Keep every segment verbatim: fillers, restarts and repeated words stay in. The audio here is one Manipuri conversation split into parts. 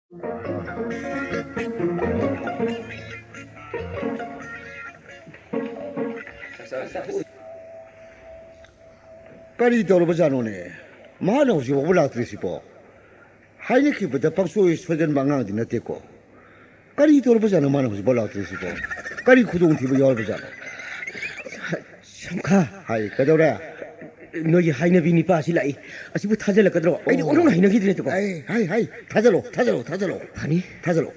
ꯀꯔꯤ ꯇꯧꯔꯕꯖꯥꯠꯅꯣꯅꯦ? ꯃꯥꯅ ꯍꯧꯖꯤꯛ ꯐꯥꯎꯕ ꯂꯥꯛꯇ꯭ꯔꯤꯁꯤꯕꯣ? ꯍꯥꯏꯅꯈꯤꯕꯗ ꯄꯪꯁꯣꯏ ꯁꯣꯏꯒꯟꯕ ꯑꯉꯥꯡꯗꯤ ꯅꯠꯇꯦꯀꯣ꯫ ꯀꯔꯤ ꯇꯧꯔꯕꯖꯥꯠꯅꯣ ꯃꯥꯅ ꯍꯧꯖꯤꯛꯐꯥꯎ ꯂꯥꯛꯇ꯭ꯔꯤꯁꯤꯕꯣ? ꯀꯔꯤ ꯈꯨꯗꯣꯡꯊꯤꯕ ꯌꯥꯎꯔꯕꯖꯥꯠꯅꯣ? ꯁꯝꯈꯥ꯫ ꯍꯥꯏ, ꯀꯩꯗꯧꯔꯦ? ꯅꯣꯏꯒꯤ ꯍꯥꯏꯅꯕꯤ ꯅꯤꯄꯥ ꯑꯁꯤ ꯂꯥꯛꯏ꯫ ꯑꯁꯤꯕꯨ ꯊꯥꯖꯤꯜꯂꯛꯀꯗ꯭ꯔꯣ? ꯑꯩꯗꯤ ꯑꯣ꯫ ꯑꯣꯟꯊꯣꯛꯅ ꯍꯩꯅꯈꯤꯗ꯭ꯔꯦ, ꯇꯨꯀꯣ꯫ ꯍꯥꯏ, ꯍꯥꯏ, ꯍꯥꯏ, ꯊꯥꯖꯤꯜꯂꯣ, ꯊꯥꯖꯤꯜꯂꯣ, ꯊꯥꯖꯤꯜꯂꯣ꯫ ꯐꯅꯤ꯫ ꯊꯥꯖꯤꯜꯂꯣ꯫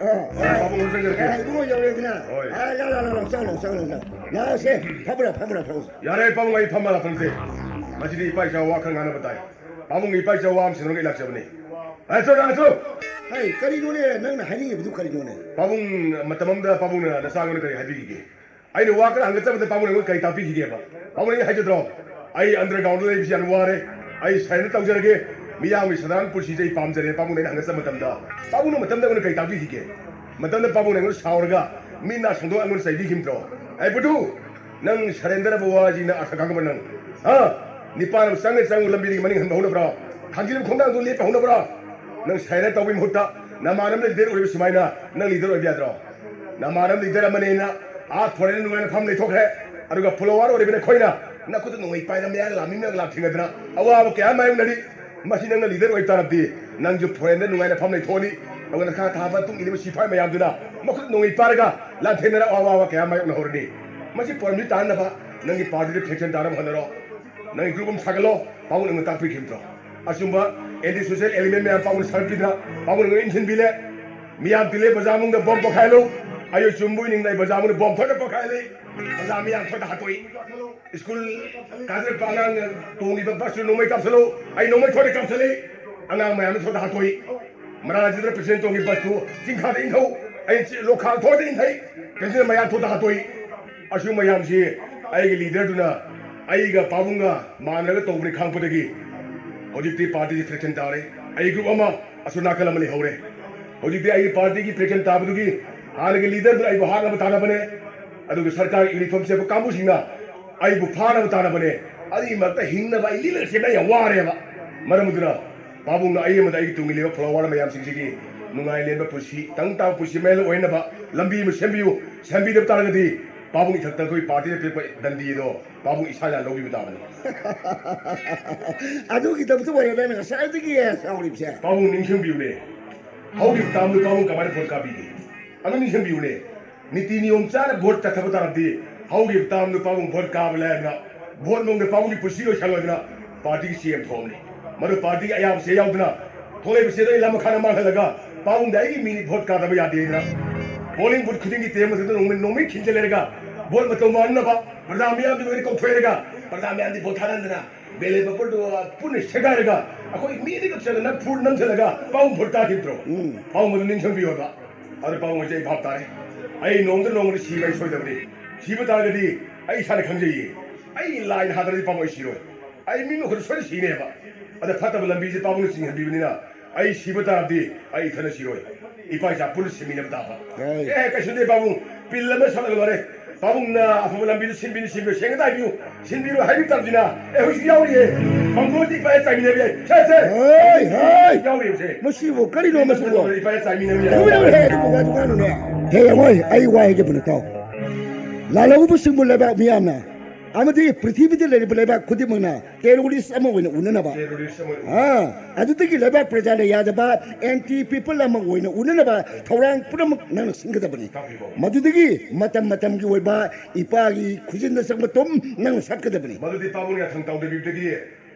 ꯑ, ꯑ, ꯄꯥꯕꯨꯡ ꯍꯣꯏ ꯆꯪꯖꯔꯛꯀꯦ꯫ ꯑ, ꯏꯕꯨꯡꯉꯣ ꯌꯧꯔꯦꯗꯅ꯫ ꯍꯣꯏ꯫ ꯑ, ꯂꯥꯎ, ꯂꯥꯎ, ꯂꯥꯎ, ꯂꯥꯎ, ꯆꯪꯉꯣ, ꯆꯪꯉꯣ, ꯆꯪꯉꯣ꯫ ꯂꯥꯛꯑꯣꯁꯦ, ꯐꯝꯃꯨꯔꯣ, ꯐꯝꯃꯨꯔꯣ, ꯐꯝꯃꯨꯔꯣ꯫ ꯌꯥꯔꯦ, ꯄꯥꯕꯨꯡ, ꯑꯩ ꯐꯝꯃ ꯂꯥꯛꯄ ꯅꯠꯇꯦ꯫ ꯃꯁꯤꯗꯤ ꯏꯄꯥ ꯏꯆꯥ ꯋꯥ ꯈꯔ ꯉꯥꯡꯅꯕ ꯇꯥꯏ꯫ ꯄꯥꯕꯨꯡꯒꯤ ꯏꯄꯥ ꯏꯆꯥ ꯋꯥ ꯑꯃ ꯁꯤꯟꯅꯔꯒ ꯑꯩ ꯂꯥꯛꯆꯕꯅꯤ꯫ ꯑ, ꯆꯣ, ꯂꯥꯛꯑꯣ, ꯆꯣ꯫ ꯍꯩ, ꯀꯔꯤꯅꯣꯅꯦ, ꯅꯪꯅ ꯍꯥꯏꯅꯤꯡꯉꯤꯕꯗꯨ ꯀꯔꯤꯅꯣꯅꯦ? ꯄꯥꯕꯨꯡ, ꯃꯇꯝ ꯑꯃꯗ ꯄꯥꯕꯨꯡꯅ ꯅꯆꯥꯉꯣꯟꯗ ꯀꯔꯤ ꯍꯥꯏꯕꯤꯈꯤꯒꯦ? ꯑꯩꯅ ꯋꯥ ꯈꯔ ꯍꯪꯒꯠꯆꯕꯗ ꯄꯥꯕꯨꯡꯅ ꯑꯩꯉꯣꯟꯗ ꯀꯔꯤ ꯇꯥꯛꯄꯤꯈꯤꯒꯦꯕ? ꯄꯥꯕꯨꯡꯅ ꯑꯩ ꯍꯥꯏꯖꯗ꯭ꯔꯣ? ꯑꯩ underground ꯗ ꯂꯩꯕꯁꯤ ꯌꯥꯝ ꯋꯥꯔꯦ꯫ ꯑꯩ ꯁꯥꯏꯅ ꯇꯧꯖꯔꯒꯦ꯫ ꯃꯤꯌꯥꯝꯒꯤ ꯁꯥꯗꯥꯔꯟ ꯄꯨꯟꯁꯤꯁꯦ ꯑꯩ ꯄꯥꯝꯖꯔꯦ꯫ ꯄꯥꯕꯨꯡꯅ ꯑꯩꯅ ꯍꯪꯒꯠꯆꯕ ꯃꯇꯝꯗ, ꯄꯥꯕꯨꯡꯅ ꯃꯇꯝꯗ ꯑꯩꯉꯣꯟꯗ ꯀꯔꯤ ꯇꯥꯛꯄꯤꯈꯤꯒꯦ? ꯃꯇꯝꯗ ꯄꯥꯕꯨꯡꯅ ꯑꯩꯉꯣꯟꯗ ꯁꯥꯎꯔꯒ ꯃꯤꯠ ꯅꯥ ꯁꯪꯗꯣꯛ ꯑꯩꯉꯣꯟꯗ ꯆꯩꯕꯤꯈꯤꯕ ꯅꯠꯇ꯭ꯔꯣ? "ꯑꯩ ꯄꯨꯇꯨ, ꯅꯪ surrender ꯍꯥꯏꯕ ꯋꯥꯁꯤ ꯅꯪ ꯑꯔꯊ ꯈꯪꯕ꯭ꯔꯥ ꯅꯪ? ꯍꯥ? ꯅꯤꯄꯥꯅ ꯆꯪꯉꯦ ꯆꯪꯉꯨ ꯂꯝꯕꯤꯗꯒꯤ ꯃꯅꯤꯡ ꯍꯟꯕ ꯍꯧꯅꯕ꯭ꯔꯣ? ꯊꯥꯡꯖꯤꯟ ꯈꯣꯡꯅꯥꯡꯗꯨ ꯂꯦꯞꯄ ꯍꯧꯅꯕ꯭ꯔꯣ? ꯅꯪ surrender ꯇꯧꯕꯒꯤ ꯃꯍꯨꯠꯇ ꯅꯃꯥꯟꯅꯕ leader ꯑꯣꯏꯕ ꯁꯨꯃꯥꯏꯅ ꯅꯪ leader ꯑꯣꯏꯕ ꯌꯥꯗ꯭ꯔꯣ?" ꯅꯃꯥꯟꯅꯕ leader ꯑꯃꯅꯦꯅ ꯑꯥ foreign ꯅꯨꯡꯉꯥꯏꯅ ꯐꯝ ꯂꯩꯊꯣꯛꯈ꯭ꯔꯦ꯫ ꯑꯗꯨꯒ follower ꯑꯣꯏꯔꯤꯕ ꯅꯈꯣꯏꯅ ꯅꯈꯨꯠꯇ ꯅꯣꯡꯃꯩ ꯄꯥꯏꯔ ꯃꯌꯥꯡ ꯂꯥꯝꯃꯤ ꯃꯌꯥꯡ ꯂꯥꯝ ꯊꯦꯡꯅꯗꯅ ꯑꯋꯥꯕ ꯀꯌꯥ ꯃꯥꯌꯣꯛꯅꯔꯤ꯫ ꯃꯁꯤ ꯅꯪꯅ leader ꯑꯣꯏ ꯇꯥꯔꯕꯗꯤ ꯅꯪꯁꯨ foreign ꯗ ꯅꯨꯡꯉꯥꯏꯅ ꯐꯝ ꯂꯩꯊꯣꯛꯑꯅꯤ꯫ ꯑꯗꯨꯒ ꯅꯈꯥ ꯊꯥꯕ ꯇꯨꯡ ꯏꯜꯂꯤꯕ ꯁꯤꯐꯥꯏ ꯃꯌꯥꯝꯗꯨꯅ ꯃꯈꯨꯠ ꯅꯣꯡꯃꯩ ꯄꯥꯏꯔꯒ ꯂꯥꯟꯊꯦꯡꯅꯔ ꯑꯋꯥꯕ ꯀꯌꯥ ꯃꯥꯌꯣꯛꯅꯍꯧꯔꯅꯤ꯫ ꯃꯁꯤ ꯄꯣꯔꯝꯁꯤ ꯇꯥꯅꯕ ꯅꯪꯒꯤ party ꯗ faction ꯇꯥꯅꯕ ꯍꯣꯠꯅꯔꯣ꯫ ꯅꯪꯒꯤ group ꯑꯃ ꯁꯥꯒꯠꯂꯣ꯫ ꯄꯥꯕꯨꯡꯅ ꯑꯩꯉꯣꯟꯗ ꯇꯥꯛꯄꯤꯈꯤꯕ ꯅꯠꯇ꯭ꯔꯣ? ꯑꯆꯨꯝꯕ anti social element ꯃꯌꯥꯝ ꯄꯥꯕꯨꯡꯅ ꯁꯥꯒꯠꯄꯤꯗꯅ ꯄꯥꯕꯨꯡꯅ ꯑꯩꯉꯣꯟꯗ ꯏꯟꯁꯤꯟꯕꯤꯔꯦ꯫ ꯃꯤꯌꯥꯝ ꯇꯤꯜꯂꯦ ꯕꯖꯥꯔ ꯃꯅꯨꯡꯗ bomb ꯄꯣꯈꯥꯏꯍꯜꯂꯨ꯫ ꯑꯩ ꯆꯨꯝꯕꯣꯏ ꯅꯤꯡꯅ ꯑꯩ ꯕꯖꯥꯔ ꯃꯅꯨꯡꯗ bomb ꯊꯣꯛꯇ ꯄꯣꯈꯥꯏꯍꯜꯂꯤ꯫ ꯕꯖꯥꯔ ꯃꯤꯌꯥꯝ ꯊꯣꯛꯇ ꯍꯥꯠꯇꯣꯛꯏ꯫ ꯁ꯭ꯀꯨꯜ ꯀꯥꯖꯔꯛꯄ ꯑꯉꯥꯡꯅ ꯇꯣꯡꯂꯤꯕ ꯕꯁꯇꯨ ꯅꯣꯡꯃꯩ ꯀꯥꯞꯁꯤꯜꯂꯨ꯫ ꯑꯩ ꯅꯣꯡꯃꯩ ꯊꯣꯛꯇ ꯀꯥꯞꯁꯤꯜꯂꯤ꯫ ꯑꯉꯥꯡ ꯃꯌꯥꯝꯗ ꯊꯣꯛꯇ ꯍꯥꯠꯇꯣꯛꯏ꯫ ꯃꯔꯥꯖꯤꯗ president ꯇꯣꯡꯒꯤ ꯕꯁꯇꯨ ꯆꯤꯡꯈꯥꯗ ꯏꯟꯊꯧ꯫ ꯑꯩ ꯆꯤ-, ꯂꯣꯈꯥ ꯊꯣꯛꯇ ꯏꯟꯊꯩ꯫ President ꯃꯌꯥꯝ ꯊꯣꯛꯇ ꯍꯥꯠꯇꯣꯛꯏ꯫ ꯑꯁꯤꯒꯨꯝꯕ ꯃꯌꯥꯝꯁꯤ ꯑꯩꯒꯤ leader ꯗꯨꯅ ꯑꯩꯒ ꯄꯥꯕꯨꯡꯒ ꯃꯥꯟꯅꯔꯒ ꯇꯧꯕꯅꯤ ꯈꯪꯉꯛꯄꯗꯒꯤ ꯍꯧꯖꯤꯛꯇꯤ party ꯁꯤ faction ꯇꯥꯔꯦ꯫ ꯑꯩ group ꯑꯃ ꯑꯁꯣꯝ ꯅꯥꯀꯜ ꯑꯃ ꯂꯩꯍꯧꯔꯦ꯫ ꯍꯧꯖꯤꯛꯇꯤ ꯑꯩꯒꯤ party ꯒꯤ faction ꯇꯥꯕꯗꯨꯒꯤ ꯍꯥꯟꯅꯒꯤ leader ꯗꯨꯅ ꯑꯩꯕꯨ ꯍꯥꯠꯅꯕ ꯇꯥꯟꯅꯕꯅꯦ꯫ ꯑꯗꯨꯒ ꯁꯔꯀꯥꯔꯒꯤ uniform ꯁꯦꯠꯄ ꯀꯥꯡꯕꯨꯁꯤꯡꯅ ꯑꯩꯕꯨ ꯐꯥꯅꯕ ꯇꯥꯟꯅꯕꯅꯦ꯫ ꯑꯗꯨꯒꯤ ꯃꯔꯛꯇ ꯍꯤꯡꯅꯕ ꯑꯩ ꯂꯤꯠꯂꯒ ꯆꯦꯟꯕ ꯌꯥꯝ ꯋꯥꯔꯦꯕ꯫ ꯃꯔꯝ ꯑꯗꯨꯅ ꯄꯥꯕꯨꯡꯅ ꯑꯩ ꯑꯃꯗ ꯑꯩꯒꯤ ꯇꯨꯡꯒꯤ ꯂꯩꯕ follower ꯃꯌꯥꯝꯁꯤꯡꯁꯤꯒꯤ ꯅꯨꯡꯉꯥꯏ ꯂꯩꯕ ꯄꯨꯟꯁꯤ, ꯇꯪ ꯇꯥꯕ ꯄꯨꯟꯁꯤ ꯃꯍꯩ ꯑꯣꯏꯅꯕ ꯂꯝꯕꯤ ꯑꯃ ꯁꯦꯝꯕꯤꯌꯨ꯫ ꯁꯦꯝꯕꯤꯗꯕ ꯇꯥꯔꯒꯗꯤ ꯄꯥꯕꯨꯡ ꯏꯊꯛꯇ ꯑꯩꯈꯣꯏ partyꯅ ꯄꯤꯔꯛꯄ ꯗꯟꯗꯤ ꯑꯗꯣ ꯄꯥꯕꯨꯡ ꯏꯁꯥꯅ ꯂꯧꯕꯤꯕ ꯇꯥꯕꯅꯤ꯫ ꯑꯗꯨꯒꯤꯗꯃꯛꯇ ꯑꯣꯏꯔꯦ ꯅꯪꯅ ꯉꯁꯥꯏꯗꯒꯤ ꯁꯥꯎꯔꯤꯕꯁꯦ꯫ ꯄꯥꯕꯨꯡ ꯅꯤꯡꯁꯤꯡꯕꯤꯌꯨꯅꯦ, ꯍꯧꯈꯤꯕ termꯗꯨ ꯄꯥꯕꯨꯡ ꯀꯃꯥꯏꯅ vote ꯀꯥꯕꯤꯒꯦ? ꯑꯗꯨ ꯅꯤꯡꯁꯤꯡꯕꯤꯌꯨꯅꯦ꯫ ꯅꯤꯇꯤ ꯅꯤꯌꯣꯝ ꯆꯥꯅ vote ꯆꯠꯊꯕ ꯇꯥꯔꯗꯤ ꯍꯧꯈꯤꯕ termꯗꯨ ꯄꯥꯕꯨꯡ vote ꯀꯥꯕ ꯂꯥꯏꯔꯗꯅ vote ꯃꯅꯨꯡꯗ ꯄꯥꯕꯨꯡꯒꯤ ꯄꯨꯟꯁꯤ ꯂꯣꯏꯁꯜꯂꯣꯏꯗꯅ partyꯒꯤ ꯁꯤ ꯑꯦꯝ ꯊꯣꯛꯑꯕꯅꯤ꯫ ꯃꯗꯨ partyꯒꯤ ꯑꯌꯥꯕꯁꯦ ꯌꯥꯎꯗꯅ ꯊꯣꯛꯂꯛꯏꯕꯁꯦ ꯑꯩ ꯂꯝ ꯃꯈꯥꯗ ꯃꯥꯡꯍꯜꯂꯒ ꯄꯥꯕꯨꯡꯗ ꯑꯩꯒꯤ ꯃꯤꯅꯤ vote ꯀꯥꯗꯕ ꯌꯥꯗꯦꯗꯅ polling booth ꯈꯨꯗꯤꯡꯒꯤ table ꯃꯊꯛꯇ ꯅꯣꯡꯃꯩ ꯅꯣꯡꯃꯩ ꯈꯤꯟꯖꯜꯂꯦꯔꯒ vote ꯃꯇꯧ ꯃꯥꯟꯅꯅꯕ ꯄ꯭ꯔꯖꯥ ꯃꯤꯌꯥꯝꯗꯨ ꯂꯣꯏꯅ ꯀꯧꯊꯣꯛꯑꯦꯔꯒ ꯄ꯭ꯔꯖꯥ ꯃꯤꯌꯥꯝꯗꯤ vote ꯊꯥꯗꯍꯟꯗꯅ ballot paperꯗꯨ ꯄꯨꯟꯅ ꯁꯦꯒꯥꯏꯔꯒ ꯑꯩꯈꯣꯏ ꯃꯤ ꯑꯅꯤꯈꯛ ꯆꯠꯂꯒ ꯐꯨꯔ ꯅꯝꯁꯤꯜꯂꯒ ꯄꯥꯕꯨꯡ vote ꯀꯥꯈꯤꯗ꯭ꯔꯣ? ꯎꯝ꯫ ꯄꯥꯕꯨꯡ ꯃꯗꯨ ꯅꯤꯡꯁꯤꯡꯕꯤꯌꯣꯕ꯫ ꯑꯗꯨ ꯄꯥꯕꯨꯡ ꯍꯧꯖꯤꯛ ꯑꯩ ꯚꯥꯞ ꯇꯥꯔꯦ꯫ ꯑꯩ ꯅꯣꯡꯃꯗ ꯅꯣꯡꯃꯗ ꯁꯤꯕ ꯑꯩ ꯁꯣꯏꯗꯕꯅꯤ꯫ ꯁꯤꯕ ꯇꯥꯔꯒꯗꯤ ꯑꯩ ꯏꯁꯥꯅ ꯈꯪꯖꯩꯌꯦ꯫ ꯑꯩ ꯂꯥꯏꯅ ꯍꯥꯠꯇ꯭ꯔꯗꯤ ꯄꯥꯕꯨꯡ ꯑꯩ ꯁꯤꯔꯣꯏ꯫ ꯑꯩ ꯃꯤ ꯃꯈꯨꯠꯇ ꯁꯣꯏꯗꯅ ꯁꯤꯅꯦꯕ꯫ ꯑꯗ ꯐꯠꯇꯕ ꯂꯝꯕꯤꯁꯦ ꯄꯥꯕꯨꯡꯅ ꯆꯤꯡꯍꯟꯕꯤꯕꯅꯤꯅ ꯑꯩ ꯁꯤꯕ ꯇꯥꯔꯗꯤ ꯑꯩ ꯏꯊꯟꯗ ꯁꯤꯔꯣꯏ꯫ ꯏꯄꯥ ꯏꯆꯥ ꯄꯨꯟꯅ ꯁꯤꯃꯤꯟꯅꯕ ꯇꯥꯕ꯫ ꯍꯣꯏ꯫ ꯑꯦ, ꯀꯩꯁꯨ ꯅꯠꯇꯦ ꯄꯥꯕꯨꯡ꯫ ꯄꯤꯜ ꯑꯃ ꯁꯠꯂꯒ ꯂꯣꯏꯔꯦ꯫ ꯄꯥꯕꯨꯡꯅ ꯑꯐꯕ ꯂꯝꯕꯤꯗ ꯁꯤꯟꯕꯤꯅꯤ, ꯁꯤꯟꯕꯤꯌꯨ, ꯁꯦꯡꯅ ꯇꯥꯛꯄꯤꯌꯨ, ꯁꯤꯟꯕꯤꯔꯣ ꯍꯥꯏꯕꯤ ꯇꯝꯁꯤꯅ꯫ ꯑꯦ, ꯍꯧꯖꯤꯛ ꯌꯥꯎꯔꯤꯌꯦ꯫ ꯄꯥꯡꯊꯣꯛꯑꯗꯤ ꯏꯄꯥ ꯆꯥꯏꯃꯤꯟꯅꯕ ꯌꯥꯏ꯫ ꯁꯦ, ꯁꯦ꯫ ꯍꯣꯏ, ꯍꯣꯏ꯫ ꯌꯥꯎꯔꯤꯕꯁꯦ꯫ ꯃꯁꯤꯕꯨ ꯀꯔꯤꯅꯣ ꯃꯁꯤꯕꯨ? ꯏꯄꯥ ꯆꯥꯏꯃꯤꯟꯅꯕ ꯌꯥꯏ꯫ ꯇꯨꯃꯤꯟꯅ ꯂꯩꯌꯨꯍꯦ, ꯑꯗꯨꯕꯨ ꯋꯥꯗꯨ ꯉꯥꯡꯅꯨꯅꯦ꯫ ꯍꯦ, ꯍꯣꯏ, ꯑꯩ ꯋꯥ ꯍꯥꯏꯒꯦ ꯄꯨꯟꯅ ꯇꯥꯎ꯫ ꯂꯥꯜꯍꯧꯕꯁꯤꯡꯕꯨ ꯂꯩꯕꯥꯛ ꯃꯤꯌꯥꯝꯅ ꯑꯃꯗꯤ ꯄ꯭ꯔꯤꯊꯤꯕꯤꯗ ꯂꯩꯔꯤꯕ ꯂꯩꯕꯥꯛ ꯈꯨꯗꯤꯡꯃꯛꯅ terrorist ꯑꯃ ꯑꯣꯏꯅ ꯎꯅꯅꯕ꯫ Terrorist ꯑꯃ ꯑꯣꯏꯅ꯫ ꯑꯥ, ꯑꯗꯨꯗꯒꯤ ꯂꯩꯕꯥꯛ ꯄ꯭ꯔꯖꯥꯅ ꯌꯥꯗꯕ anti people ꯑꯃ ꯑꯣꯏꯅ ꯎꯅꯅꯕ ꯊꯧꯔꯥꯡ ꯄꯨꯝꯅꯃꯛ ꯅꯪꯅ ꯁꯤꯟꯒꯗꯕꯅꯤ꯫ ꯇꯥꯛꯄꯤꯕ꯫ ꯃꯗꯨꯗꯒꯤ ꯃꯇꯝ ꯃꯇꯝꯒꯤ ꯑꯣꯏꯕ ꯏꯄꯥꯒꯤ ꯈꯨꯖꯤꯟꯗ ꯆꯪꯕ ꯇꯨꯝ ꯅꯪꯅ ꯁꯠꯀꯗꯕꯅꯤ꯫ ꯃꯗꯨꯗꯤ ꯄꯥꯕꯨꯡ ꯌꯥꯊꯪ ꯇꯧꯗꯕꯤꯗꯒꯤ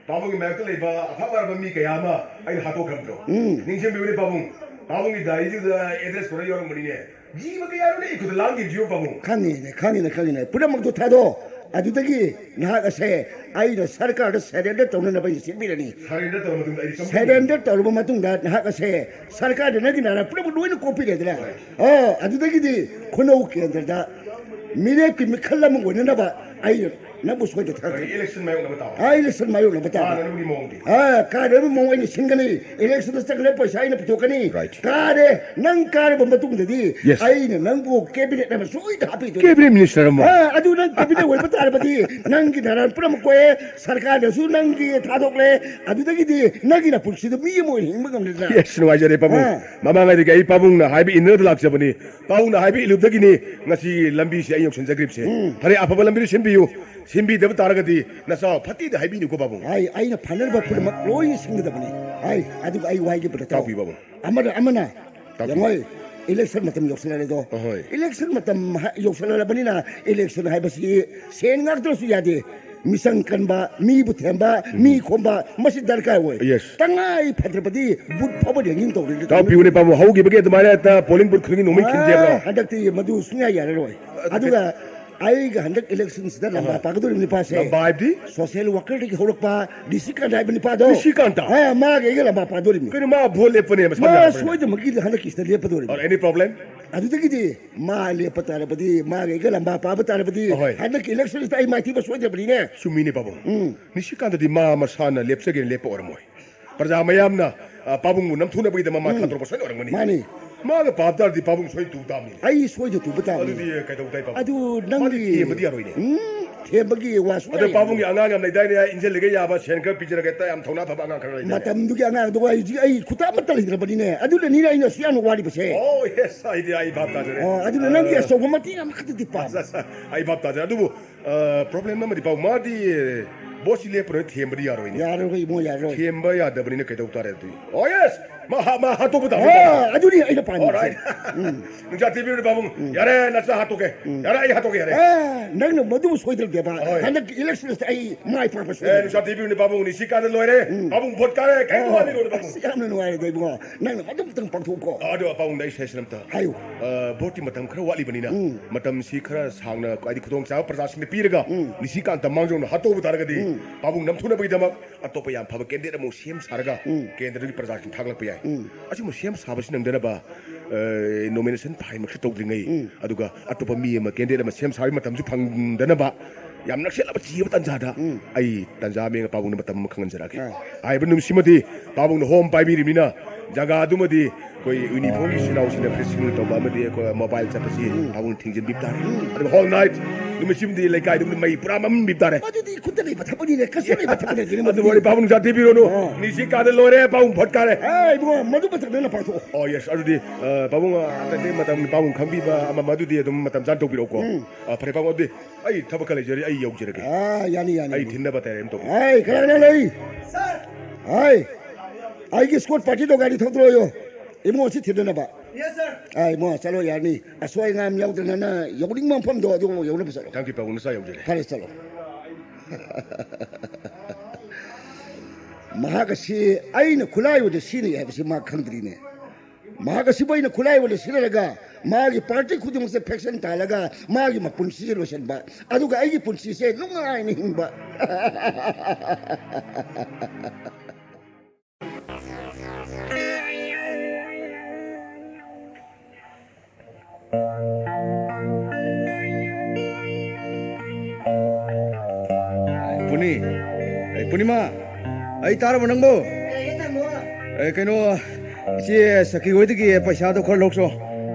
ꯄꯥꯕꯨꯡꯒꯤ ꯃꯥꯌꯣꯛꯇ ꯂꯩꯕ ꯑꯐ ꯐꯔꯕ ꯃꯤ ꯀꯌꯥ ꯑꯃ ꯑꯩꯅ ꯍꯥꯠꯇꯣꯛꯈ꯭ꯔꯕꯗꯣ꯫ ꯎꯝ꯫ ꯅꯤꯡꯁꯤꯡꯕꯤꯌꯨꯅꯦ ꯄꯥꯕꯨꯡ꯫ ꯄꯥꯕꯨꯡꯒꯤ diaryꯗꯨꯗ address ꯄꯨꯔꯥ ꯌꯥꯎꯔꯝꯕꯅꯤꯅꯦ꯫ ꯖꯤꯕ ꯀꯌꯥꯅꯣꯅꯦ ꯑꯩ ꯈꯨꯠꯇ ꯂꯥꯡꯈꯤꯕꯁꯤꯕꯨ ꯄꯥꯕꯨꯡ? ꯈꯪꯉꯤꯅꯦ, ꯈꯪꯉꯤꯅꯦ, ꯈꯪꯉꯤꯅꯦ꯫ ꯄꯨꯝꯅꯃꯛꯇꯨ ꯊꯥꯗꯣꯛꯑꯣ꯫ ꯑꯗꯨꯗꯒꯤ ꯅꯍꯥꯛ ꯑꯁꯦ ꯑꯩꯅ ꯁꯔꯀꯥꯔꯗ surrender ꯇꯧꯅꯅꯕ ꯑꯩꯅ ꯁꯤꯟꯕꯤꯔꯅꯤ꯫ Surrender ꯇꯧꯔꯕ ꯃꯇꯨꯡꯗ ꯑꯩ ꯀꯝꯗꯧꯅꯤ? Surrender ꯇꯧꯔꯕ ꯃꯇꯨꯡꯗ ꯅꯍꯥꯛ ꯑꯁꯦ ꯁꯔꯀꯥꯔꯗ ꯅꯪꯒꯤ ꯅꯥꯔꯛ ꯄꯨꯝꯅꯃꯛ ꯂꯣꯏꯅ ꯀꯣꯛꯄꯤꯔꯦꯗꯅ꯫ ꯍꯣꯏ꯫ ꯑꯣ, ꯑꯗꯨꯗꯒꯤꯗꯤ ꯈꯨꯅꯧ ꯀꯦꯟꯗ꯭ꯔꯗ ꯃꯤꯔꯦꯞꯀꯤ ꯃꯤꯈꯜ ꯑꯃ ꯑꯣꯏꯅꯅꯕ ꯑꯩ ꯅꯪꯕꯨ ꯁꯣꯏꯗ ꯊꯥꯔꯛꯀꯅꯤ꯫ ꯏꯂꯦꯛꯁꯟ ꯃꯥꯌꯣꯛꯅꯕ ꯇꯥꯕ꯫ ꯑꯥ, ꯏꯂꯦꯛꯁꯟ ꯃꯥꯌꯣꯛꯅꯕ ꯇꯥꯕ꯫ ꯀꯥꯅꯅꯕꯒꯤ ꯃꯑꯣꯡꯗꯤ꯫ ꯑꯥ, ꯀꯥꯅꯕꯒꯤ ꯃꯑꯣꯡ ꯑꯩꯅ ꯁꯤꯟꯒꯅꯤ꯫ ꯏꯂꯦꯛꯁꯟꯗ ꯆꯪꯒꯗꯕ ꯄꯩꯁꯥ ꯑꯩꯅ ꯄꯨꯊꯣꯛꯀꯅꯤ꯫ Right. ꯀꯥꯔꯦ, ꯅꯪ ꯀꯥꯔꯕ ꯃꯇꯨꯡꯗꯗꯤ Yes. ꯑꯩꯅ ꯅꯪꯕꯨ cabinet ꯑꯃ ꯁꯣꯏꯗꯅ ꯍꯥꯞꯄꯤꯗꯣꯏꯅꯤ꯫ Cabinet minister ꯑꯃ? ꯑꯥ, ꯑꯗꯨ ꯅꯪ cabinet ꯑꯣꯏꯕ ꯇꯥꯔꯕꯗꯤ ꯅꯪꯒꯤ ꯅꯔꯥꯟ ꯄꯨꯝꯅꯃꯛ ꯀꯣꯛꯑꯦ, ꯁꯔꯀꯥꯔꯅꯁꯨ ꯅꯪꯒꯤ ꯊꯥꯗꯣꯛꯂꯦ, ꯑꯗꯨꯗꯒꯤꯗꯤ ꯅꯪꯒꯤ ꯅꯄꯨꯟꯁꯤꯗ ꯃꯤ ꯑꯃ ꯑꯣꯏꯅ ꯍꯤꯡꯕ ꯉꯝꯒꯗ꯭ꯔꯥ? Yes, ꯅꯨꯡꯉꯥꯏꯖꯔꯦ ꯄꯥꯕꯨꯡ꯫ ꯑꯥ꯫ ꯃꯃꯥꯡꯉꯩꯗꯒꯤ ꯑꯩ ꯄꯥꯕꯨꯡꯅ ꯍꯥꯏꯕ ꯏꯟꯅꯗ ꯂꯥꯛꯆꯕꯅꯤ꯫ ꯄꯥꯕꯨꯡꯅ ꯍꯥꯏꯕ ꯏꯜꯂꯨꯕꯗꯒꯤꯅꯤ ꯉꯁꯤ ꯂꯝꯕꯤꯁꯦ ꯑꯩ ꯌꯧꯁꯤꯟꯖꯈ꯭ꯔꯤꯕꯁꯦ꯫ ꯐꯔꯦ, ꯑꯐꯕ ꯂꯝꯕꯤꯗ ꯁꯤꯟꯕꯤꯌꯨ꯫ ꯁꯤꯟꯕꯤꯗꯕ ꯇꯥꯔꯒꯗꯤ ꯅꯆꯥ ꯐꯠꯇꯦꯗ ꯍꯥꯏꯕꯤꯅꯨꯀꯣ ꯄꯥꯕꯨꯡ꯫ ꯑꯩ, ꯑꯩꯅ ꯐꯅꯅꯕ ꯄꯨꯝꯅꯃꯛ ꯂꯣꯏꯅ ꯁꯤꯟꯒꯗꯕꯅꯤ꯫ ꯑꯩ, ꯑꯗꯨꯒ ꯑꯩ ꯋꯥꯍꯩꯒꯤ ꯄꯨꯂꯞ ꯇꯥꯎ꯫ ꯇꯥꯛꯄꯤꯌꯨ ꯄꯥꯕꯨꯡ꯫ ꯑꯃꯅ, ꯑꯃꯅ, ꯇꯥꯛꯄꯤꯌꯨ꯫ ꯌꯦꯡꯉꯣ, election ꯃꯇꯝ ꯌꯧꯁꯤꯜꯂꯛꯂꯦꯗꯣ꯫ ꯑꯍꯣꯏ꯫ Election ꯃꯇꯝ ꯍꯥ-, ꯌꯧꯁꯤꯜꯂꯛꯂꯕꯅꯤꯅ election ꯍꯥꯏꯕꯁꯤ ꯁꯦꯟ ꯉꯥꯛꯇꯅꯁꯨ ꯌꯥꯗꯦ꯫ ꯃꯤꯆꯪ ꯀꯟꯕ, ꯃꯤꯕꯨ ꯊꯦꯝꯕ, ꯃꯤ ꯈꯣꯝꯕ, ꯃꯁꯤ ꯗꯔꯀꯥꯔ ꯑꯣꯏ꯫ Yes. ꯇꯉꯥꯏ ꯐꯗ꯭ꯔꯕꯗꯤ booth ꯐꯥꯎꯕ ꯔꯦꯡꯀꯤꯡ ꯇꯧꯔꯦ꯫ ꯇꯥꯛꯄꯤꯌꯨꯅꯦ ꯄꯥꯕꯨꯡ, ꯍꯧꯈꯤꯕꯒꯤ ꯑꯗꯨꯃꯥꯏꯅ ꯍꯦꯛꯇ polling booth ꯈꯨꯗꯤꯡꯒꯤ ꯅꯣꯡꯃꯩ ꯈꯤꯟꯖꯦꯕ꯭ꯔꯣ? ꯑꯥ, ꯍꯟꯗꯛꯇꯤ ꯃꯗꯨ ꯁꯨꯡꯌꯥ ꯌꯥꯔꯔꯣꯏ꯫ ꯑꯗꯨꯒ ꯑꯩꯒ ꯍꯟꯗꯛ election ꯁꯤꯗ ꯂꯝꯕꯥ ꯄꯥꯒꯗꯧꯔꯤꯕ ꯅꯨꯄꯥꯁꯦ꯫ ꯂꯝꯕꯥ ꯍꯥꯏꯕꯗꯤ? Social worker ꯗꯒꯤ ꯍꯧꯔꯛꯄ ꯅꯤꯁꯤꯀꯥꯟꯇ ꯍꯥꯏꯕ ꯅꯨꯄꯥꯗꯣ꯫ ꯅꯤꯁꯤꯀꯥꯟꯇ? ꯑꯥ, ꯃꯥꯒ ꯑꯩꯒ ꯂꯝꯕꯥ ꯄꯥꯗꯧꯔꯤꯕꯅꯤ꯫ ꯀꯩꯅꯣ, ꯃꯥ vote ꯂꯦꯞꯄꯅꯦ, ꯃꯁꯥ ꯃꯥ ꯌꯥꯕ꯭ꯔꯅꯦ? ꯁꯣꯏꯗꯅꯃꯛꯀꯤ ꯍꯟꯗꯛꯀꯤꯁꯤꯗ ꯂꯦꯞꯄꯗꯧꯔꯤꯕꯅꯤ꯫ Or any problem? ꯑꯗꯨꯗꯒꯤꯗꯤ ꯃꯥ ꯂꯦꯞꯄ ꯇꯥꯔꯕꯗꯤ, ꯃꯥꯒ ꯑꯩꯒ ꯂꯝꯕꯥ ꯄꯥꯕ ꯇꯥꯔꯕꯗꯤ, ꯑꯍꯣꯏ꯫ ꯍꯟꯗꯛꯀꯤ election ꯁꯤꯗ ꯑꯩ ꯃꯥꯏꯊꯤꯕ ꯁꯣꯏꯗ꯭ꯔꯕꯅꯤꯅꯦ꯫ ꯆꯨꯝꯃꯤꯅꯦ ꯄꯥꯕꯨꯡ꯫ ꯅꯤꯁꯤꯀꯥꯟꯇꯗꯤ ꯃꯥ ꯃꯁꯥꯅ ꯂꯦꯞꯆꯒꯦꯅ ꯂꯦꯞꯄ ꯑꯣꯏꯔꯝꯃꯣꯏ꯫ ꯄ꯭ꯔꯖꯥ ꯃꯌꯥꯝꯅ, ꯑ, ꯄꯥꯕꯨꯡꯕꯨ ꯅꯝꯊꯨꯅꯕꯒꯤꯗꯃꯛ ꯃꯥ ꯊꯥꯗꯣꯔꯛꯄ ꯁꯣꯏꯅ ꯑꯣꯏꯔꯝꯒꯅꯤ꯫ ꯃꯥꯅꯤ꯫ ꯃꯥꯒ ꯄꯥꯕ ꯇꯥꯔꯗꯤ ꯄꯥꯕꯨꯡ ꯁꯣꯏ ꯇꯨ ꯇꯥꯕꯅꯤ꯫ ꯑꯩ ꯁꯣꯏꯗ ꯇꯨꯕ ꯇꯥꯕꯅꯤ꯫ ꯑꯗꯨꯗꯤ ꯀꯩꯗꯧ ꯇꯥꯏ ꯄꯥꯕꯨꯡ? ꯑꯗꯨ ꯅꯪꯒꯤ ꯃꯥꯗꯤ ꯊꯦꯝꯕꯗꯤ ꯌꯥꯔꯣꯏꯅꯦ꯫ ꯎꯝ, ꯊꯦꯝꯕꯒꯤ ꯋꯥ ꯁꯨꯡꯌꯥ ꯑꯗꯣ ꯌꯥꯔꯣꯏ꯫ ꯄꯥꯕꯨꯡꯒꯤ ꯑꯉꯥꯡ ꯌꯥꯝ ꯂꯩꯗꯥꯏꯅꯦ, ꯏꯟꯖꯜꯂꯒ ꯌꯥꯕ, ꯁꯦꯟ ꯈꯔ ꯄꯤꯖꯔꯒ ꯍꯦꯛꯇ ꯌꯥꯝ ꯊꯧꯅꯥ ꯐꯕ ꯑꯉꯥꯡ ꯈꯔ ꯂꯩꯗꯥꯏꯅꯦ? ꯃꯇꯝꯗꯨꯒꯤ ꯑꯉꯥꯡꯗꯨꯒ ꯍꯧꯖꯤꯛ ꯑꯩ ꯈꯨꯇꯥ ꯑꯃꯠꯇ ꯂꯩꯇ꯭ꯔꯕꯅꯤꯅꯦ꯫ ꯑꯗꯨꯅꯅꯤꯅꯦ ꯑꯩꯅ ꯑꯁꯨꯛ ꯌꯥꯝꯅ ꯋꯥꯔꯤꯕꯁꯦ꯫ Oh, yes, ꯑꯩꯗꯤ ꯑꯩ ꯚꯥꯞ ꯇꯥꯖꯔꯦ꯫ ꯑꯣ, ꯑꯗꯨꯅ ꯅꯪꯒꯤ ꯑꯆꯧꯕ ꯃꯇꯦꯡ ꯑꯃꯈꯛꯇꯗꯤ ꯄꯥꯝꯃꯤ꯫ ꯑꯁ, ꯑꯁ, ꯑꯩ ꯚꯥꯞ ꯇꯥꯖꯔꯦ꯫ ꯑꯗꯨꯕꯨ, ꯑ, problem ꯑꯃꯗꯤ ꯄꯥꯕꯨꯡ, ꯃꯥꯗꯤ vote ꯁꯤ ꯂꯦꯞꯄꯔꯣꯏ, ꯊꯦꯝꯕꯗꯤ ꯌꯥꯔꯣꯏꯅꯦ꯫ ꯌꯥꯔꯣꯏ, ꯏꯕꯨꯡꯉꯣ, ꯌꯥꯔꯣꯏ꯫ ꯊꯦꯝꯕ ꯌꯥꯗꯕꯅꯤꯅ ꯀꯩꯗꯧ ꯇꯥꯔꯦ ꯑꯗꯨꯗꯤ? Oh, yes! ꯃꯥ ꯍꯥ-, ꯃꯥ ꯍꯥꯠꯇꯣꯛꯄ ꯇꯥꯕꯅꯤ꯫ ꯑꯥ, ꯑꯗꯨꯅꯤ ꯑꯩꯅ All right. ꯄꯥꯝꯃꯤꯁꯦ꯫ ꯅꯨꯡꯁꯥ ꯊꯤꯕꯤꯔꯨꯅꯦ ꯄꯥꯕꯨꯡ꯫ ꯌꯥꯔꯦ, ꯅꯆꯥ ꯍꯥꯠꯇꯣꯛꯀꯦ꯫ ꯌꯥꯔꯦ, ꯑꯩ ꯍꯥꯠꯇꯣꯛꯀꯦ, ꯌꯥꯔꯦ꯫ ꯑꯥ, ꯅꯪꯅ ꯃꯗꯨ ꯁꯣꯏꯗ꯭ꯔꯒꯦꯕ꯫ ꯍꯣꯏ꯫ ꯍꯟꯗꯛꯀꯤ election ꯁꯤꯗ ꯑꯩ ꯃꯥꯏ ꯄꯥꯛꯄ ꯑꯦ, ꯁꯣꯏꯗ꯭ꯔꯒꯦ꯫ ꯅꯨꯡꯁꯥ ꯊꯤꯕꯤꯔꯨꯅꯦ ꯄꯥꯕꯨꯡ, ꯅꯤꯁꯤꯀꯥꯟꯇ ꯂꯣꯏꯔꯦ꯫ ꯄꯥꯕꯨꯡ vote ꯀꯥꯔꯦ, ꯀꯩꯝꯇ ꯋꯥꯕꯤꯔꯨꯅꯦ ꯄꯥꯕꯨꯡ꯫ ꯑꯁ, ꯌꯥꯝꯅ ꯅꯨꯡꯉꯥꯏꯔꯦꯗ ꯏꯕꯨꯡꯉꯣ꯫ ꯅꯪꯅ ꯃꯗꯨ ꯑꯃꯇꯪ ꯄꯥꯡꯊꯣꯛꯎꯀꯣ꯫ ꯑꯗꯣ ꯄꯥꯕꯨꯡꯗ ꯑꯩ suggestion ꯑꯝꯇ꯫ ꯍꯥꯏꯌꯨ꯫ ꯑ, vote ꯀꯤ ꯃꯇꯝ ꯈꯔ ꯋꯥꯠꯂꯤꯕꯅꯤꯅ, ꯃꯇꯝꯁꯤ ꯈꯔ ꯁꯥꯡꯅ, ꯍꯥꯏꯗꯤ ꯈꯨꯗꯣꯡꯆꯥꯕ ꯄ꯭ꯔꯖꯥꯁꯤꯡꯗ ꯄꯤꯔꯒ, ꯅꯤꯁꯤꯀꯥꯟꯇ ꯃꯥꯡꯖꯧꯅ ꯍꯥꯠꯇꯣꯛꯎꯕ ꯇꯥꯔꯒꯗꯤ, ꯄꯥꯕꯨꯡ ꯅꯝꯊꯨꯅꯕꯒꯤꯗꯃꯛ ꯑꯇꯣꯞꯄ ꯌꯥꯝ ꯐꯕ candidate ꯑꯃꯨꯛ ꯁꯦꯝ ꯁꯥꯔꯒ, ꯀꯦꯟꯗ꯭ꯔꯗꯒꯤ ꯄ꯭ꯔꯖꯥꯁꯤꯡ ꯊꯥꯒꯠꯂꯛꯄ ꯌꯥꯏ꯫ ꯑꯁꯤꯒꯨꯝꯕ ꯁꯦꯝ ꯁꯥꯕꯁꯤ ꯅꯪꯗꯅꯕ, ꯑ, nomination ꯐꯥꯏꯜꯃꯛꯁꯨ ꯇꯧꯗ꯭ꯔꯤꯉꯩ, ꯑꯗꯨꯒ ꯑꯇꯣꯞꯄ ꯃꯤ ꯑꯃ candidate ꯑꯃ ꯁꯦꯝ ꯁꯥꯕꯒꯤ ꯃꯇꯝꯁꯨ ꯐꯪꯗꯅꯕ, ꯌꯥꯝ ꯅꯛꯁꯤꯜꯂꯕ ꯆꯤꯔꯕ ꯇꯥꯟꯖꯥꯗ ꯎꯝ꯫ ꯑꯩ ꯇꯥꯟꯖꯥ ꯃꯦꯡꯉ ꯄꯥꯕꯨꯡꯗ ꯃꯇꯝ ꯑꯃ ꯈꯪꯍꯟꯖꯔꯛꯑꯒꯦ꯫ ꯑꯥ꯫ ꯍꯥꯏꯔꯤꯕ ꯅꯨꯃꯤꯠꯁꯤꯃꯗꯤ ꯄꯥꯕꯨꯡꯅ ꯍꯣꯝ ꯄꯥꯏꯕꯤꯔꯤꯕꯅꯤꯅ ꯖꯒꯥ ꯑꯗꯨꯃꯗꯤ ꯑꯩꯈꯣꯏ ꯌꯨꯅꯤꯐꯣꯔꯝꯒꯤ ꯏꯆꯤꯜ ꯏꯅꯥꯎꯁꯤꯡꯅ ꯐꯤꯠ ꯁꯤꯡꯅ ꯇꯧꯕ ꯑꯃꯗꯤ ꯑꯩꯈꯣꯏ ꯃꯣꯕꯥꯏꯜ ꯆꯠꯄꯁꯤ ꯎꯝ꯫ ꯄꯥꯕꯨꯡꯅ ꯊꯤꯡꯖꯤꯟꯕꯤꯕ ꯇꯥꯔꯦ꯫ ꯎꯝ꯫ ꯑꯗꯨꯒ ꯍꯣꯜ ꯅꯥꯏꯠ ꯅꯨꯃꯤꯠꯁꯤꯃꯗꯤ ꯂꯩꯀꯥꯏꯗꯨꯃꯗꯤ ꯃꯩ ꯄꯨꯔꯥ ꯃꯝꯍꯟꯕꯤꯕ ꯇꯥꯔꯦ꯫ ꯃꯗꯨꯗꯤ ꯈꯨꯠꯇ ꯂꯩꯕ ꯊꯕꯛꯅꯤꯅꯦ, ꯀꯩꯁꯨ ꯂꯩꯕ ꯊꯕꯛ ꯅꯠꯇꯦꯅꯦ ꯑꯗꯨꯕꯨ ꯃꯗꯨꯗꯤ꯫ ꯋꯥꯔꯤ ꯄꯥꯕꯨꯡ ꯆꯥ ꯊꯤꯕꯤꯔꯨꯅꯨ꯫ ꯑꯥ꯫ ꯅꯤꯁꯤ ꯀꯥꯗ ꯂꯣꯏꯔꯦ, ꯄꯥꯕꯨꯡ ꯚꯣꯠ ꯀꯥꯔꯦ꯫ ꯑꯦ, ꯏꯕꯨꯡꯉꯣ, ꯃꯗꯨ ꯃꯊꯛꯇ ꯅꯪꯅ ꯄꯥꯡꯊꯣꯛꯑꯣ꯫ ꯑꯣ, ꯌꯦꯁ, ꯑꯗꯨꯗꯤ, ꯑ, ꯄꯥꯕꯨꯡ, ꯑ, ꯑꯇꯩ ꯑꯇꯩ ꯃꯇꯝ ꯄꯥꯕꯨꯡ ꯈꯪꯕꯤꯕ ꯑꯃ ꯃꯗꯨꯗꯤ ꯑꯗꯨꯝ ꯃꯇꯝ ꯆꯥꯅ ꯇꯧꯕꯤꯔꯛꯎꯀꯣ꯫ ꯎꯝ꯫ ꯑ, ꯐꯔꯦ ꯄꯥꯕꯨꯡ, ꯑꯗꯨꯗꯤ ꯑꯩ ꯊꯕꯛ ꯈꯔ ꯂꯩꯖꯔꯤ, ꯑꯩ ꯌꯧꯖꯔꯒꯦ꯫ ꯑꯥ, ꯌꯥꯅꯤ, ꯌꯥꯅꯤ, ꯑꯩ ꯌꯥꯅꯤ꯫ ꯊꯤꯟꯅꯕ ꯇꯌꯥꯔꯤ ꯑꯃ ꯇꯧꯕꯤꯔꯣ꯫ ꯑꯦ, ꯀꯅꯥ ꯀꯅꯥ ꯂꯩ? ꯁꯥꯔ! ꯑꯦ, ꯑꯩꯒꯤ ꯁ꯭ꯀꯣꯠ ꯄꯥꯔꯇꯤꯗꯣ ꯒꯥꯔꯤ ꯊꯧꯗꯣꯔꯛꯑꯣ꯫ ꯏꯕꯨꯡꯉꯣ, ꯁꯤ ꯊꯤꯟꯅꯅꯕ꯫ ꯌꯦꯁ, ꯁꯥꯔ꯫ ꯑꯦ, ꯏꯕꯨꯡꯉꯣ, ꯆꯠꯂꯣ, ꯌꯥꯅꯤ꯫ ꯑꯁꯣꯏ ꯑꯉꯥꯝ ꯌꯥꯎꯗꯅ ꯅꯪꯅ ꯌꯧꯅꯤꯡꯕ ꯃꯐꯝꯗꯣ ꯑꯗꯨ ꯌꯧꯅꯕ ꯆꯠꯂꯣ꯫ ꯊꯦꯡꯀ꯭ꯌꯨ ꯄꯥꯕꯨꯡ, ꯅꯁꯥ ꯌꯧꯖꯔꯦ꯫ ꯐꯔꯦ, ꯆꯠꯂꯣ꯫ ꯃꯍꯥꯛ ꯑꯁꯤ ꯑꯩꯅ ꯈꯨꯠꯂꯥꯏ ꯑꯣꯏꯅ ꯁꯤꯖꯤꯟꯅꯩ ꯍꯥꯏꯕꯁꯤ ꯃꯥ ꯈꯪꯗ꯭ꯔꯤꯅꯦ꯫ ꯃꯍꯥꯛ ꯑꯁꯤꯕꯨ ꯑꯩꯅ ꯈꯨꯠꯂꯥꯏ ꯑꯣꯏꯅ ꯁꯤꯖꯤꯟꯅꯔꯒ ꯃꯥꯒꯤ ꯄꯥꯔꯇꯤ ꯈꯨꯗꯤꯡꯃꯛꯁꯦ ꯐꯦꯛꯁꯟ ꯇꯥꯍꯜꯂꯒ ꯃꯥꯒꯤ ꯃꯄꯨꯟꯁꯤꯁꯦ ꯂꯣꯏꯁꯤꯟꯕ, ꯑꯗꯨꯒ ꯑꯩꯒꯤ ꯄꯨꯟꯁꯤꯁꯦ ꯅꯨꯡꯉꯥꯏꯅ ꯍꯤꯡꯕ꯫ ꯄꯨꯅꯤ, ꯑꯩ ꯄꯨꯔꯅꯤꯃꯥ, ꯑꯩ ꯇꯥꯔꯕ ꯅꯪꯕꯣ? ꯇꯥꯏꯌꯦ, ꯇꯥꯃꯣ꯫ ꯑꯦ, ꯀꯩꯅꯣ, ꯏꯆꯦ ꯁꯈꯤ ꯍꯣꯏꯗꯒꯤ ꯄꯩꯁꯥꯗꯣ ꯈꯔ ꯂꯧꯁꯣ꯫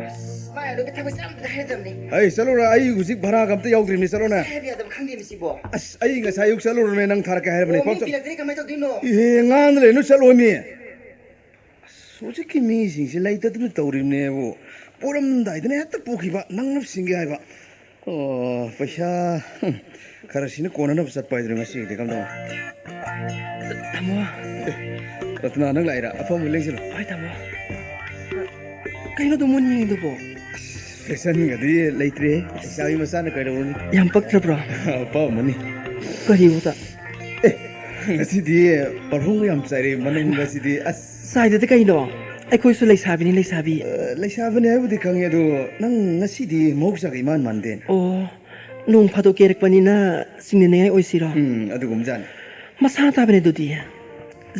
ꯑꯁ, ꯃꯥ ꯑꯗꯨꯒꯤ ꯊꯕꯛꯁꯦ ꯑꯝꯇ ꯍꯥꯏꯔꯗꯕꯅꯦ꯫ ꯑꯩ ꯆꯠꯂꯨꯔ, ꯑꯩ ꯍꯧꯖꯤꯛ ꯚꯔꯥꯒ ꯑꯝꯇ ꯌꯥꯎꯗ꯭ꯔꯤꯕꯅꯤ, ꯆꯠꯂꯣꯅꯦ꯫ ꯍꯥꯏꯕ ꯌꯥꯗꯕ ꯈꯪꯗꯦ ꯃꯁꯤꯕꯣ꯫ ꯑꯁ, ꯑꯩ ꯉꯁꯥꯏ ꯑꯌꯨꯛ ꯆꯠꯂꯨꯔꯃꯦ, ꯅꯪ ꯊꯥꯔꯛꯀꯦ ꯍꯥꯏꯔꯕꯅꯤ꯫ ꯑꯣ, ꯃꯤ ꯄꯤꯔꯛꯇ꯭ꯔꯗꯤ ꯀꯃꯥꯏꯅ ꯇꯧꯗꯣꯏꯅꯣ? ꯏꯍꯦ, ꯉꯥꯡꯗ ꯂꯩꯅꯨ, ꯆꯠꯂꯣꯃꯤ꯫ ꯑꯁ, ꯍꯧꯖꯤꯛꯀꯤ ꯃꯤꯁꯤꯡꯁꯤ ꯂꯩꯇꯗꯅ ꯇꯧꯔꯤꯕꯅꯦꯕꯨ꯫ ꯄꯣꯔꯝꯗꯥꯏꯗꯅ ꯍꯦꯛꯇ ꯄꯨꯈꯤꯕ, ꯅꯪꯅ ꯁꯤꯡꯒꯦ ꯍꯥꯏꯕ꯫ ꯑꯣ, ꯄꯩꯁꯥ, ꯍꯨꯝ, ꯈꯔ ꯁꯤꯅ ꯀꯣꯟꯅꯅꯕ ꯆꯠꯄ ꯍꯥꯏꯗꯨꯅ ꯉꯁꯤꯒꯤꯗꯤ ꯀꯝꯗꯧ? ꯇꯥꯃꯣ꯫ ꯑꯦ, ꯔꯇꯅꯥ, ꯅꯪ ꯂꯥꯛꯏꯔꯥ? ꯑꯐꯝꯕ ꯂꯦꯡꯁꯤꯜꯂꯣ꯫ ꯍꯣꯏ, ꯇꯥꯃꯣ꯫ ꯀꯩꯅꯣ ꯑꯗꯨꯝ ꯃꯨꯟ ꯌꯦꯡꯉꯤꯗꯨꯕꯣ? ꯑꯁ, ꯐꯦꯁꯟꯒꯗꯤ ꯂꯩꯇ꯭ꯔꯦ꯫ ꯂꯩꯁꯥꯕꯤ ꯃꯆꯥꯅ ꯀꯩꯗꯧꯔꯨꯅꯤ? ꯌꯥꯝ ꯄꯛꯇ꯭ꯔꯕ꯭ꯔꯣ? ꯑꯄꯥꯝꯕꯅꯤ꯫ ꯀꯔꯤꯕꯨꯇ? ꯑꯦ, ꯉꯁꯤꯗꯤ ꯄꯔꯐ꯭ꯌꯨꯝꯒ ꯌꯥꯝ ꯆꯥꯏꯔꯦ ꯃꯅꯨꯡꯗ ꯁꯤꯗꯤ, ꯑꯁ꯫ ꯆꯥꯏꯗꯗꯤ ꯀꯩꯅꯣ? ꯑꯩꯈꯣꯏꯁꯨ ꯂꯩꯁꯥꯕꯤꯅꯤ, ꯂꯩꯁꯥꯕꯤ꯫ ꯑ, ꯂꯩꯁꯥꯕꯤꯅꯤ ꯍꯥꯏꯕꯨꯗꯤ ꯈꯪꯉꯦ, ꯑꯗꯣ ꯅꯪ ꯉꯁꯤꯗꯤ ꯃꯍꯧꯁꯥꯒ ꯏꯃꯥꯟ ꯃꯥꯟꯗꯦ꯫ ꯑꯣ, ꯅꯣꯡ ꯐꯥꯗꯣꯛ ꯀꯦꯔꯛꯄꯅꯤꯅ ꯆꯤꯡꯅꯅꯤꯡꯉꯥꯏ ꯑꯣꯏꯁꯤꯔꯣ? ꯎꯝ, ꯑꯗꯨꯒꯨꯝꯕꯖꯥꯠꯅꯤ꯫ ꯃꯁꯥ ꯇꯥꯕꯅꯦ ꯑꯗꯨꯗꯤ꯫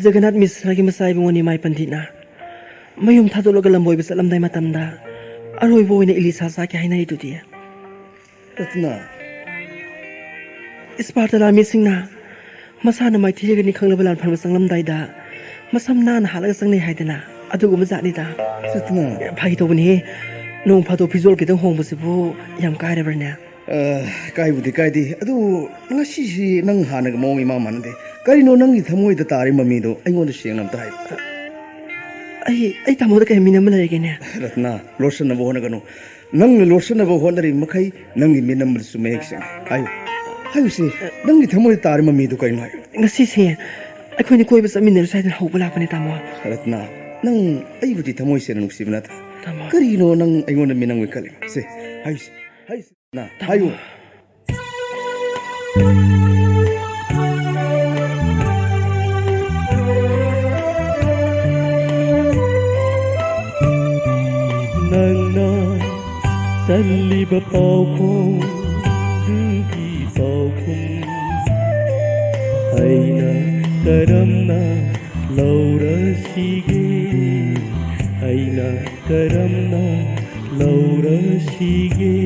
ꯖꯒꯟꯅꯥꯊ ꯃꯤꯁ꯭ꯔꯥꯒꯤ ꯃꯆꯥ ꯏꯕꯨꯡꯉꯣ ꯅꯤꯃꯥꯏ ꯄꯟꯗꯤꯠꯅ ꯃꯌꯨꯝ ꯊꯥꯗꯣꯛꯂꯒ ꯂꯝꯕꯣꯏꯕ ꯆꯠꯂꯝꯗꯥꯏ ꯃꯇꯝꯗ ꯑꯔꯣꯏꯕ ꯑꯣꯏꯅ ꯏꯂꯤꯁꯥ ꯆꯥꯒꯦ ꯍꯥꯏꯅꯔꯤꯗꯨꯗꯤ꯫ ꯔꯇꯅꯥ, ꯏꯁꯄꯥꯔꯇꯥ ꯂꯥꯟꯃꯤꯁꯤꯡꯅ ꯃꯁꯥꯅ ꯃꯥꯏꯊꯤꯔꯒꯅꯤ ꯈꯪꯂꯕ ꯂꯥꯟꯐꯝꯗ ꯆꯪꯂꯝꯗꯥꯏꯗ ꯃꯁꯝ ꯅꯥꯟꯅ ꯍꯥꯠꯂꯒ ꯆꯪꯅꯩ ꯍꯥꯏꯗꯅ, ꯑꯗꯨꯒꯨꯝꯕ ꯖꯥꯠꯅꯤꯗ꯫ ꯔꯠꯅꯥ꯫ ꯐꯥꯒꯤ ꯇꯧꯕꯅꯤꯍꯦ꯫ ꯅꯣꯡ ꯐꯥꯗꯣꯛ ꯐꯤꯖꯣꯜ ꯈꯤꯇꯪ ꯍꯣꯡꯕꯁꯤꯕꯨ ꯌꯥꯝ ꯀꯥꯏꯔꯕ꯭ꯔꯅꯦ? ꯑ, ꯀꯥꯏꯕꯨꯗꯤ ꯀꯥꯏꯗꯦ, ꯑꯗꯨ ꯉꯁꯤꯁꯤ ꯅꯪ ꯍꯥꯟꯅꯒ ꯃꯑꯣꯡ ꯏꯃꯥꯟ ꯃꯥꯟꯅꯗꯦ꯫ ꯀꯔꯤꯅꯣ ꯅꯪꯒꯤ ꯊꯃꯣꯏꯗ ꯇꯥꯔꯤ ꯃꯃꯤꯗꯣ ꯑꯩꯉꯣꯟꯗ ꯁꯦꯡꯅ ꯑꯝꯇ ꯍꯥꯏꯌꯨ꯫ ꯑꯩ, ꯑꯩ ꯇꯥꯃꯣꯗ ꯀꯩ ꯃꯤꯅꯝꯕ ꯂꯩꯔꯒꯦꯅꯦ? ꯔꯠꯅꯥ, ꯂꯣꯠꯁꯤꯟꯅꯕ ꯍꯣꯠꯅꯒꯅꯨ꯫ ꯅꯪꯅ ꯂꯣꯠꯁꯤꯟꯅꯕ ꯍꯣꯠꯅꯔꯤ ꯃꯈꯩ ꯅꯪꯒꯤ ꯃꯤꯅꯝꯕꯗꯁꯨ ꯃꯌꯦꯛ ꯁꯦꯡꯉꯦ꯫ ꯍꯥꯏꯌꯨ, ꯍꯥꯏꯌꯨꯁꯦ, ꯅꯪꯒꯤ ꯊꯃꯣꯏꯗ ꯇꯥꯔꯤ ꯃꯃꯤꯗꯣ ꯀꯔꯤꯅꯣ ꯍꯥꯏꯌꯨ꯫ ꯉꯁꯤꯁꯦ ꯑꯩꯈꯣꯏꯅꯤ ꯀꯣꯏꯕ ꯆꯠꯃꯤꯟꯅꯔꯨꯁꯦ ꯍꯥꯏꯗꯅ ꯍꯧꯕ ꯂꯥꯛꯄꯅꯦ, ꯇꯥꯃꯣ꯫ ꯔꯠꯅꯥ, ꯅꯪ ꯑꯩꯕꯨꯗꯤ ꯊꯃꯣꯏ ꯁꯦꯡꯅ ꯅꯨꯡꯁꯤꯕ ꯅꯠꯇ꯭ꯔꯣ? ꯇꯥꯃꯣ꯫ ꯀꯔꯤꯅꯣ ꯅꯪ ꯑꯩꯉꯣꯟꯗ ꯃꯤꯅꯝꯒꯦ ꯈꯜꯂꯤ? ꯁꯦ, ꯍꯥꯏꯌꯨꯁꯦ, ꯍꯥꯏꯌꯨꯁꯦ꯫ ꯅ, ꯍꯥꯏꯌꯨ꯫ ꯅꯪꯅ ꯆꯜꯂꯤꯕ ꯄꯥꯎꯈꯣꯡꯗꯨꯒꯤ ꯄꯥꯎꯈꯨꯝ ꯑꯩꯅ ꯀꯔꯝꯅ ꯂꯧꯔꯁꯤꯒꯦ? ꯑꯩꯅ ꯀꯔꯝꯅ ꯂꯧꯔꯁꯤꯒꯦ?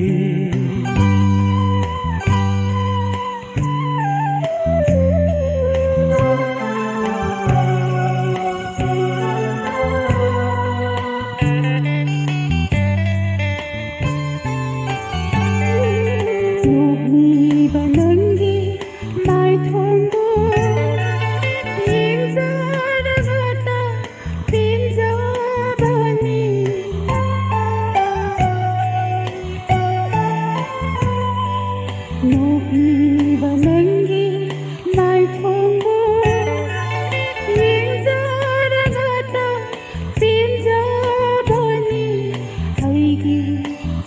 ꯅꯣꯛꯂꯤꯕ ꯅꯪꯒꯤ ꯃꯥꯏꯊꯣꯡꯗꯣ ꯌꯦꯡꯖꯔꯒꯇ ꯄꯦꯟꯖꯕꯅꯤ꯫ ꯅꯣꯛꯂꯤꯕ ꯅꯪꯒꯤ ꯃꯥꯏꯊꯣꯡꯕꯨ ꯌꯦꯡꯖꯔꯒꯇ ꯄꯦꯟꯖꯕꯅꯤ꯫ ꯑꯩꯒꯤ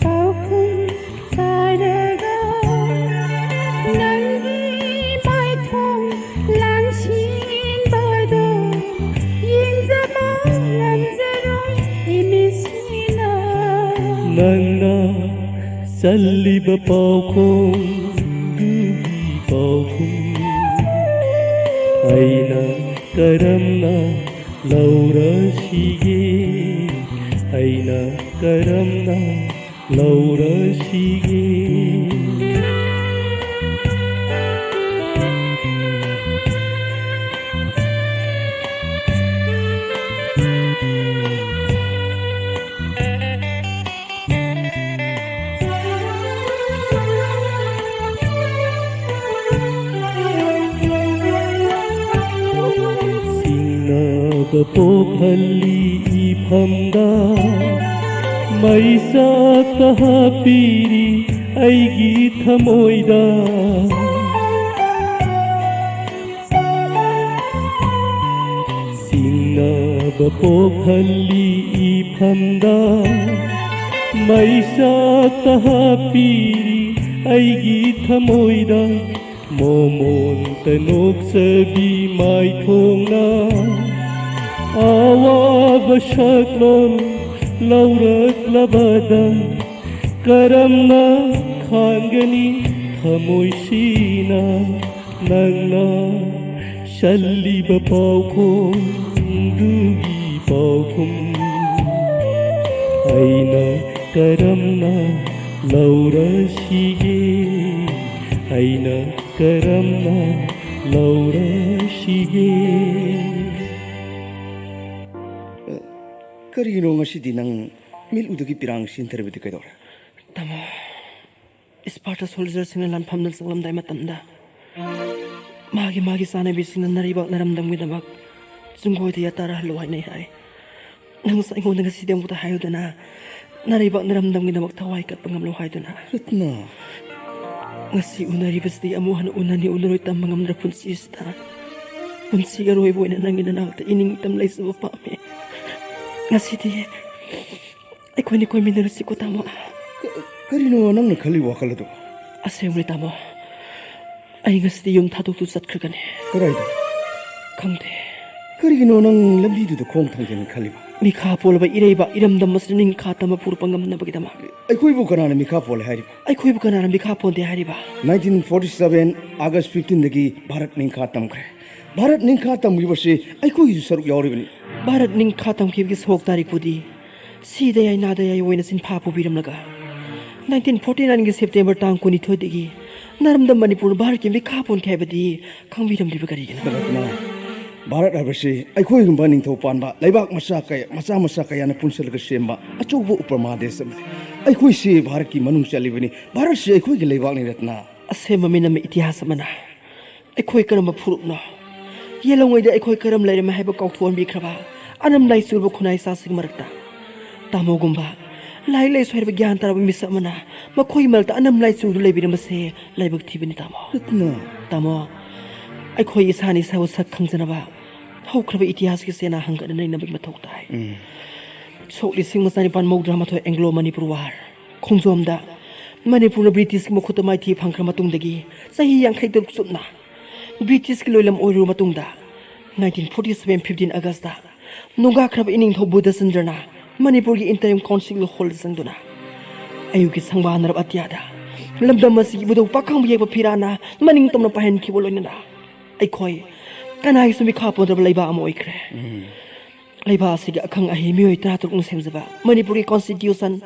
ꯄꯥꯎꯈꯨꯝ ꯇꯥꯔꯒ ꯅꯪꯒꯤ ꯃꯥꯏꯊꯣꯡ ꯂꯥꯡꯁꯤꯟꯕꯗꯣ ꯌꯦꯡꯖꯕ ꯉꯝꯖꯔꯣꯏ ꯏꯃꯤꯠꯁꯤꯅ꯫ ꯅꯪꯅ ꯆꯜꯂꯤꯕ ꯄꯥꯎꯈꯣꯡꯗꯨꯒꯤ ꯄꯥꯎꯈꯨꯝ ꯑꯩꯅ ꯀꯔꯝꯅ ꯂꯧꯔꯁꯤꯒꯦ? ꯑꯩꯅ ꯀꯔꯝꯅ ꯂꯧꯔꯁꯤꯒꯦ? ꯆꯤꯡꯅꯕ ꯄꯣꯛꯍꯜꯂꯤ ꯏꯐꯝꯗ, ꯃꯩꯁꯥꯛꯇ ꯍꯥꯞꯄꯤꯔꯤ ꯑꯩꯒꯤ ꯊꯃꯣꯏꯗ꯫ ꯆꯤꯡꯅꯕ ꯄꯣꯛꯍꯜꯂꯤ ꯏꯐꯝꯗ, ꯃꯩꯁꯥꯛꯇ ꯍꯥꯞꯄꯤꯔꯤ ꯑꯩꯒꯤ ꯊꯃꯣꯏꯗ꯫ ꯃꯣꯃꯣꯟꯇ ꯅꯣꯛꯆꯕꯤ ꯃꯥꯏꯊꯣꯡꯅ ꯑꯋꯥꯕ ꯁꯛꯂꯣꯟ ꯂꯧꯔꯛꯂꯕꯗ, ꯀꯔꯝꯅ ꯈꯥꯡꯒꯅꯤ ꯊꯃꯣꯏꯁꯤꯅ ꯅꯪꯅ ꯁꯜꯂꯤꯕ ꯄꯥꯎꯈꯣꯡꯗꯨꯒꯤ ꯄꯥꯎꯈꯨꯝ? ꯑꯩꯅ ꯀꯔꯝꯅ ꯂꯧꯔꯁꯤꯒꯦ? ꯑꯩꯅ ꯀꯔꯝꯅ ꯂꯧꯔꯁꯤꯒꯦ? ꯀꯔꯤꯒꯤꯅꯣ ꯉꯁꯤꯗꯤ ꯅꯪ ꯃꯤꯠ ꯎꯗꯒꯤ ꯄꯤꯔꯥꯡ ꯆꯦꯟꯊꯔꯤꯕꯗꯤ ꯀꯩꯗꯧꯔꯦ? ꯇꯥꯃꯣ, ꯏꯁꯄꯥꯔꯇꯥ ꯁꯣꯜꯖꯔꯁꯤꯡꯅ ꯂꯥꯟꯐꯝꯗ ꯆꯪꯂꯝꯗꯥꯏ ꯃꯇꯝꯗ ꯃꯥꯒꯤ ꯃꯥꯒꯤ ꯆꯥꯅꯕꯤꯁꯤꯡꯅ ꯅꯥꯔꯩꯕꯥꯛ ꯅꯔꯝꯗꯝꯒꯤꯗꯃꯛ ꯆꯤꯡꯒꯣꯏꯗ ꯌꯥꯇꯥꯔꯍꯜꯂꯨ ꯍꯥꯏꯅꯩ ꯍꯥꯏ꯫ ꯅꯪꯁꯨ ꯑꯩꯉꯣꯟꯗ ꯉꯁꯤꯗꯤ ꯑꯃꯨꯛꯇ ꯍꯥꯏꯌꯨꯗꯅ, ꯅꯥꯔꯩꯕꯥꯛ ꯅꯔꯝꯗꯝꯒꯤꯗꯃꯛ ꯊꯋꯥꯏ ꯀꯠꯄ ꯉꯝꯂꯣ ꯍꯥꯏꯗꯨꯅ꯫ ꯔꯠꯅ꯫ ꯉꯁꯤ ꯎꯅꯔꯤꯕꯁꯤꯗꯤ ꯑꯃꯨꯛ ꯍꯟꯅ ꯎꯅꯅꯤ ꯎꯅꯔꯣꯏ ꯇꯝꯕ ꯉꯝꯗ꯭ꯔ ꯄꯨꯟꯁꯤꯁꯤꯗ ꯄꯨꯟꯁꯤꯒꯤ ꯑꯔꯣꯏꯕ ꯑꯣꯏꯅ ꯅꯪꯒꯤ ꯅꯅꯥꯛꯇ ꯏꯅꯤꯡꯇꯝ ꯂꯩꯖꯕ ꯄꯥꯝꯃꯤ꯫ ꯉꯁꯤꯗꯤ ꯑꯩꯈꯣꯏꯅꯤ ꯀꯣꯏꯃꯤꯟꯅꯔꯁꯤꯀꯣ, ꯇꯥꯃꯣ꯫ ꯀ-, ꯀꯔꯤꯅꯣ ꯅꯪꯅ ꯈꯜꯂꯤ ꯋꯥꯈꯜ ꯑꯗꯨ? ꯑꯁꯦꯡꯕꯅꯤ, ꯇꯥꯃꯣ꯫ ꯑꯩ ꯉꯁꯤꯗꯤ ꯌꯨꯝ ꯊꯥꯗꯣꯛꯇꯨ ꯆꯠꯈ꯭ꯔꯒꯅꯤ꯫ ꯀꯗꯥꯏꯗ? ꯈꯪꯗꯦ꯫ ꯀꯔꯤꯒꯤꯅꯣ ꯅꯪ ꯂꯝꯕꯤꯗꯨꯗ ꯈꯣꯡ ꯊꯥꯡꯖꯤꯟ ꯈꯜꯂꯤꯕ? ꯃꯤꯈꯥ ꯄꯣꯜꯂꯕ ꯏꯔꯩꯕꯥꯛ ꯏꯔꯝꯗꯝ ꯑꯁꯤꯗ ꯅꯤꯡꯈꯥ ꯇꯝꯕ ꯄꯨꯔꯛꯄ ꯉꯝꯅꯕꯒꯤꯗꯃꯛ꯫ ꯑꯩꯈꯣꯏꯕꯨ ꯀꯅꯥꯅ ꯃꯤꯈꯥ ꯄꯣꯜꯂꯦ ꯍꯥꯏꯔꯤꯕ? ꯑꯩꯈꯣꯏꯕꯨ ꯀꯅꯥꯅ ꯃꯤꯈꯥ ꯄꯣꯟꯗꯦ ꯍꯥꯏꯔꯤꯕ? Nineteen forty seven August fifteen ꯗꯒꯤ ꯚꯥꯔꯠ ꯅꯤꯡꯈꯥ ꯇꯝꯈ꯭ꯔꯦ꯫ ꯚꯥꯔꯠ ꯅꯤꯡꯈꯥ ꯇꯝꯈꯤꯕꯁꯤ ꯑꯩꯈꯣꯏꯒꯤꯁꯨ ꯁꯔꯨꯛ ꯌꯥꯎꯔꯤꯕꯅꯤ꯫ ꯚꯥꯔꯠ ꯅꯤꯡꯈꯥ ꯇꯝꯈꯤꯕꯒꯤ ꯁꯣꯛ ꯇꯥꯔꯤꯛꯄꯨꯗꯤ ꯁꯤꯗ ꯌꯥꯏ ꯅꯥꯗ ꯌꯥꯏ ꯑꯣꯏꯅ ꯆꯤꯟꯐꯥ ꯄꯨꯕꯤꯔꯝꯂꯒ, nineteen forty nine ꯒꯤ September ꯇꯥꯡ ꯀꯨꯟꯅꯤꯊꯣꯏꯗꯒꯤ ꯅꯥꯔꯝꯗꯝ ꯃꯅꯤꯄꯨꯔ ꯚꯥꯔꯠꯀꯤ ꯃꯤꯈꯥ ꯄꯣꯟꯈꯤ ꯍꯥꯏꯕꯗꯤ ꯈꯪꯕꯤꯔꯝꯂꯤꯕ ꯀꯔꯤꯒꯤꯅꯣ? ꯔꯠꯅ, ꯚꯥꯔꯠ ꯍꯥꯏꯕꯁꯤ ꯑꯩꯈꯣꯏꯒꯨꯝꯕ ꯅꯤꯡꯊꯧ ꯄꯥꯟꯕ ꯂꯩꯕꯥꯛ ꯃꯆꯥ ꯀꯌꯥ, ꯃꯆꯥ ꯃꯆꯥ ꯀꯌꯥꯅ ꯄꯨꯟꯁꯤꯜꯂꯒ ꯁꯦꯝꯕ ꯑꯆꯧꯕ ꯎꯄ꯭ꯔꯃꯥ ꯗꯦꯁ ꯑꯃꯅꯤ꯫ ꯑꯩꯈꯣꯏꯁꯤ ꯚꯥꯔꯠꯀꯤ ꯃꯅꯨꯡ ꯆꯜꯂꯤꯕꯅꯤ꯫ ꯚꯥꯔꯠꯁꯤ ꯑꯩꯈꯣꯏꯒꯤ ꯂꯩꯕꯥꯛꯅꯤ, ꯔꯠꯅ꯫ ꯑꯁꯦꯡꯕ ꯃꯤꯅꯝ ꯏꯇꯤꯍꯥꯁ ꯑꯃꯅ ꯑꯩꯈꯣꯏ ꯀꯔꯝꯕ ꯐꯨꯔꯨꯞꯅꯣ? ꯌꯦꯜꯍꯧꯉꯩꯗ ꯑꯩꯈꯣꯏ ꯀꯔꯝ ꯂꯩꯔꯝꯃꯦ ꯍꯥꯏꯕ ꯀꯥꯎꯊꯣꯛꯍꯟꯕꯤꯈ꯭ꯔꯕ ꯑꯅꯝ ꯂꯥꯏꯆꯨꯔꯕ ꯈꯨꯟꯅꯥꯏ ꯆꯥꯁꯤꯡ ꯃꯔꯛꯇ꯫ ꯇꯥꯃꯣꯒꯨꯝꯕ ꯂꯥꯏꯔꯤꯛ ꯂꯥꯏꯁꯨ ꯍꯩꯔꯕ ꯒ꯭ꯌꯥꯟ ꯇꯥꯔꯕ ꯃꯤꯁꯛ ꯑꯃꯅ ꯃꯈꯣꯏ ꯃꯔꯛꯇ ꯑꯅꯝ ꯂꯥꯏꯆꯨꯔꯗꯨ ꯂꯩꯕꯤꯔꯝꯕꯁꯦ ꯂꯥꯏꯕꯛ ꯊꯤꯕꯅꯤ, ꯇꯥꯃꯣ꯫ ꯔꯠꯅ꯫ ꯇꯥꯃꯣ, ꯑꯩꯈꯣꯏ ꯏꯁꯥꯅ ꯏꯁꯥꯕꯨ ꯁꯛ ꯈꯪꯖꯅꯕ ꯍꯧꯈ꯭ꯔꯕ ꯏꯇꯤꯍꯥꯁꯀꯤ ꯆꯦꯅꯥ ꯍꯪꯒꯠꯅ ꯅꯩꯅꯕꯒꯤ ꯃꯊꯧ ꯇꯥꯏ꯫ ꯎꯝ꯫ ꯁꯣꯛ ꯂꯤꯁꯤꯡ ꯑꯃ ꯆꯅꯤꯄꯥꯟ ꯃꯧꯗ꯭ꯔꯥ ꯃꯥꯊꯣꯏ ꯑꯦꯡꯒ꯭ꯂꯣ ꯃꯅꯤꯄꯨꯔ ꯋꯥꯔ ꯈꯣꯡꯖꯣꯝꯗ ꯃꯅꯤꯄꯨꯔꯅ ꯕ꯭ꯔꯤꯇꯤꯁꯀꯤ ꯃꯈꯨꯠꯇ ꯃꯥꯏꯊꯤ ꯐꯪꯈ꯭ꯔ ꯃꯇꯨꯡꯗꯒꯤ ꯆꯍꯤ ꯌꯥꯡꯈꯩ ꯇꯔꯨꯛ ꯆꯨꯞꯅ ꯕ꯭ꯔꯤꯇꯤꯁꯀꯤ ꯂꯣꯏꯂꯝ ꯑꯣꯏꯔꯨꯔ ꯃꯇꯨꯡꯗ, nineteen forty seven fifteen Augustꯇ ꯅꯣꯡꯒꯥꯈ꯭ꯔꯕ ꯏꯅꯤꯡꯊꯧ ꯕꯨꯙꯆꯟꯗ꯭ꯔꯅ ꯃꯅꯤꯄꯨꯔꯒꯤ interim council ꯍꯣꯜꯗ ꯆꯪꯗꯨꯅ ꯑꯌꯨꯛꯀꯤ ꯁꯪꯕꯥꯟꯅꯔꯕ ꯑꯇꯤꯌꯥꯗ ꯂꯝꯗꯝ ꯑꯁꯤꯒꯤ ꯏꯕꯨꯙꯧ ꯄꯥꯈꯪꯕ ꯌꯦꯛꯄ ꯐꯤꯔꯥꯅ ꯃꯅꯤꯡ ꯇꯝꯅ ꯄꯥꯏꯍꯟꯈꯤꯕ ꯂꯣꯏꯅꯅ ꯑꯩꯈꯣꯏ ꯀꯅꯥꯒꯤꯁꯨ ꯃꯤꯈꯥ ꯄꯣꯟꯗ꯭ꯔꯕ ꯂꯩꯕꯥꯛ ꯑꯃ ꯑꯣꯏꯈ꯭ꯔꯦ꯫ ꯎꯝ꯫ ꯂꯩꯕꯥꯛ ꯑꯁꯤꯒꯤ ꯑꯈꯪ ꯑꯍꯩ ꯃꯤꯑꯣꯏ ꯇꯔꯥ ꯇꯔꯨꯛꯅ ꯁꯦꯝꯖꯕ ꯃꯅꯤꯄꯨꯔꯒꯤ constitution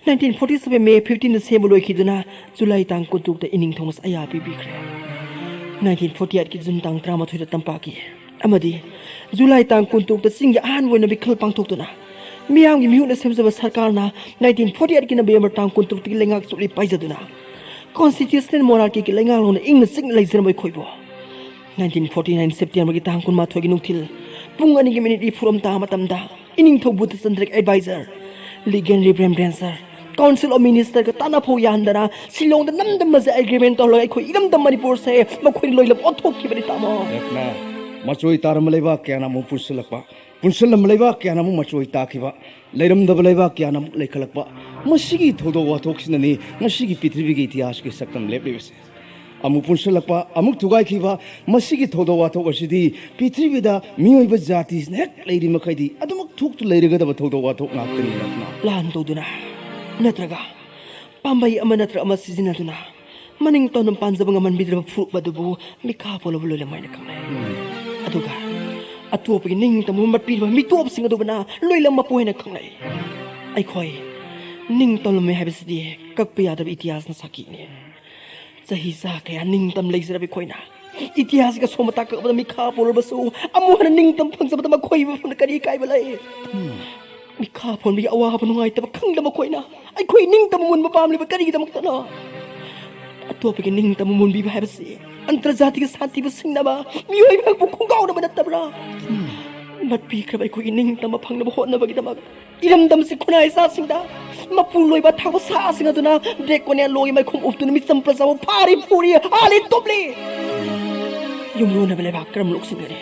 nineteen forty seven May fifteenꯗ ꯁꯦꯝꯕ ꯂꯣꯏꯈꯤꯗꯨꯅ ꯖꯨꯂꯥꯏ ꯇꯥꯡ ꯀꯨꯟꯇꯔꯨꯛꯇ ꯏꯅꯤꯡꯊꯧꯅ ꯑꯌꯥ ꯄꯤꯕꯤꯈ꯭ꯔꯦ꯫ Nineteen forty eightꯀꯤ ꯖꯨꯟ ꯇꯥꯡ ꯇꯔꯥꯃꯥꯊꯣꯏꯗ ꯇꯝꯄꯥꯛꯀꯤ ꯑꯃꯗꯤ ꯖꯨꯂꯥꯏ ꯇꯥꯡ ꯀꯨꯟꯇꯔꯨꯛꯇ ꯆꯤꯡꯒꯤ ꯑꯍꯥꯟꯕ ꯑꯣꯏꯅ ꯃꯤꯈꯜ ꯄꯥꯡꯊꯣꯛꯇꯨꯅ ꯃꯤꯌꯥꯝꯒꯤ ꯃꯤꯍꯨꯠꯅ ꯁꯦꯝꯖꯕ ꯁꯔꯀꯥꯔꯅ nineteen forty eightꯀꯤ November ꯇꯥꯡ ꯀꯨꯟꯇꯔꯨꯛꯇꯒꯤ ꯂꯩꯉꯥꯛ ꯆꯨꯞꯂꯤ ꯄꯥꯏꯖꯗꯨꯅ constitutional monarchyꯒꯤ ꯂꯩꯉꯥꯛꯂꯣꯟꯅ ꯏꯪꯅ ꯆꯤꯛꯅ ꯂꯩꯖꯔꯝꯕ ꯑꯩꯈꯣꯏꯕꯨ nineteen forty nine Septemberꯒꯤ ꯇꯥꯡ ꯀꯨꯟꯃꯥꯊꯣꯏꯒꯤ ꯅꯨꯡꯊꯤꯜ ꯄꯨꯡ ꯑꯅꯤꯒꯤ ꯃꯤꯅꯤꯠ ꯅꯤꯐꯨꯔꯣꯝ ꯇꯥꯕ ꯃꯇꯝꯗ ꯏꯅꯤꯡꯊꯧ ꯕꯨꯙꯆꯟꯗ꯭ꯔꯒꯤ advisor, legal representative, council of ministerꯒ ꯇꯥꯟꯅꯐꯧ ꯌꯥꯍꯟꯗꯅ ꯁꯤꯂꯣꯡꯗ ꯅꯝꯗꯝ ꯑꯁꯤ agreement ꯇꯧꯔꯒ ꯑꯩꯈꯣꯏ ꯏꯔꯝꯗꯝ ꯃꯅꯤꯄꯨꯔꯁꯦ ꯃꯈꯣꯏꯅ ꯂꯣꯏꯂꯝ ꯑꯣꯟꯊꯣꯛꯈꯤꯕꯅꯤ, ꯇꯥꯃꯣ꯫ ꯔꯠꯅ, ꯃꯆꯣꯏ ꯇꯥꯔꯝꯕ ꯂꯩꯕꯥꯛ ꯀꯌꯥꯅ ꯑꯃꯨꯛ ꯄꯨꯟꯁꯤꯜꯂꯛꯄ, ꯄꯨꯟꯁꯤꯜꯂꯝꯕ ꯂꯩꯕꯥꯛ ꯀꯌꯥꯅ ꯑꯃꯨꯛ ꯃꯆꯣꯏ ꯇꯥꯈꯤꯕ, ꯂꯩꯔꯝꯗꯕ ꯂꯩꯕꯥꯛ ꯀꯌꯥꯅ ꯑꯃꯨꯛ ꯂꯩꯈꯠꯂꯛꯄ, ꯃꯁꯤꯒꯤ ꯊꯧꯗꯣꯛ ꯋꯥꯊꯣꯛꯁꯤꯅꯅꯤ ꯉꯁꯤꯒꯤ ꯄ꯭ꯔꯤꯊꯤꯕꯤꯒꯤ ꯏꯇꯤꯍꯥꯁꯀꯤ ꯁꯛꯇꯝ ꯂꯦꯞꯂꯤꯕꯁꯦ꯫ ꯑꯃꯨꯛ ꯄꯨꯟꯁꯤꯜꯂꯛꯄ, ꯑꯃꯨꯛ ꯊꯨꯒꯥꯏꯈꯤꯕ, ꯃꯁꯤꯒꯤ ꯊꯧꯗꯣꯛ ꯋꯥꯊꯣꯛ ꯑꯁꯤꯗꯤ ꯄ꯭ꯔꯤꯊꯤꯕꯤꯗ ꯃꯤꯑꯣꯏꯕ ꯖꯥꯇꯤꯁꯤꯅ ꯍꯦꯛ ꯂꯩꯔꯤ ꯃꯈꯩꯗꯤ ꯑꯗꯨꯃꯛ ꯊꯣꯛꯇꯨ ꯂꯩꯔꯒꯗꯕ ꯊꯧꯗꯣꯛ ꯋꯥꯊꯣꯛ ꯉꯥꯛꯇꯅꯤ, ꯔꯠꯅ꯫ ꯂꯥꯟ ꯇꯧꯗꯨꯅ ꯅꯠꯇ꯭ꯔꯒ ꯄꯥꯝꯕꯩ ꯑꯃ ꯅꯠꯇ꯭ꯔ ꯑꯃ ꯁꯤꯖꯤꯟꯅꯗꯨꯅ ꯃꯅꯤꯡ ꯇꯝꯅ ꯄꯥꯟꯖꯕ ꯉꯝꯍꯟꯕꯤꯗ꯭ꯔꯕ ꯐꯨꯔꯨꯞ ꯑꯗꯨꯕꯨ ꯃꯤꯈꯥ ꯄꯣꯜꯂꯕ ꯂꯣꯏꯂꯝ ꯍꯥꯏꯅ ꯈꯪꯅꯩ꯫ ꯑꯗꯨꯒ ꯑꯇꯣꯞꯄꯒꯤ ꯅꯤꯡꯇꯝꯕ ꯃꯠꯄꯤꯔꯤꯕ ꯃꯤꯇꯣꯞꯁꯤꯡ ꯑꯗꯨꯕꯨꯅ ꯂꯣꯏꯂꯝ ꯃꯄꯨ ꯍꯥꯏꯅ ꯈꯪꯅꯩ꯫ ꯑꯩꯈꯣꯏ ꯅꯤꯡꯇꯝꯂꯝꯃꯤ ꯍꯥꯏꯕꯁꯤꯗꯤ ꯀꯛꯄ ꯌꯥꯗꯕ ꯏꯇꯤꯍꯥꯁꯅ ꯁꯥꯈꯤꯅꯤ꯫ ꯆꯍꯤ ꯆꯥ ꯀꯌꯥ ꯅꯤꯡꯇꯝ ꯂꯩꯖꯔꯕ ꯑꯩꯈꯣꯏꯅ ꯏꯇꯤꯍꯥꯁꯀꯤ ꯑꯁꯣꯝ ꯑꯇꯥ ꯀꯛꯄꯗ ꯃꯤꯈꯥ ꯄꯣꯜꯂꯕꯁꯨ ꯑꯃꯨꯛ ꯍꯟꯅ ꯅꯤꯡꯇꯝꯕ ꯐꯪꯖꯕꯗ ꯃꯈꯣꯏ ꯃꯐꯝꯗ ꯀꯔꯤ ꯏꯀꯥꯏꯕ ꯂꯩ? ꯃꯤꯈꯥ ꯄꯣꯟꯕꯒꯤ ꯑꯋꯥꯕ ꯅꯨꯡꯉꯥꯏꯇꯕ ꯈꯪꯗꯕ ꯃꯈꯣꯏꯅ ꯑꯩꯈꯣꯏ ꯅꯤꯡꯇꯝꯕ ꯃꯨꯟꯕ ꯄꯥꯝꯂꯤꯕ ꯀꯔꯤꯒꯤꯗꯃꯛꯇꯅꯣ? ꯑꯇꯣꯞꯄꯒꯤ ꯅꯤꯡꯇꯝꯕ ꯃꯨꯟꯕꯤꯕ ꯍꯥꯏꯕꯁꯤ ꯑꯟꯇꯔꯖꯥꯇꯤꯒꯤ ꯁꯥꯟꯇꯤꯕꯨ ꯁꯤꯡꯅꯕ, ꯃꯤꯑꯣꯏꯕ ꯈꯛꯄꯨ ꯈꯣꯡꯒꯥꯎꯅꯕ ꯅꯠꯇꯕ꯭ꯔꯥ? ꯃꯠꯄꯤꯈ꯭ꯔꯕ ꯑꯩꯈꯣꯏꯒꯤ ꯅꯤꯡꯇꯝꯕ ꯐꯪꯅꯕ ꯍꯣꯠꯅꯕꯒꯤꯗꯃꯛ ꯏꯔꯝꯗꯝꯁꯤ ꯈꯨꯟꯅꯥꯏ ꯏꯆꯥꯁꯤꯡꯗ ꯃꯄꯨ ꯂꯣꯏꯕ ꯊꯥꯕ ꯁꯥꯁꯤꯡ ꯑꯗꯨꯅ ꯗ꯭ꯔꯦꯀꯣꯅꯤꯌꯥ ꯂꯣꯒꯤ ꯃꯩꯈꯣꯝ ꯎꯞꯇꯨꯅ ꯃꯤꯆꯝ ꯄ꯭ꯔꯖꯥꯕꯨ ꯐꯥꯔꯤ ꯐꯨꯔꯤ ꯍꯥꯜꯂꯤ ꯇꯨꯞꯂꯤ꯫ ꯌꯨꯝꯂꯣꯟꯅꯕ ꯂꯩꯕꯥꯛ ꯀꯔꯝ ꯂꯣꯛꯁꯤꯟꯒꯅꯤ?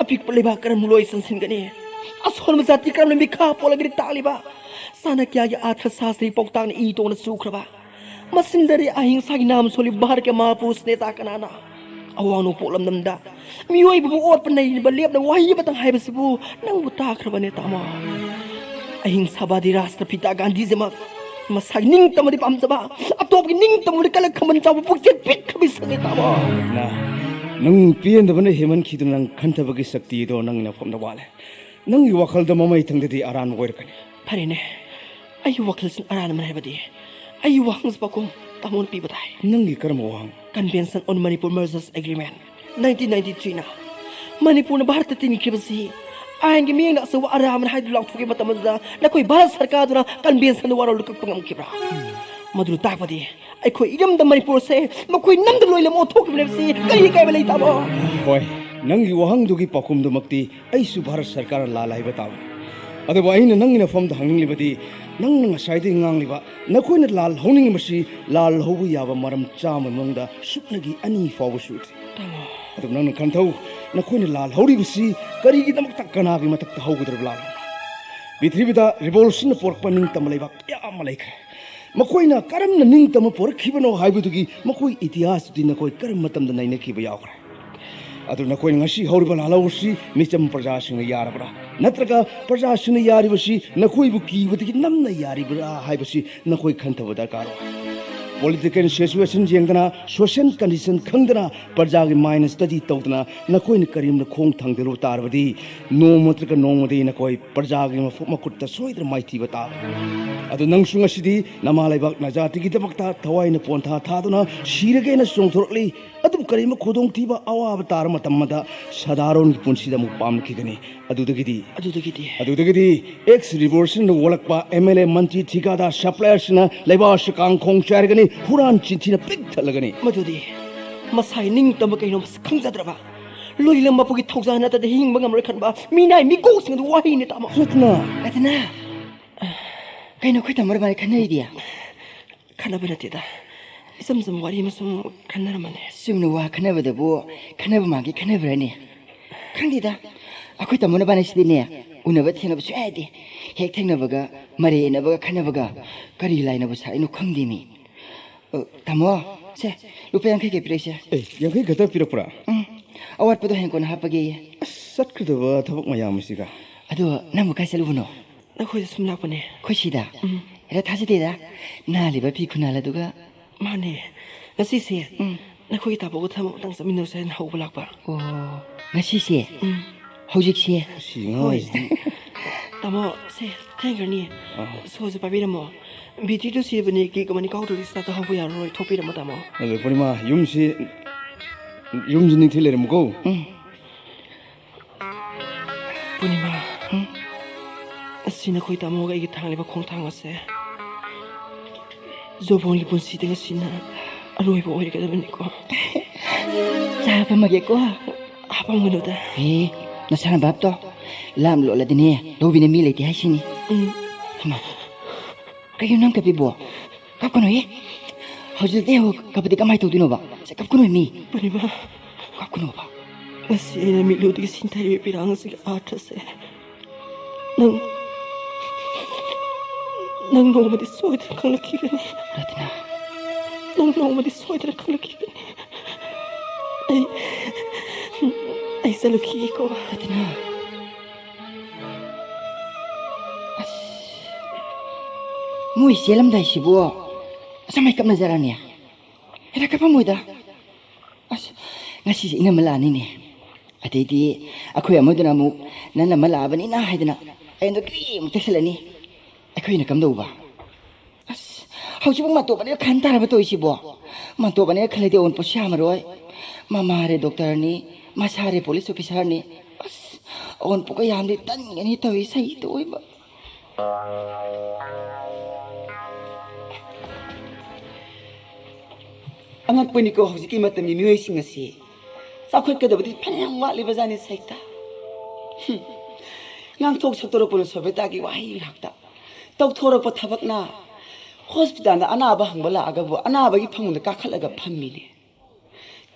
ꯑꯄꯤꯛꯄ ꯂꯩꯕꯥꯛ ꯀꯔꯝ ꯂꯣꯏ ꯆꯟꯁꯤꯟꯒꯅꯤ? ꯑꯁꯣꯟꯕ ꯖꯥꯇꯤ ꯀꯔꯝꯅ ꯃꯤꯈꯥ ꯄꯣꯜꯂꯒꯅꯤ ꯇꯥꯛꯂꯤꯕ? ꯆꯥꯅꯀ꯭ꯌꯥꯒꯤ ꯑꯥꯊ꯭ꯔ ꯁꯥꯁꯇ꯭ꯔꯤ ꯄꯥꯎꯇꯥꯛꯅ ꯏ ꯇꯣꯡꯅ ꯆꯨꯈ꯭ꯔꯕ, ꯃꯁꯤꯟꯗꯗꯤ ꯑꯍꯤꯡꯁꯥꯒꯤ ꯅꯥꯝ ꯁꯣꯜꯂꯤ ꯚꯥꯔꯠꯀꯤ ꯃꯍꯥꯄꯨꯔꯨꯁ ꯅꯦꯇꯥ ꯀꯅꯥꯅ? ꯑꯋꯥꯡ ꯅꯣꯡꯄꯣꯛ ꯂꯝꯗꯝꯗ ꯃꯤꯑꯣꯏꯕꯕꯨ ꯑꯣꯠꯄ ꯅꯩꯅꯕ ꯂꯦꯞꯅ ꯋꯥꯍꯩ ꯑꯃꯇꯪ ꯍꯥꯏꯕꯁꯤꯕꯨ ꯅꯪꯕꯨ ꯇꯥꯈ꯭ꯔꯕꯅꯦ ꯇꯥꯃꯣ꯫ ꯑꯍꯤꯡꯁꯥꯕꯥꯗꯤ ꯔꯥꯁꯇ꯭ꯔꯄꯤꯇꯥ ꯒꯥꯟꯙꯤꯖꯤꯃꯛ ꯃꯁꯥꯒꯤ ꯅꯤꯡꯇꯝꯕꯗꯤ ꯄꯥꯝꯖꯕ, ꯑꯇꯣꯞꯄꯒꯤ ꯅꯤꯡꯇꯝꯕꯗꯤ ꯀꯜꯂ ꯈꯝꯕꯟ ꯆꯥꯎꯕ ꯄꯨꯛꯆꯦꯜ ꯄꯤꯛꯈ꯭ꯔꯕ ꯏꯁꯛꯅꯦ ꯇꯥꯃꯣ꯫ ꯅ, ꯅꯪ ꯄꯦꯟꯗꯕꯅ ꯍꯦꯟꯃꯟꯈꯤꯗꯨꯅ ꯅꯪ ꯈꯟꯊꯕꯒꯤ ꯁꯛꯇꯤꯗꯣ ꯅꯪꯒꯤ ꯅꯐꯝꯗ ꯋꯥꯠꯂꯦ꯫ ꯅꯪꯒꯤ ꯋꯥꯈꯜꯗ ꯃꯃꯩ ꯊꯪꯗꯗꯤ ꯑꯔꯥꯟꯕ ꯑꯣꯏꯔꯛꯀꯅꯤ꯫ ꯐꯔꯦꯅꯦ, ꯑꯩꯒꯤ ꯋꯥꯈꯜꯁꯤꯡ ꯑꯔꯥꯟꯕꯅ ꯍꯥꯏꯕꯗꯤ ꯑꯩꯒꯤ ꯋꯥꯍꯪꯁꯤ ꯄꯥꯎꯈꯨꯝ ꯇꯥꯃꯣꯅ ꯄꯤꯕ ꯇꯥꯏ꯫ ꯅꯪꯒꯤ ꯀꯔꯝꯕ ꯋꯥꯍꯪ? Convention on Manipur Mergers Agreement nineteen ninety-three ꯅ ꯃꯅꯤꯄꯨꯔꯅ ꯚꯥꯔꯠꯇ ꯇꯤꯟꯈꯤꯕꯁꯤ ꯑꯥꯏꯟꯒꯤ ꯃꯤꯠꯌꯦꯡꯗ ꯑꯆꯧꯕ ꯑꯔꯥꯟꯕꯅꯤ ꯍꯥꯏꯗꯨꯅ ꯂꯥꯎꯊꯣꯛꯈꯤꯕ ꯃꯇꯝ ꯑꯗꯨꯗ ꯅꯈꯣꯏ ꯚꯥꯔꯠ ꯁꯔꯀꯥꯔꯗꯨꯅ convention ꯗ ꯋꯥꯔꯧ ꯂꯨꯀꯛꯄ ꯉꯝꯈꯤꯕ꯭ꯔꯥ? ꯃꯗꯨꯅ ꯇꯥꯛꯄꯗꯤ ꯑꯩꯈꯣꯏ ꯏꯔꯝꯗꯝ ꯃꯅꯤꯄꯨꯔꯁꯦ ꯃꯈꯣꯏ ꯅꯝꯗ ꯂꯣꯏꯅꯃꯛ ꯑꯣꯟꯊꯣꯛꯈꯤꯕꯅꯦ ꯍꯥꯏꯕꯁꯤ ꯀꯔꯤ ꯏꯀꯥꯏꯕ ꯂꯩ ꯇꯥꯃꯣ? ꯍꯣꯏ, ꯅꯪꯒꯤ ꯋꯥꯍꯪꯗꯨꯒꯤ ꯄꯥꯎꯈꯨꯝꯗꯨꯃꯛꯇꯤ ꯑꯩꯁꯨ ꯚꯥꯔꯠ ꯁꯔꯀꯥꯔꯅ ꯂꯥꯜꯂꯦ ꯍꯥꯏꯕ ꯇꯥꯕꯅꯤ꯫ ꯑꯗꯨꯕꯨ ꯑꯩꯅ ꯅꯪꯒꯤ ꯅꯐꯝꯗ ꯍꯪꯅꯤꯡꯂꯤꯕꯗꯤ, ꯅꯪꯅ ꯉꯁꯥꯏꯗꯒꯤ ꯉꯥꯡꯂꯤꯕ ꯅꯈꯣꯏꯅ ꯂꯥꯜ ꯍꯧꯅꯤꯡꯉꯤꯕꯁꯤ ꯂꯥꯜ ꯍꯧꯕ ꯌꯥꯕ ꯃꯔꯝ ꯆꯥꯝꯃ ꯃꯅꯨꯡꯗ ꯁꯨꯞꯅꯒꯤ ꯑꯅꯤ ꯐꯥꯎꯕꯁꯨ ꯎꯗ꯭ꯔꯤ꯫ ꯇꯥꯃꯣ꯫ ꯑꯗꯨꯕꯨ ꯅꯪꯅ ꯈꯟꯊꯧ, ꯅꯈꯣꯏꯅ ꯂꯥꯜ ꯍꯧꯔꯤꯕꯁꯤ ꯀꯔꯤꯒꯤꯗꯃꯛꯇ, ꯀꯅꯥꯒꯤ ꯃꯊꯛꯇ ꯍꯧꯒꯗꯧꯔꯤꯕ ꯂꯥꯜ ꯍꯧꯅ? ꯄ꯭ꯔꯤꯊꯤꯕꯤꯗ revolution ꯅ ꯄꯨꯔꯛꯄ ꯅꯤꯡꯇꯝꯕ ꯂꯩꯕꯥꯛ ꯀꯌꯥ ꯑꯃ ꯂꯩꯈ꯭ꯔꯦ꯫ ꯃꯈꯣꯏꯅ ꯀꯔꯝꯅ ꯅꯤꯡꯇꯝꯕ ꯄꯨꯔꯛꯈꯤꯕꯅꯣ ꯍꯥꯏꯕꯗꯨꯒꯤ ꯃꯈꯣꯏ ꯏꯇꯤꯍꯥꯁꯇꯨꯗꯤ ꯅꯈꯣꯏ ꯀꯔꯝꯕ ꯃꯇꯝꯗ ꯅꯩꯅꯈꯤꯕ ꯌꯥꯎꯈ꯭ꯔꯦ? ꯑꯗꯨ ꯅꯈꯣꯏꯅ ꯉꯁꯤ ꯍꯧꯔꯤꯕ ꯂꯥꯜꯍꯧ ꯑꯁꯤ ꯃꯤꯆꯝ ꯄ꯭ꯔꯖꯥꯁꯤꯡꯅ ꯌꯥꯔꯕ꯭ꯔꯥ? ꯅꯠꯇ꯭ꯔꯒ ꯄ꯭ꯔꯖꯥꯁꯤꯡꯅ ꯌꯥꯔꯤꯕꯁꯤ ꯅꯈꯣꯏꯕꯨ ꯀꯤꯕꯗꯒꯤ ꯅꯝꯅ ꯌꯥꯔꯤꯕ꯭ꯔꯥ ꯍꯥꯏꯕꯁꯤ ꯅꯈꯣꯏ ꯈꯟꯊꯕ ꯗꯔꯀꯥꯔ ꯑꯣꯏ꯫ Political situation ꯌꯦꯡꯗꯅ, social condition ꯈꯪꯗꯅ, ꯄ꯭ꯔꯖꯥꯒꯤ mind study ꯇꯧꯗꯅ ꯅꯈꯣꯏꯅ ꯀꯔꯤꯒꯨꯝꯕ ꯈꯣꯡ ꯊꯥꯡꯗꯔꯨꯕ ꯇꯥꯔꯕꯗꯤ, ꯅꯣꯡꯃ ꯅꯠꯇ꯭ꯔꯒ ꯅꯣꯡꯃꯗꯤ ꯅꯈꯣꯏ ꯄ꯭ꯔꯖꯥꯒꯤ ꯃꯐꯝ ꯃꯈꯨꯠꯇ ꯁꯣꯏꯗꯅ ꯃꯥꯏꯊꯤꯕ ꯇꯥꯕꯅꯤ꯫ ꯑꯗꯨ ꯅꯪꯁꯨ ꯉꯁꯤꯗꯤ ꯅꯃꯥ ꯂꯩꯕꯥꯛ ꯅꯖꯥꯇꯤꯒꯤꯗꯃꯛꯇ ꯊꯋꯥꯏꯅ ꯄꯣꯟꯊꯥ ꯊꯥꯗꯨꯅ ꯁꯤꯔꯒꯦꯅ ꯆꯣꯡꯊꯣꯔꯛꯂꯤ꯫ ꯑꯗꯨꯕꯨ ꯀꯔꯤꯒꯨꯝꯕ ꯈꯨꯗꯣꯡꯊꯤꯕ ꯑꯋꯥꯕ ꯇꯥꯔ ꯃꯇꯝ ꯑꯃꯗ ꯁꯥꯗꯥꯔꯣꯟꯒꯤ ꯄꯨꯟꯁꯤꯗ ꯑꯃꯨꯛ ꯄꯥꯝꯂꯛꯈꯤꯒꯅꯤ꯫ ꯑꯗꯨꯗꯒꯤꯗꯤ ꯑꯗꯨꯗꯒꯤꯗꯤ ꯑꯗꯨꯗꯒꯤꯗꯤ ꯑꯦꯛꯁ ꯔꯤꯚꯣꯂꯨꯁꯟꯅ ꯑꯣꯜꯂꯛꯄ ꯑꯦꯝ ꯑꯦꯜ ꯑꯦ, ꯃꯟꯇ꯭ꯔꯤ, ꯊꯤꯀꯥꯗꯥꯔ, ꯁꯄ꯭ꯂꯥꯏꯌꯔꯁꯤꯡꯅ ꯂꯩꯕꯥꯛ ꯑꯁꯤ ꯀꯥꯡꯈꯣꯡ ꯆꯥꯏꯔꯒꯅꯤ, ꯍꯨꯔꯥꯟ ꯆꯤꯟꯊꯤꯅ ꯄꯤꯛ ꯊꯠꯂꯒꯅꯤ꯫ ꯃꯗꯨꯗꯤ ꯃꯁꯥꯒꯤ ꯅꯤꯡꯇꯝꯕ ꯀꯩꯅꯣ ꯃꯁꯛ ꯈꯪꯖꯗ꯭ꯔꯕ, ꯂꯣꯏꯂꯝ ꯃꯄꯨꯒꯤ ꯊꯧꯖꯥꯜ ꯅꯠꯇ꯭ꯔꯗꯤ ꯍꯤꯡꯕ ꯉꯝꯂꯣꯏ ꯈꯟꯕ ꯃꯤꯅꯥꯏ ꯃꯤꯀꯣꯛꯁꯤꯡ ꯑꯗꯨ ꯋꯥꯍꯩꯅꯤ, ꯇꯥꯃꯣ꯫ ꯔꯠꯅ! ꯔꯠꯅ! ꯀꯩꯅꯣ ꯑꯩꯈꯣꯏ ꯇꯥꯃꯣ ꯏꯕꯥꯅꯤ ꯈꯟꯅꯔꯤꯗꯤ? ꯈꯟꯅꯕ ꯅꯠꯇꯦꯗ, ꯏꯆꯝ ꯆꯝꯕ ꯋꯥꯔꯤ ꯑꯃ ꯁꯨꯝ ꯈꯟꯅꯔꯝꯕꯅꯦ꯫ ꯆꯨꯝꯅ ꯋꯥ ꯈꯟꯅꯕꯗꯕꯨ ꯈꯟꯅꯕ ꯃꯥꯟꯒꯦ ꯈꯟꯅꯕ꯭ꯔꯅꯦ? ꯈꯪꯗꯦꯗ, ꯑꯩꯈꯣꯏ ꯇꯥꯃꯣ ꯅꯕꯥꯅꯤꯁꯤꯗꯤꯅꯦ, ꯎꯅꯕ ꯊꯦꯡꯅꯕ ꯁꯨꯡꯌꯥ ꯌꯥꯗꯦ꯫ ꯍꯦꯛ ꯊꯦꯡꯅꯕꯒ ꯃꯔꯩ ꯌꯦꯠꯅꯕꯒ ꯈꯟꯅꯕꯒ, ꯀꯔꯤ ꯂꯥꯏꯅꯕꯨ ꯁꯥꯔꯤꯅꯣ ꯈꯪꯗꯦꯃꯤ꯫ ꯑ, ꯇꯥꯃꯣ, ꯁꯦ, ꯂꯨꯄꯥ ꯌꯥꯡꯈꯩ ꯀꯩ ꯄꯤꯔꯛꯏꯁꯦ? ꯑꯦ, ꯌꯥꯡꯈꯩ ꯈꯛꯇ ꯄꯤꯔꯛꯄ꯭ꯔꯥ? ꯎꯝ, ꯑꯋꯥꯠꯄꯗꯣ ꯍꯌꯦꯡ ꯀꯣꯟꯅ ꯍꯥꯞꯄꯒꯦꯌꯦ꯫ ꯑꯁ, ꯆꯠꯀꯗꯕ ꯊꯕꯛ ꯃꯌꯥꯝ ꯑꯁꯤꯒ꯫ ꯑꯗꯣ ꯅꯪꯕꯨ ꯀꯥꯏ ꯆꯠꯂꯨꯕꯅꯣ? ꯅꯈꯣꯏꯗ ꯁꯨꯝ ꯂꯥꯛꯄꯅꯦ꯫ ꯑꯩꯈꯣꯏ ꯁꯤꯗ? ꯎꯝ꯫ ꯍꯦꯔꯥ, ꯊꯥꯖꯗꯦꯗ꯫ ꯅꯥꯜꯂꯤꯕ ꯐꯤ ꯈꯨꯅꯥꯜ ꯑꯗꯨꯒ꯫ ꯃꯥꯅꯦ꯫ ꯉꯁꯤꯁꯦ ꯎꯝ꯫ ꯅꯈꯣꯏꯒꯤ ꯇꯥꯕꯣꯒ ꯊꯕꯛ ꯑꯃꯇꯪ ꯆꯠꯃꯤꯟꯅꯧꯁꯦ ꯍꯥꯏꯅ ꯍꯧꯕ ꯂꯥꯛꯄ꯫ ꯑꯣ, ꯉꯁꯤꯁꯦ? ꯎꯝ꯫ ꯍꯧꯖꯤꯛꯁꯦ? ꯑꯁꯤ ꯍꯣꯏ꯫ ꯉꯥꯡꯉꯤꯁꯤꯗꯤ꯫ ꯇꯥꯃꯣ, ꯁꯦ, ꯊꯦꯡꯈ꯭ꯔꯅꯤ꯫ ꯑꯥ꯫ ꯁꯣꯁꯦ ꯄꯥꯏꯕꯤꯔꯝꯃꯣ꯫ ꯕꯦꯇ꯭ꯔꯤꯗꯨ ꯁꯤꯕꯅꯤ, ꯀꯦꯛ ꯑꯃꯅꯤ ꯀꯥꯎꯗ꯭ꯔꯗꯤ ꯁ꯭ꯇꯥꯔꯠ ꯇꯧꯍꯧꯕ ꯌꯥꯔꯔꯣꯏ꯫ ꯊꯣꯛꯄꯤꯔꯝꯃꯣ, ꯇꯥꯃꯣ꯫ ꯑꯗꯣ ꯄꯨꯔꯅꯤꯃꯥ, ꯌꯨꯝꯁꯤ, ꯌꯨꯝꯁꯤ ꯅꯤꯡꯊꯤ ꯂꯩꯔꯝꯃꯨꯀꯣ꯫ ꯎꯝ꯫ ꯄꯨꯔꯅꯤꯃꯥ, ꯎꯝ? ꯑꯁꯤ ꯅꯈꯣꯏ ꯇꯥꯃꯣꯒ ꯑꯩꯒꯤ ꯊꯥꯡꯂꯤꯕ ꯈꯣꯡꯊꯥꯡ ꯑꯁꯦ ꯖꯣꯕꯣꯟꯒꯤ ꯄꯨꯟꯁꯤꯗ ꯉꯁꯤꯅ ꯑꯔꯣꯏꯕ ꯑꯣꯏꯔꯒꯗꯕꯅꯤꯀꯣ꯫ ꯆꯥ ꯍꯥꯞꯄꯝꯃꯒꯦꯀꯣ꯫ ꯍꯥꯞꯄꯝꯒꯅꯨꯗ꯫ ꯑꯦ, ꯅꯁꯥꯅ ꯚꯥꯞ ꯇꯧ꯫ ꯂꯥꯝ ꯂꯣꯠꯂꯗꯤꯅꯦ, ꯂꯧꯕꯤꯅ ꯃꯤ ꯂꯩꯇꯦ ꯍꯥꯏꯁꯤꯅꯤ꯫ ꯎꯝ꯫ ꯍꯩꯃꯥ, ꯀꯩꯅꯣ ꯅꯪ ꯀꯞꯄꯤꯕꯣ? ꯀꯞꯀꯅꯨꯍꯦ꯫ ꯍꯧꯖꯤꯛꯇꯩ ꯍꯧ-, ꯀꯞꯄꯗꯤ ꯀꯃꯥꯏ ꯇꯧꯗꯣꯏꯅꯣꯕ? ꯁꯦ, ꯀꯞꯀꯅꯨ ꯃꯤ꯫ ꯄꯨꯔꯅꯤꯃꯥ꯫ ꯀꯞꯀꯅꯣꯕ꯫ ꯉꯁꯤ ꯑꯩꯅ ꯃꯤꯠꯂꯨꯗꯒꯤ ꯁꯤꯡꯊꯔꯤꯕ ꯄꯤꯔꯥꯡ ꯑꯁꯤꯒꯤ ꯑꯥꯔꯊꯁꯦ ꯅꯪ, ꯅꯪ ꯅꯣꯡꯃꯗꯤ ꯁꯣꯏꯗꯅ ꯈꯪꯂꯛꯈꯤꯒꯅꯤ꯫ ꯔꯇꯅꯥ꯫ ꯅꯪ ꯅꯣꯡꯃꯗꯤ ꯁꯣꯏꯗꯅ ꯈꯪꯂꯛꯈꯤꯒꯅꯤ꯫ ꯑꯩ, ꯑꯩ ꯆꯠꯂꯨꯈꯤꯒꯦꯀꯣ꯫ ꯔꯇꯅꯥ꯫ ꯑꯁ, ꯃꯣꯏ ꯆꯦꯜꯂꯝꯗꯥꯏꯁꯤꯕꯨ ꯑꯁꯨꯃꯥꯏ ꯀꯞꯅꯖꯔꯅꯤ? ꯍꯦꯛꯇ ꯀꯞꯄꯝꯃꯣꯏꯗ꯫ ꯑꯁ, ꯉꯁꯤꯁꯦ ꯏꯅꯝꯃ ꯂꯥꯛꯑꯅꯤꯅꯦ꯫ ꯑꯗꯩꯗꯤ ꯑꯩꯈꯣꯏ ꯑꯃꯗꯨꯅ ꯑꯃꯨꯛ ꯅꯪꯅ ꯑꯃ ꯂꯥꯛꯑꯕꯅꯤꯅ ꯍꯥꯏꯗꯅ ꯑꯩꯉꯣꯟꯗ ꯀꯔꯤ ꯑꯃꯨꯛ ꯇꯩꯁꯜꯂꯅꯤ꯫ ꯑꯩꯈꯣꯏꯅ ꯀꯝꯗꯧꯕ? ꯑꯁ, ꯍꯧꯖꯤꯛꯄꯨ ꯃꯇꯣꯞ ꯑꯅꯤꯔꯛ ꯈꯟ ꯇꯥꯔꯕ ꯇꯧꯔꯤꯁꯤꯕꯣ? ꯃꯇꯣꯞ ꯑꯅꯤꯔꯛ ꯈꯜꯂꯗꯤ ꯑꯋꯨꯟꯄꯣꯠꯁꯨ ꯌꯥꯝꯃꯔꯣꯏ꯫ ꯃꯃꯥꯔꯦ ꯗꯣꯛꯇꯔꯅꯤ, ꯃꯁꯥꯔꯦ ꯄꯨꯂꯤꯁ ꯑꯣꯐꯤꯁꯥꯔꯅꯤ꯫ ꯑꯁ, ꯑꯋꯨꯟꯄꯣꯠꯀ ꯌꯥꯝꯗꯤ ꯇꯟꯒꯅꯤ ꯇꯧꯔꯤ, ꯁꯍꯤ ꯇꯣꯛꯑꯣꯏꯕ꯫ ꯑꯉꯛꯄꯅꯤꯀꯣ, ꯍꯧꯖꯤꯛꯀꯤ ꯃꯇꯝꯒꯤ ꯃꯤꯑꯣꯏꯁꯤꯡ ꯑꯁꯤ꯫ ꯆꯥꯎꯈꯠꯀꯗꯕꯗꯤ ꯐꯅꯌꯥꯝ ꯋꯥꯠꯂꯤꯕꯖꯥꯠꯅꯤ ꯁꯩꯇ꯫ ꯍꯨꯝ꯫ ꯉꯥꯡꯊꯣꯛ ꯁꯛꯇꯣꯔꯛꯄꯅ ꯁꯣꯕꯦꯇꯥꯒꯤ ꯋꯥꯍꯩ ꯉꯥꯛꯇ꯫ ꯇꯧꯊꯣꯔꯛꯄ ꯊꯕꯛꯅ꯫ ꯍꯣꯁꯄꯤꯇꯥꯜꯗ ꯑꯅꯥꯕ ꯍꯪꯕ ꯂꯥꯛꯑꯒꯕꯨ ꯑꯅꯥꯕꯒꯤ ꯐꯃꯨꯡꯗ ꯀꯥꯈꯠꯂꯒ ꯐꯝꯃꯤꯅꯦ꯫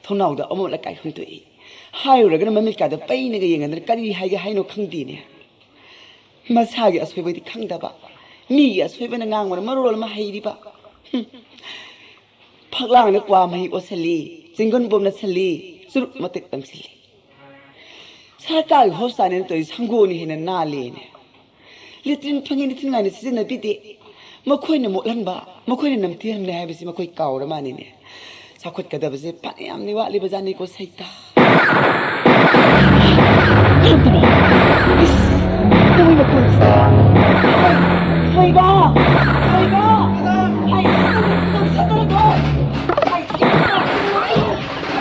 ꯊꯣꯡꯅꯥꯎꯗ ꯑꯃꯣꯠ ꯑꯀꯥꯏ ꯍꯨꯟꯗꯣꯛꯏ꯫ ꯍꯥꯏꯔꯨꯔꯒꯅ ꯃꯃꯤꯠꯀꯥꯗ ꯄꯩꯅꯒ ꯌꯦꯡꯉꯗꯅ ꯀꯔꯤ ꯍꯥꯏꯒꯦ ꯍꯥꯏꯅꯣ ꯈꯪꯗꯦꯅꯦ꯫ ꯃꯁꯥꯒꯤ ꯑꯁꯣꯏꯕꯗꯤ ꯈꯪꯗꯕ, ꯃꯤꯒꯤ ꯑꯁꯣꯏꯕꯅ ꯉꯥꯡꯕꯅ ꯃꯔꯣꯜ ꯑꯃ ꯍꯩꯔꯤꯕ꯫ ꯍꯨꯝ꯫ ꯐꯛꯂꯥꯡꯗ ꯀ꯭ꯋꯥ ꯃꯍꯤ ꯑꯣꯠꯁꯜꯂꯤ, ꯆꯤꯡꯒꯨꯟ ꯄꯣꯝꯅꯁꯜꯂꯤ, ꯆꯨꯔꯨꯞ ꯃꯇꯤꯛ ꯇꯝꯁꯤꯜꯂꯤ꯫ ꯁꯔꯀꯥꯔꯒꯤ ꯍꯣꯁꯄꯤꯇꯥꯜꯅꯦꯅ ꯇꯧꯔꯤ ꯁꯪꯒꯣꯜꯅ ꯍꯦꯟꯅ ꯅꯥꯜꯂꯦꯅꯦ꯫ ꯂꯦꯇ꯭ꯔꯤꯟ ꯐꯪꯉꯤ, ꯂꯦꯇ꯭ꯔꯤꯟ ꯉꯥꯏꯅ ꯁꯤꯖꯤꯟꯅꯕꯤꯗꯦ꯫ ꯃꯈꯣꯏꯅ ꯃꯣꯠꯍꯟꯕ, ꯃꯈꯣꯏꯅ ꯅꯝꯊꯤꯍꯟꯕꯅꯦ ꯍꯥꯏꯕꯁꯤ ꯃꯈꯣꯏ ꯀꯥꯎꯔ ꯃꯥꯜꯂꯤꯅꯦ꯫ ꯆꯥꯎꯈꯠꯀꯗꯕꯁꯦ ꯐꯅꯌꯥꯝꯗꯤ ꯋꯥꯠꯂꯤꯕꯖꯥꯠꯅꯤꯀꯣ ꯁꯩꯇ꯫ ꯀꯔꯝꯕꯅꯣ? ꯏꯁ, ꯅꯣꯏ ꯃꯈꯣꯟꯁꯤꯗ꯫ ꯊꯣꯏꯕ! ꯊꯣꯏꯕ! ꯑꯩ ꯁꯠꯇꯔꯒ, ꯁꯠꯇꯔꯒ! ꯑꯩ ꯁꯠꯇꯔꯒ!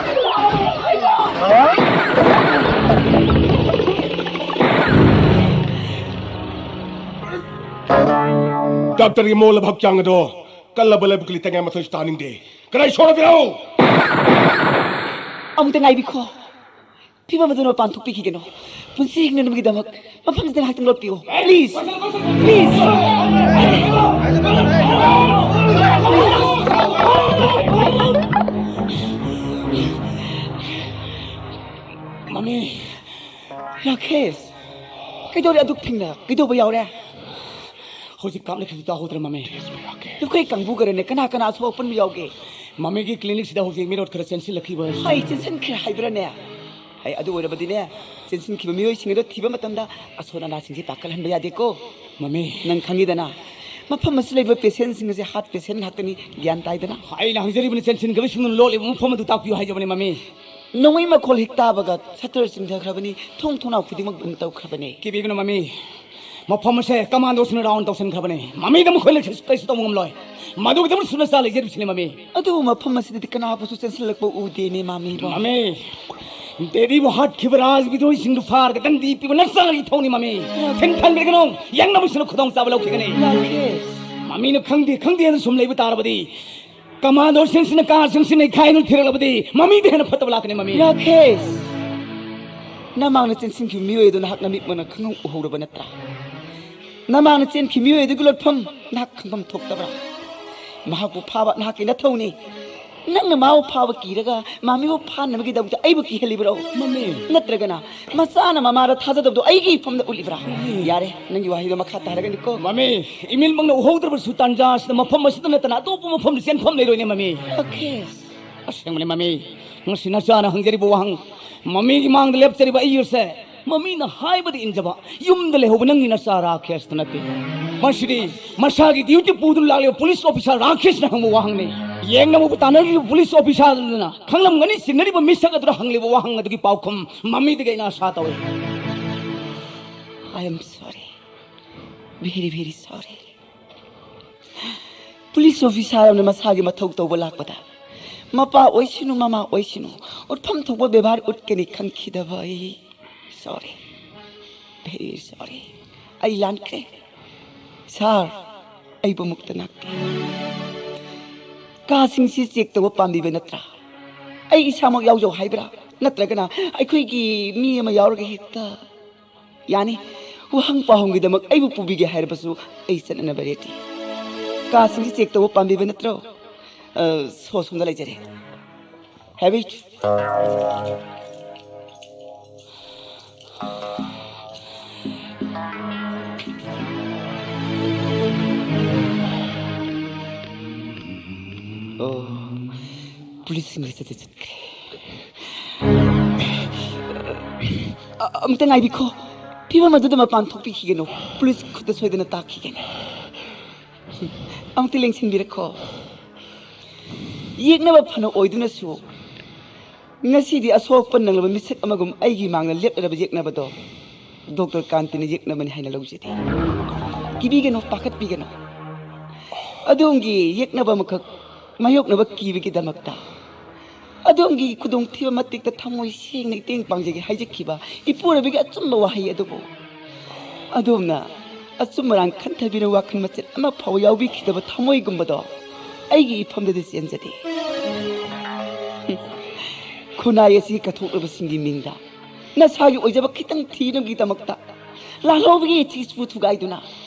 ꯗꯥꯛꯇꯔꯒꯤ ꯃꯣꯜꯂꯕ ꯍꯛꯆꯥꯡ ꯑꯗꯣ ꯀꯜꯂꯕ ꯂꯥꯏꯕꯛꯀꯤ ꯂꯤꯇꯉꯥꯏ ꯃꯊꯧꯁꯨ ꯇꯥꯅꯤꯡꯗꯦ꯫ ꯀꯗꯥꯏ ꯁꯣꯛꯂꯕꯤꯔꯣ? ꯑꯃꯨꯛꯇ ꯉꯥꯏꯕꯤꯈꯣ꯫ ꯐꯤꯕꯝ ꯑꯗꯨꯅ ꯃꯄꯥꯟ ꯊꯣꯛꯄꯤꯈꯤꯒꯅꯨ꯫ ꯄꯨꯟꯁꯤ ꯍꯤꯡꯅꯅꯕꯒꯤꯗꯃꯛ ꯃꯐꯝꯁꯤꯗ ꯉꯥꯏꯍꯥꯛꯇꯪ ꯂꯣꯠꯄꯤꯌꯨ꯫ Please! Please! ꯃꯃꯤ꯫ ꯔꯥꯀꯦꯁ! ꯀꯩꯗꯧꯔꯦ ꯑꯗꯨꯛ ꯐꯤꯡꯅ? ꯀꯩꯗꯧꯕ ꯌꯥꯎꯔꯦ? ꯍꯧꯖꯤꯛ ꯀꯥꯞꯅꯈꯤꯕꯗꯨ ꯇꯥꯍꯧꯗ꯭ꯔ, ꯃꯃꯤ? ꯅꯈꯣꯏ ꯀꯥꯡꯕꯨ ꯈꯔꯅꯦ, ꯀꯅꯥ ꯀꯅꯥ ꯑꯁꯣꯛ ꯑꯄꯟꯕ ꯌꯥꯎꯒꯦ? ꯃꯃꯤꯒꯤ clinicꯁꯤꯗ ꯍꯧꯖꯤꯛ ꯃꯤꯔꯣꯠ ꯈꯔ ꯆꯦꯟꯁꯤꯜꯂꯛꯈꯤꯕ꯫ ꯍꯩ, ꯆꯦꯟꯁꯤꯟꯈ꯭ꯔꯦ ꯍꯥꯏꯕ꯭ꯔꯥꯅꯦ? ꯍꯩ, ꯑꯗꯨ ꯑꯣꯏꯔꯕꯗꯤꯅꯦ, ꯆꯦꯟꯁꯤꯟꯈꯤꯕ ꯃꯤꯑꯣꯏꯁꯤꯡ ꯑꯗꯣ ꯊꯤꯕ ꯃꯇꯝꯗ ꯑꯁꯣꯟ ꯑꯅꯥꯁꯤꯡꯁꯤ ꯄꯥꯈꯠꯍꯟꯕ ꯌꯥꯗꯦꯀꯣ꯫ ꯃꯃꯤ꯫ ꯅꯪ ꯈꯪꯉꯤꯗꯅ, ꯃꯐꯝ ꯑꯁꯤ ꯂꯩꯕ patientꯁꯤꯡ ꯑꯁꯤ heart patient ꯉꯥꯛꯇꯅꯤ, ꯒ꯭ꯌꯥꯟ ꯇꯥꯏꯗꯅ? ꯑꯩꯅ ꯍꯪꯖꯔꯤꯕꯅꯤ, ꯆꯦꯟꯁꯤꯟꯈꯤꯕꯁꯤꯡꯗꯨꯅ ꯂꯣꯠꯂꯤꯕ ꯃꯐꯝ ꯑꯗꯨ ꯇꯥꯛꯄꯤꯌꯨ ꯍꯥꯏꯖꯕꯅꯤ, ꯃꯃꯤ꯫ ꯅꯣꯡꯃꯩ ꯃꯈꯣꯜ ꯍꯦꯛ ꯇꯥꯕꯒ shutter ꯆꯤꯡꯊꯈ꯭ꯔꯕꯅꯤ, ꯊꯣꯡ ꯊꯣꯡꯅꯥꯎ ꯈꯨꯗꯤꯡꯃꯛ ꯕꯟ ꯇꯧꯈ꯭ꯔꯕꯅꯤ꯫ ꯀꯤꯕꯤꯒꯅꯨ, ꯃꯃꯤ꯫ ꯃꯐꯝ ꯑꯁꯦ ꯀꯃꯥꯟꯗꯣꯁꯤꯡꯅ ꯔꯥꯎꯟ ꯇꯧꯁꯤꯟꯈ꯭ꯔꯕꯅꯤ꯫ ꯃꯃꯤꯗ ꯃꯈꯣꯏꯅ ꯀꯩꯁꯨ, ꯀꯩꯁꯨ ꯇꯧꯕ ꯉꯝꯂꯣꯏ꯫ ꯃꯗꯨꯒꯤꯗꯃꯛ ꯁꯨꯅ ꯆꯥ ꯂꯩꯖꯔꯤꯕꯁꯤꯅꯤ, ꯃꯃꯤ꯫ ꯑꯗꯨꯕꯨ ꯃꯐꯝ ꯑꯁꯤꯗꯗꯤ ꯀꯅꯥꯕꯨꯁꯨ ꯆꯦꯟꯁꯤꯜꯂꯛꯄ ꯎꯗꯦꯅꯦ, ꯃꯃꯤꯕꯣ꯫ ꯃꯃꯤ, ꯗꯦꯗꯤꯕꯨ ꯍꯥꯠꯈꯤꯕ ꯔꯥꯖꯕꯤꯗ꯭ꯔꯣꯍꯤꯁꯤꯡꯗꯨ ꯐꯥꯔꯒ ꯗꯟꯗꯤ ꯄꯤꯕ ꯅꯆꯥꯒꯤ ꯏꯊꯧꯅꯤ, ꯃꯃꯤ꯫ ꯌꯥꯗꯦ꯫ ꯊꯤꯟꯊꯟꯕꯤꯔꯒꯅꯨ, ꯌꯦꯡꯅꯕꯁꯤꯅ ꯈꯨꯗꯣꯡꯆꯥꯕ ꯂꯧꯈꯤꯒꯅꯤ꯫ ꯌꯥꯗꯦ꯫ ꯃꯃꯤꯅ ꯈꯪꯗꯦ, ꯈꯪꯗꯦ ꯍꯥꯏꯅ ꯁꯨꯝ ꯂꯩꯕ ꯇꯥꯔꯕꯗꯤ, ꯀꯃꯥꯟꯗꯣꯁꯤꯡꯁꯤꯅ ꯀꯥꯁꯤꯡꯁꯤ ꯅꯩꯈꯥꯏꯗꯨꯅ ꯊꯤꯔꯛꯂꯕꯗꯤ ꯃꯃꯤꯗ ꯍꯦꯟꯅ ꯐꯠꯇꯕ ꯂꯥꯛꯀꯅꯤ, ꯃꯃꯤ꯫ ꯔꯥꯀꯦꯁ! ꯅꯃꯥꯡꯗ ꯆꯦꯟꯁꯤꯟꯈꯤꯕ ꯃꯤꯑꯣꯏ ꯑꯗꯨ ꯅꯍꯥꯛ ꯅꯃꯤꯠꯃꯛꯅ ꯈꯪꯍꯧ ꯎꯍꯧꯔꯕ ꯅꯠꯇ꯭ꯔꯥ? ꯅꯃꯥꯡꯗ ꯆꯦꯟꯈꯤꯕ ꯃꯤꯑꯣꯏ ꯑꯗꯨꯒꯤ ꯂꯣꯠꯐꯝ ꯅꯍꯥꯛ ꯈꯪꯐꯝ ꯊꯣꯛꯇꯕ꯭ꯔꯥ? ꯃꯍꯥꯛꯄꯨ ꯐꯥꯕ ꯅꯍꯥꯛꯀꯤ ꯅꯊꯧꯅꯤ꯫ ꯅꯪꯅ ꯃꯥꯕꯨ ꯐꯥꯕ ꯀꯤꯔꯒ ꯃꯃꯤꯕꯨ ꯐꯥꯅꯕꯒꯤꯗꯃꯛꯇ ꯑꯩꯕꯨ ꯀꯤꯍꯜꯂꯤꯕ꯭ꯔꯣ? ꯃꯃꯤ꯫ ꯅꯠꯇ꯭ꯔꯒꯅ ꯃꯆꯥꯅ ꯃꯃꯥꯗ ꯊꯥꯖꯗꯕꯗꯣ ꯑꯩꯒꯤ ꯏꯐꯝꯗ ꯎꯠꯂꯤꯕ꯭ꯔꯥ? ꯃꯃꯤ꯫ ꯌꯥꯔꯦ, ꯅꯪꯒꯤ ꯋꯥꯍꯩꯗꯣ ꯃꯈꯥ ꯇꯥꯔꯒꯅꯤꯀꯣ꯫ ꯃꯃꯤ, ꯏꯃꯤꯠꯃꯛꯅ ꯎꯍꯧꯗ꯭ꯔꯕꯁꯨ ꯇꯥꯟꯖꯥ ꯑꯁꯤꯗ ꯃꯐꯝ ꯑꯁꯤꯗ ꯅꯠꯇꯅ ꯑꯇꯣꯞꯄ ꯃꯐꯝꯗ ꯆꯦꯟꯐꯝ ꯂꯩꯔꯣꯏꯅꯦ, ꯃꯃꯤ꯫ ꯔꯥꯀꯦꯁ꯫ ꯑꯁꯦꯡꯕꯅꯤ, ꯃꯃꯤ꯫ ꯉꯁꯤ ꯅꯆꯥꯅ ꯍꯪꯖꯔꯤꯕ ꯋꯥꯍꯪ, ꯃꯃꯤꯒꯤ ꯃꯥꯡꯗ ꯂꯦꯞꯆꯔꯤꯕ ꯑꯩ ꯑꯁꯦ ꯃꯃꯤꯅ ꯍꯥꯏꯕꯗ ꯏꯟꯖꯕ, ꯌꯨꯝꯗ ꯂꯩꯍꯧꯕ ꯅꯪꯒꯤ ꯅꯆꯥ ꯔꯥꯀꯦꯁꯇꯨ ꯅꯠꯇꯦ꯫ ꯃꯁꯤꯗꯤ ꯃꯁꯥꯒꯤ ꯗ꯭ꯌꯨꯇꯤ ꯄꯨꯗꯨꯅ ꯂꯥꯛꯂꯤꯕ ꯄꯨꯂꯤꯁ ꯑꯣꯐꯤꯁꯥꯔ ꯔꯥꯀꯦꯁꯅ ꯍꯪꯕ ꯋꯥꯍꯪꯅꯤ꯫ ꯌꯦꯡꯅꯕꯕꯨ ꯇꯥꯟꯅꯔꯤꯕ ꯄꯨꯂꯤꯁ ꯑꯣꯐꯤꯁꯥꯔ ꯑꯗꯨꯅ ꯈꯪꯂꯝꯒꯅꯤ, ꯆꯤꯡꯅꯔꯤꯕ ꯃꯤꯁꯛ ꯑꯗꯨꯅ ꯍꯪꯂꯤꯕ ꯋꯥꯍꯪ ꯑꯗꯨꯒꯤ ꯄꯥꯎꯈꯨꯝ ꯃꯃꯤꯗꯒꯤ ꯑꯩꯅ ꯑꯥꯁꯥ ꯇꯧꯏ꯫ I am sorry, very, very sorry. Police officer ꯑꯃꯅ ꯃꯁꯥꯒꯤ ꯃꯊꯧ ꯇꯧꯕ ꯂꯥꯛꯄꯗ, ꯃꯄꯥ ꯑꯣꯏꯁꯅꯨ, ꯃꯃꯥ ꯑꯣꯏꯁꯅꯨ, ꯎꯠꯐꯝ ꯊꯣꯛꯄ ꯕꯦꯕꯥꯔ ꯎꯠꯀꯅꯤ ꯈꯪꯈꯤꯗꯕ ꯑꯩ꯫ Sorry, very sorry. ꯑꯩ ꯂꯥꯟꯈ꯭ꯔꯦ꯫ ꯁꯥꯔ, ꯑꯩꯕꯨ ꯑꯃꯨꯛꯇ ꯉꯥꯛꯄꯤꯌꯨ꯫ ꯀꯥꯁꯤꯡꯁꯤ ꯆꯦꯛ ꯇꯧꯕ ꯄꯥꯝꯕꯤꯕ ꯅꯠꯇ꯭ꯔꯥ? ꯑꯩ ꯏꯁꯥꯃꯛ ꯌꯥꯎꯖꯧ ꯍꯥꯏꯕ꯭ꯔꯥ? ꯅꯠꯇ꯭ꯔꯒꯅ ꯑꯩꯈꯣꯏꯒꯤ ꯃꯤ ꯑꯃ ꯌꯥꯎꯔꯒ ꯍꯦꯛꯇ ꯌꯥꯅꯤ꯫ ꯋꯥꯍꯪ ꯄꯥꯎꯍꯪꯒꯤꯗꯃꯛ ꯑꯩꯕꯨ ꯄꯨꯕꯤꯒꯦ ꯍꯥꯏꯔꯕꯁꯨ ꯑꯩ ꯆꯠꯅꯅꯕ ꯔꯦꯗꯤ꯫ ꯀꯥꯁꯤꯡꯁꯤ ꯆꯦꯛ ꯇꯧꯕ ꯄꯥꯝꯕꯤꯕ ꯅꯠꯇ꯭ꯔꯣ? ꯑ, ꯁꯣ ꯁꯣꯝꯗ ꯂꯩꯖꯔꯦ꯫ ꯍꯦꯕꯤꯠ꯫ ꯑꯣ, ꯄꯨꯂꯤꯁꯁꯤꯡ ꯂꯩ, ꯆꯠ, ꯆꯠ, ꯆꯠꯈ꯭ꯔꯦ꯫ ꯑ, ꯑꯝꯇ ꯉꯥꯏꯕꯤꯈꯣ꯫ ꯐꯤꯕꯝ ꯑꯗꯨꯗ ꯃꯄꯥꯟ ꯊꯣꯛꯄꯤꯈꯤꯒꯅꯨ꯫ ꯄꯨꯂꯤꯁ ꯈꯨꯠꯇ ꯁꯣꯏꯗꯅ ꯇꯥꯈꯤꯒꯅꯤ꯫ ꯑꯃꯨꯛꯇ ꯂꯦꯡꯁꯤꯟꯕꯤꯔꯛꯈꯣ꯫ ꯌꯦꯛꯅꯕ ꯐꯅ ꯑꯣꯏꯗꯨꯅꯁꯨ, ꯉꯁꯤꯗꯤ ꯑꯁꯣꯛ ꯑꯄꯟ ꯅꯪꯂꯕ ꯃꯤꯁꯛ ꯑꯃꯒꯨꯝ ꯑꯩꯒꯤ ꯃꯥꯡꯗ ꯂꯦꯞꯂꯔꯕ ꯌꯦꯛꯅꯕꯗꯣ ꯗꯣꯛꯇꯔ ꯀꯥꯟꯇꯤꯅ ꯌꯦꯛꯅꯕꯅꯤ ꯍꯥꯏꯅ ꯂꯧꯖꯗꯦ꯫ ꯀꯤꯕꯤꯒꯅꯨ, ꯄꯥꯈꯠꯄꯤꯒꯅꯨ꯫ ꯑꯗꯣꯝꯒꯤ ꯌꯦꯛꯅꯕ ꯑꯃꯈꯛ ꯃꯥꯌꯣꯛꯅꯕ ꯀꯤꯕꯒꯤꯗꯃꯛꯇ ꯑꯗꯣꯝꯒꯤ ꯈꯨꯗꯣꯡꯊꯤꯕ ꯃꯇꯤꯛꯇ ꯊꯃꯣꯏ ꯁꯦꯡꯅ ꯏꯇꯦꯡ ꯄꯥꯡꯖꯒꯦ ꯍꯥꯏꯖꯈꯤꯕ ꯏꯄꯨꯔꯣꯏꯕꯒꯤ ꯑꯆꯨꯝꯕ ꯋꯥꯍꯩ ꯑꯗꯨꯕꯨ ꯑꯗꯣꯝꯅ ꯑꯆꯨꯝ ꯑꯔꯥꯟ ꯈꯟꯊꯕꯤꯔ ꯋꯥꯈꯜ ꯃꯆꯦꯠ ꯑꯃ ꯐꯥꯎꯕ ꯌꯥꯎꯕꯤꯈꯤꯗꯕ ꯊꯃꯣꯏꯒꯨꯝꯕꯗꯣ ꯑꯩꯒꯤ ꯏꯐꯝꯗꯗꯤ ꯆꯦꯟꯖꯗꯦ꯫ ꯈꯨꯟꯅꯥꯏ ꯑꯁꯤꯒꯤ ꯀꯠꯊꯣꯛꯂꯕꯁꯤꯡꯒꯤ ꯃꯤꯡꯗ ꯅꯁꯥꯒꯤ ꯑꯣꯏꯖꯕ ꯈꯤꯇꯪ ꯊꯤꯅꯕꯒꯤꯗꯃꯛꯇ ꯂꯥꯜꯍꯧꯕꯒꯤ ꯏꯊꯤꯛꯁꯄꯨ ꯊꯨꯒꯥꯏꯗꯨꯅ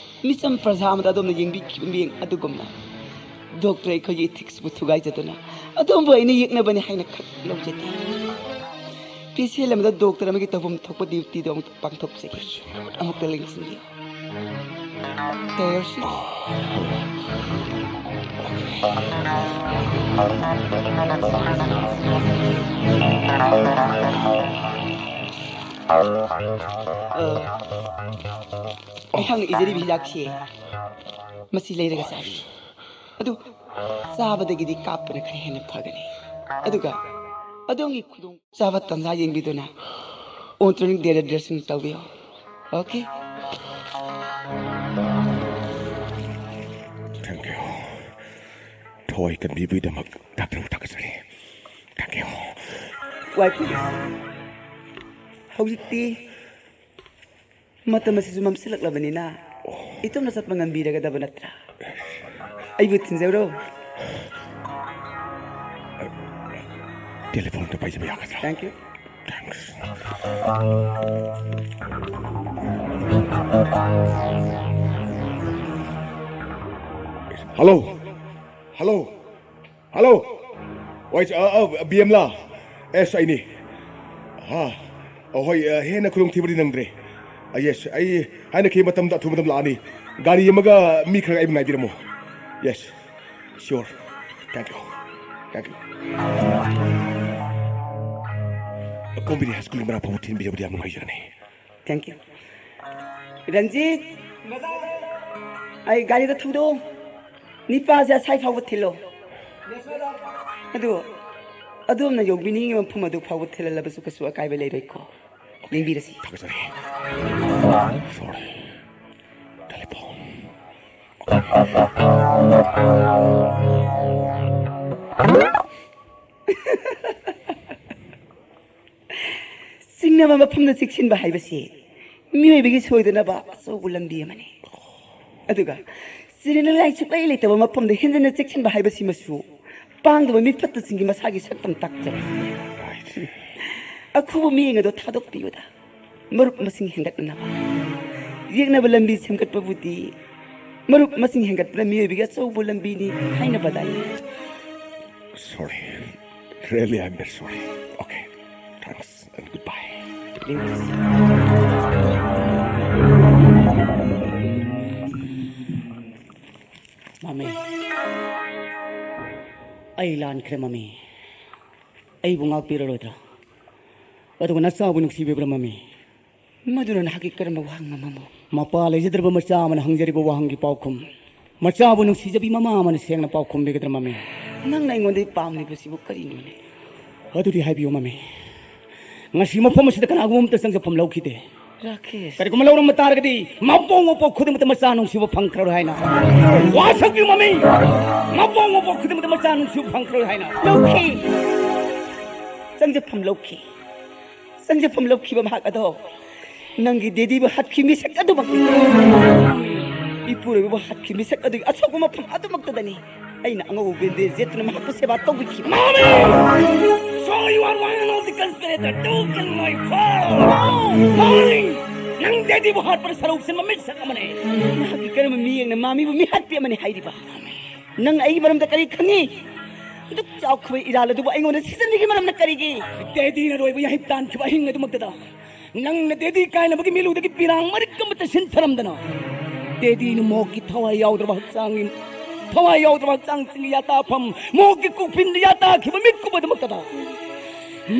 ꯃꯤꯆꯝ ꯄ꯭ꯔꯖꯥ ꯑꯃꯗ ꯑꯗꯣꯝꯅ ꯌꯦꯡꯕꯤꯈꯤꯕ ꯃꯤꯠꯌꯦꯡ ꯑꯗꯨꯒꯨꯝꯅ ꯗꯣꯛꯇꯔ ꯑꯩꯈꯣꯏꯒꯤ ꯏꯊꯤꯛꯁꯄꯨ ꯊꯨꯒꯥꯏꯖꯗꯨꯅ ꯑꯗꯣꯝꯕꯨ ꯑꯩꯅ ꯌꯦꯛꯅꯕꯅꯤ ꯍꯥꯏꯅ ꯈꯛ ꯂꯧꯖꯗꯦ꯫ ꯄꯦꯁꯦꯟ ꯑꯃꯗ ꯗꯣꯛꯇꯔ ꯑꯃꯒꯤ ꯇꯧꯐꯝ ꯊꯣꯛꯄ ꯗ꯭ꯌꯨꯇꯤꯗꯣ ꯑꯃꯨꯛ ꯄꯥꯡꯊꯣꯛꯆꯒꯦ꯫ ꯑꯃꯨꯛꯇ ꯂꯦꯡꯁꯤꯟꯕꯤꯌꯨ꯫ ꯇꯌꯔꯁꯤ꯫ ꯑꯩꯍꯥꯛꯅ ꯏꯖꯔꯤꯕ ꯍꯤꯗꯥꯛꯁꯤ ꯃꯁꯤ ꯂꯩꯔꯒ ꯆꯥꯕꯤꯌꯨ꯫ ꯑꯗꯨ ꯆꯥꯕꯗꯒꯤꯗꯤ ꯀꯥꯞꯄꯅ ꯈꯔ ꯍꯦꯟꯅ ꯐꯒꯅꯤ꯫ ꯑꯗꯨꯒ ꯑꯗꯣꯝꯒꯤ ꯈꯨꯗꯣꯡ ꯆꯥꯕ ꯇꯟꯖꯥ ꯌꯦꯡꯕꯤꯗꯨꯅ ꯑꯣꯟꯇ꯭ꯔꯣꯅꯤꯛ ꯗꯦꯔ ꯗ꯭ꯔꯦꯁꯤꯡ ꯇꯧꯕꯤꯌꯨ꯫ ꯑꯣꯀꯦ꯫ Thank you. ꯊꯋꯥꯏ ꯀꯟꯕꯤꯕꯒꯤꯗꯃꯛ ꯗꯥꯛꯇꯔꯕꯨ ꯊꯥꯒꯠꯆꯔꯤ꯫ Thank you. Y police. ꯍꯧꯖꯤꯛꯇꯤ ꯃꯇꯝ ꯑꯁꯤꯁꯨ ꯃꯝꯁꯤꯜꯂꯛꯂꯕꯅꯤꯅ ꯏꯇꯣꯝꯅ ꯆꯠꯄ ꯉꯝꯕꯤꯔꯒꯗꯕ ꯅꯠꯇ꯭ꯔꯥ? ꯑꯩꯕꯨ ꯊꯤꯟꯖꯧꯔꯣ? ꯇꯦꯂꯤꯐꯣꯟꯗ ꯄꯥꯏꯖꯕ ꯌꯥꯒꯗ꯭ꯔꯥ? Thank you. Thanks. Hello. Hello. Hello. ꯍꯣꯏ, ꯑ, ꯑ, ꯕꯤ ꯑꯦꯝꯂꯥ? ꯑꯦꯁ, ꯑꯩꯅꯤ꯫ ꯍꯥ? ꯑ, ꯍꯣꯏ, ꯑ, ꯍꯦꯟꯅ ꯈꯨꯗꯣꯡꯊꯤꯕꯗꯤ ꯅꯪꯗ꯭ꯔꯦ꯫ ꯑ, ꯌꯦꯁ, ꯑꯩ ꯍꯥꯏꯅꯈꯤꯕ ꯃꯇꯝꯗ ꯑꯊꯨꯕ ꯃꯇꯝ ꯂꯥꯛꯑꯅꯤ꯫ ꯒꯥꯔꯤ ꯑꯃꯒ ꯃꯤ ꯈꯔ ꯑꯩꯕꯨ ꯉꯥꯏꯕꯤꯔꯝꯃꯣ꯫ Yes, sure. Thank you. Thank you. ꯀꯣꯝꯕꯤꯅꯤ ꯍꯥꯏ ꯁ꯭ꯀꯨꯜꯒꯤ ꯃꯅꯥꯛ ꯐꯥꯎꯕ ꯊꯤꯟꯕꯤꯔꯕꯗꯤ ꯌꯥꯝ ꯅꯨꯡꯉꯥꯏꯖꯒꯅꯤ꯫ Thank you. ꯔꯟꯖꯤꯠ, ꯑꯩ ꯒꯥꯔꯤꯗ ꯊꯧꯗꯣꯛꯑꯣ꯫ ꯅꯤꯄꯥꯁꯦ ꯑꯁꯥꯏ ꯐꯥꯎꯕ ꯊꯤꯜꯂꯣ꯫ ꯑꯗꯨ ꯑꯗꯣꯝꯅ ꯌꯧꯕꯤꯅꯤꯡꯉꯤꯕ ꯃꯐꯝ ꯑꯗꯨ ꯐꯥꯎꯕ ꯊꯤꯜꯍꯜꯂꯕꯁꯨ ꯀꯩꯁꯨ ꯑꯀꯥꯏꯕ ꯂꯩꯔꯣꯏꯀꯣ꯫ ꯌꯦꯡꯕꯤꯔꯁꯤ꯫ ꯊꯥꯒꯠꯆꯔꯤ꯫ ꯁꯣꯔ꯫ ꯇꯦꯂꯤꯐꯣꯟ꯫ ꯆꯤꯡꯅꯕ ꯃꯐꯝꯗ ꯆꯦꯛꯁꯤꯟꯕ ꯍꯥꯏꯕꯁꯤ ꯃꯤꯑꯣꯏꯕꯒꯤ ꯁꯣꯏꯗꯅꯕ ꯑꯆꯧꯕ ꯂꯝꯕꯤ ꯑꯃꯅꯤ꯫ ꯑꯗꯨꯒ ꯆꯤꯔꯅ ꯂꯥꯏ ꯁꯨꯛꯂꯩ ꯂꯩꯇꯕ ꯃꯐꯝꯗ ꯍꯦꯟꯖꯟꯅ ꯆꯦꯛꯁꯤꯟꯕ ꯍꯥꯏꯕꯁꯤꯃꯁꯨ ꯄꯥꯡꯗꯕ ꯃꯤ ꯐꯠꯇꯁꯤꯡꯒꯤ ꯃꯁꯥꯒꯤ ꯁꯛꯇꯝ ꯇꯥꯛꯆꯩ꯫ ꯑꯈꯨꯕ ꯃꯤꯌꯦꯡ ꯑꯗꯣ ꯊꯥꯗꯣꯛꯄꯤꯌꯨꯗ꯫ ꯃꯔꯨꯞ ꯃꯁꯤꯡ ꯍꯦꯟꯒꯠꯅꯅꯕ ꯌꯦꯛꯅꯕ ꯂꯝꯕꯤ ꯁꯦꯝꯒꯠꯄꯕꯨꯗꯤ ꯃꯔꯨꯞ ꯃꯁꯤꯡ ꯍꯦꯟꯒꯠꯄꯅ ꯃꯤꯑꯣꯏꯕꯒꯤ ꯑꯆꯧꯕ ꯂꯝꯕꯤꯅꯤ ꯍꯥꯏꯅꯕꯗꯥꯏ꯫ Sorry. Really, I'm very sorry. Okay. Thanks and goodbye. ꯃꯃꯤ, ꯑꯩ ꯂꯥꯟꯈ꯭ꯔꯦ ꯃꯃꯤ꯫ ꯑꯩꯕꯨ ꯉꯥꯛꯄꯤꯔꯔꯣꯏꯗ꯭ꯔꯥ? ꯑꯗꯨꯒ ꯅꯆꯥꯕꯨ ꯅꯨꯡꯁꯤꯕꯤꯕ꯭ꯔꯥ ꯃꯃꯤ? ꯃꯗꯨꯅ ꯅꯍꯥꯛꯀꯤ ꯀꯔꯝꯕ ꯋꯥꯍꯪꯅꯣ ꯃꯃꯣ? ꯃꯄꯥ ꯂꯩꯖꯗ꯭ꯔꯕ ꯃꯆꯥ ꯑꯃꯅ ꯍꯪꯖꯔꯤꯕ ꯋꯥꯍꯪꯒꯤ ꯄꯥꯎꯈꯨꯝ, ꯃꯆꯥꯕꯨ ꯅꯨꯡꯁꯤꯖꯕꯤ ꯃꯃꯥ ꯑꯃꯅ ꯁꯦꯡꯅ ꯄꯥꯎꯈꯨꯝꯕꯤꯒꯗ꯭ꯔꯥ ꯃꯃꯤ? ꯅꯪꯅ ꯑꯩꯉꯣꯟꯗ ꯄꯥꯝꯂꯤꯕꯁꯤꯕꯨ ꯀꯔꯤꯅꯣꯅꯦ? ꯑꯗꯨꯗꯤ ꯍꯥꯏꯕꯤꯌꯨ ꯃꯃꯤ, ꯉꯁꯤ ꯃꯐꯝ ꯑꯁꯤꯗ ꯀꯅꯥꯒꯨꯝꯕ ꯑꯃꯠꯇ ꯆꯪꯖꯐꯝ ꯂꯧꯈꯤꯗꯦ꯫ ꯔꯥꯀꯦꯁ꯫ ꯀꯔꯤꯒꯨꯝꯕ ꯂꯧꯔꯝꯕ ꯇꯥꯔꯒꯗꯤ ꯃꯄꯣꯛ ꯃꯄꯣꯛ ꯈꯨꯗꯤꯡꯃꯛꯇ ꯃꯆꯥ ꯅꯨꯡꯁꯤꯕ ꯐꯪꯈ꯭ꯔꯔꯣꯏ ꯍꯥꯏꯅ꯫ ꯋꯥꯁꯛꯄꯤꯌꯨ ꯃꯃꯤ, ꯃꯄꯣꯛ ꯃꯄꯣꯛ ꯈꯨꯗꯤꯡꯃꯛꯇ ꯃꯆꯥ ꯅꯨꯡꯁꯤꯕ ꯐꯪꯈ꯭ꯔꯔꯣꯏ ꯍꯥꯏꯅ꯫ ꯂꯧꯈꯤ꯫ ꯆꯪꯖꯐꯝ ꯂꯧꯈꯤ꯫ ꯆꯪꯖꯐꯝ ꯂꯧꯈꯤꯕ ꯃꯍꯥꯛ ꯑꯗꯣ ꯅꯪꯒꯤ ꯗꯦꯗꯤꯕꯨ ꯍꯥꯠꯈꯤ ꯃꯤꯁꯛ ꯑꯗꯨꯃꯛꯅꯤ꯫ ꯏꯄꯨꯔꯣꯏꯕꯕꯨ ꯍꯥꯠꯈꯤ ꯃꯤꯁꯛ ꯑꯗꯨꯒꯤ ꯑꯁꯣꯛꯄ ꯃꯐꯝ ꯑꯗꯨꯃꯛꯇꯗꯅꯤ ꯑꯩꯅ ꯑꯉꯧꯕ ꯕꯦꯟꯗꯦꯖ ꯌꯦꯠꯇꯨꯅ ꯃꯍꯥꯛꯄꯨ ꯁꯦꯕꯥ ꯇꯧꯕꯤꯈꯤꯕ꯫ ꯃꯥꯃꯤ! So you are one of the conspirator to kill my father! ꯃꯥꯃꯤ! ꯅꯪ ꯗꯦꯗꯤꯕꯨ ꯍꯥꯠꯄꯗ ꯁꯔꯧ ꯁꯤꯟꯕ ꯃꯤꯁꯛ ꯑꯃꯅꯤ꯫ ꯅꯍꯥꯛꯀꯤ ꯀꯔꯝꯕ ꯃꯤꯠꯌꯦꯡꯅ ꯃꯥꯃꯤꯕꯨ ꯃꯤꯍꯥꯠꯄꯤ ꯑꯃꯅꯤ ꯍꯥꯏꯔꯤꯕ? ꯅꯪ ꯑꯩꯒꯤ ꯃꯔꯝꯗ ꯀꯔꯤ ꯈꯪꯉꯤ? ꯑꯗꯨꯛ ꯆꯥꯎꯈ꯭ꯔꯕ ꯏꯔꯥꯜ ꯑꯗꯨꯕꯨ ꯑꯩꯉꯣꯟꯗ ꯁꯤꯖꯤꯟꯅꯕꯒꯤ ꯃꯔꯝꯅ ꯀꯔꯤꯒꯤ? ꯗꯦꯗꯤꯅ ꯂꯣꯏꯕ ꯌꯥꯍꯤꯞ ꯇꯥꯟꯈꯤꯕ ꯑꯍꯤꯡ ꯑꯗꯨꯃꯛꯇꯗ ꯅꯪꯅ ꯗꯦꯗꯤ ꯀꯥꯏꯅꯕꯒꯤ ꯃꯤꯠꯂꯨꯗꯒꯤ ꯄꯤꯔꯥꯡ ꯃꯔꯤꯛ ꯑꯃꯠꯇ ꯁꯤꯟꯊꯔꯝꯗꯅ, ꯗꯦꯗꯤꯅ ꯃꯣꯛꯀꯤ ꯊꯋꯥꯏ ꯌꯥꯎꯗ꯭ꯔꯕ ꯍꯛꯆꯥꯡꯒꯤ, ꯊꯋꯥꯏ ꯌꯥꯎꯗ꯭ꯔꯕ ꯍꯛꯆꯥꯡꯁꯤꯡꯒꯤ ꯌꯥꯇꯥꯐꯝ, ꯃꯣꯛꯀꯤ ꯀꯣꯛꯐꯤꯟꯗ ꯌꯥꯇꯥꯈꯤꯕ ꯃꯤꯠꯀꯨꯝꯕ ꯑꯗꯨꯃꯛꯇꯗ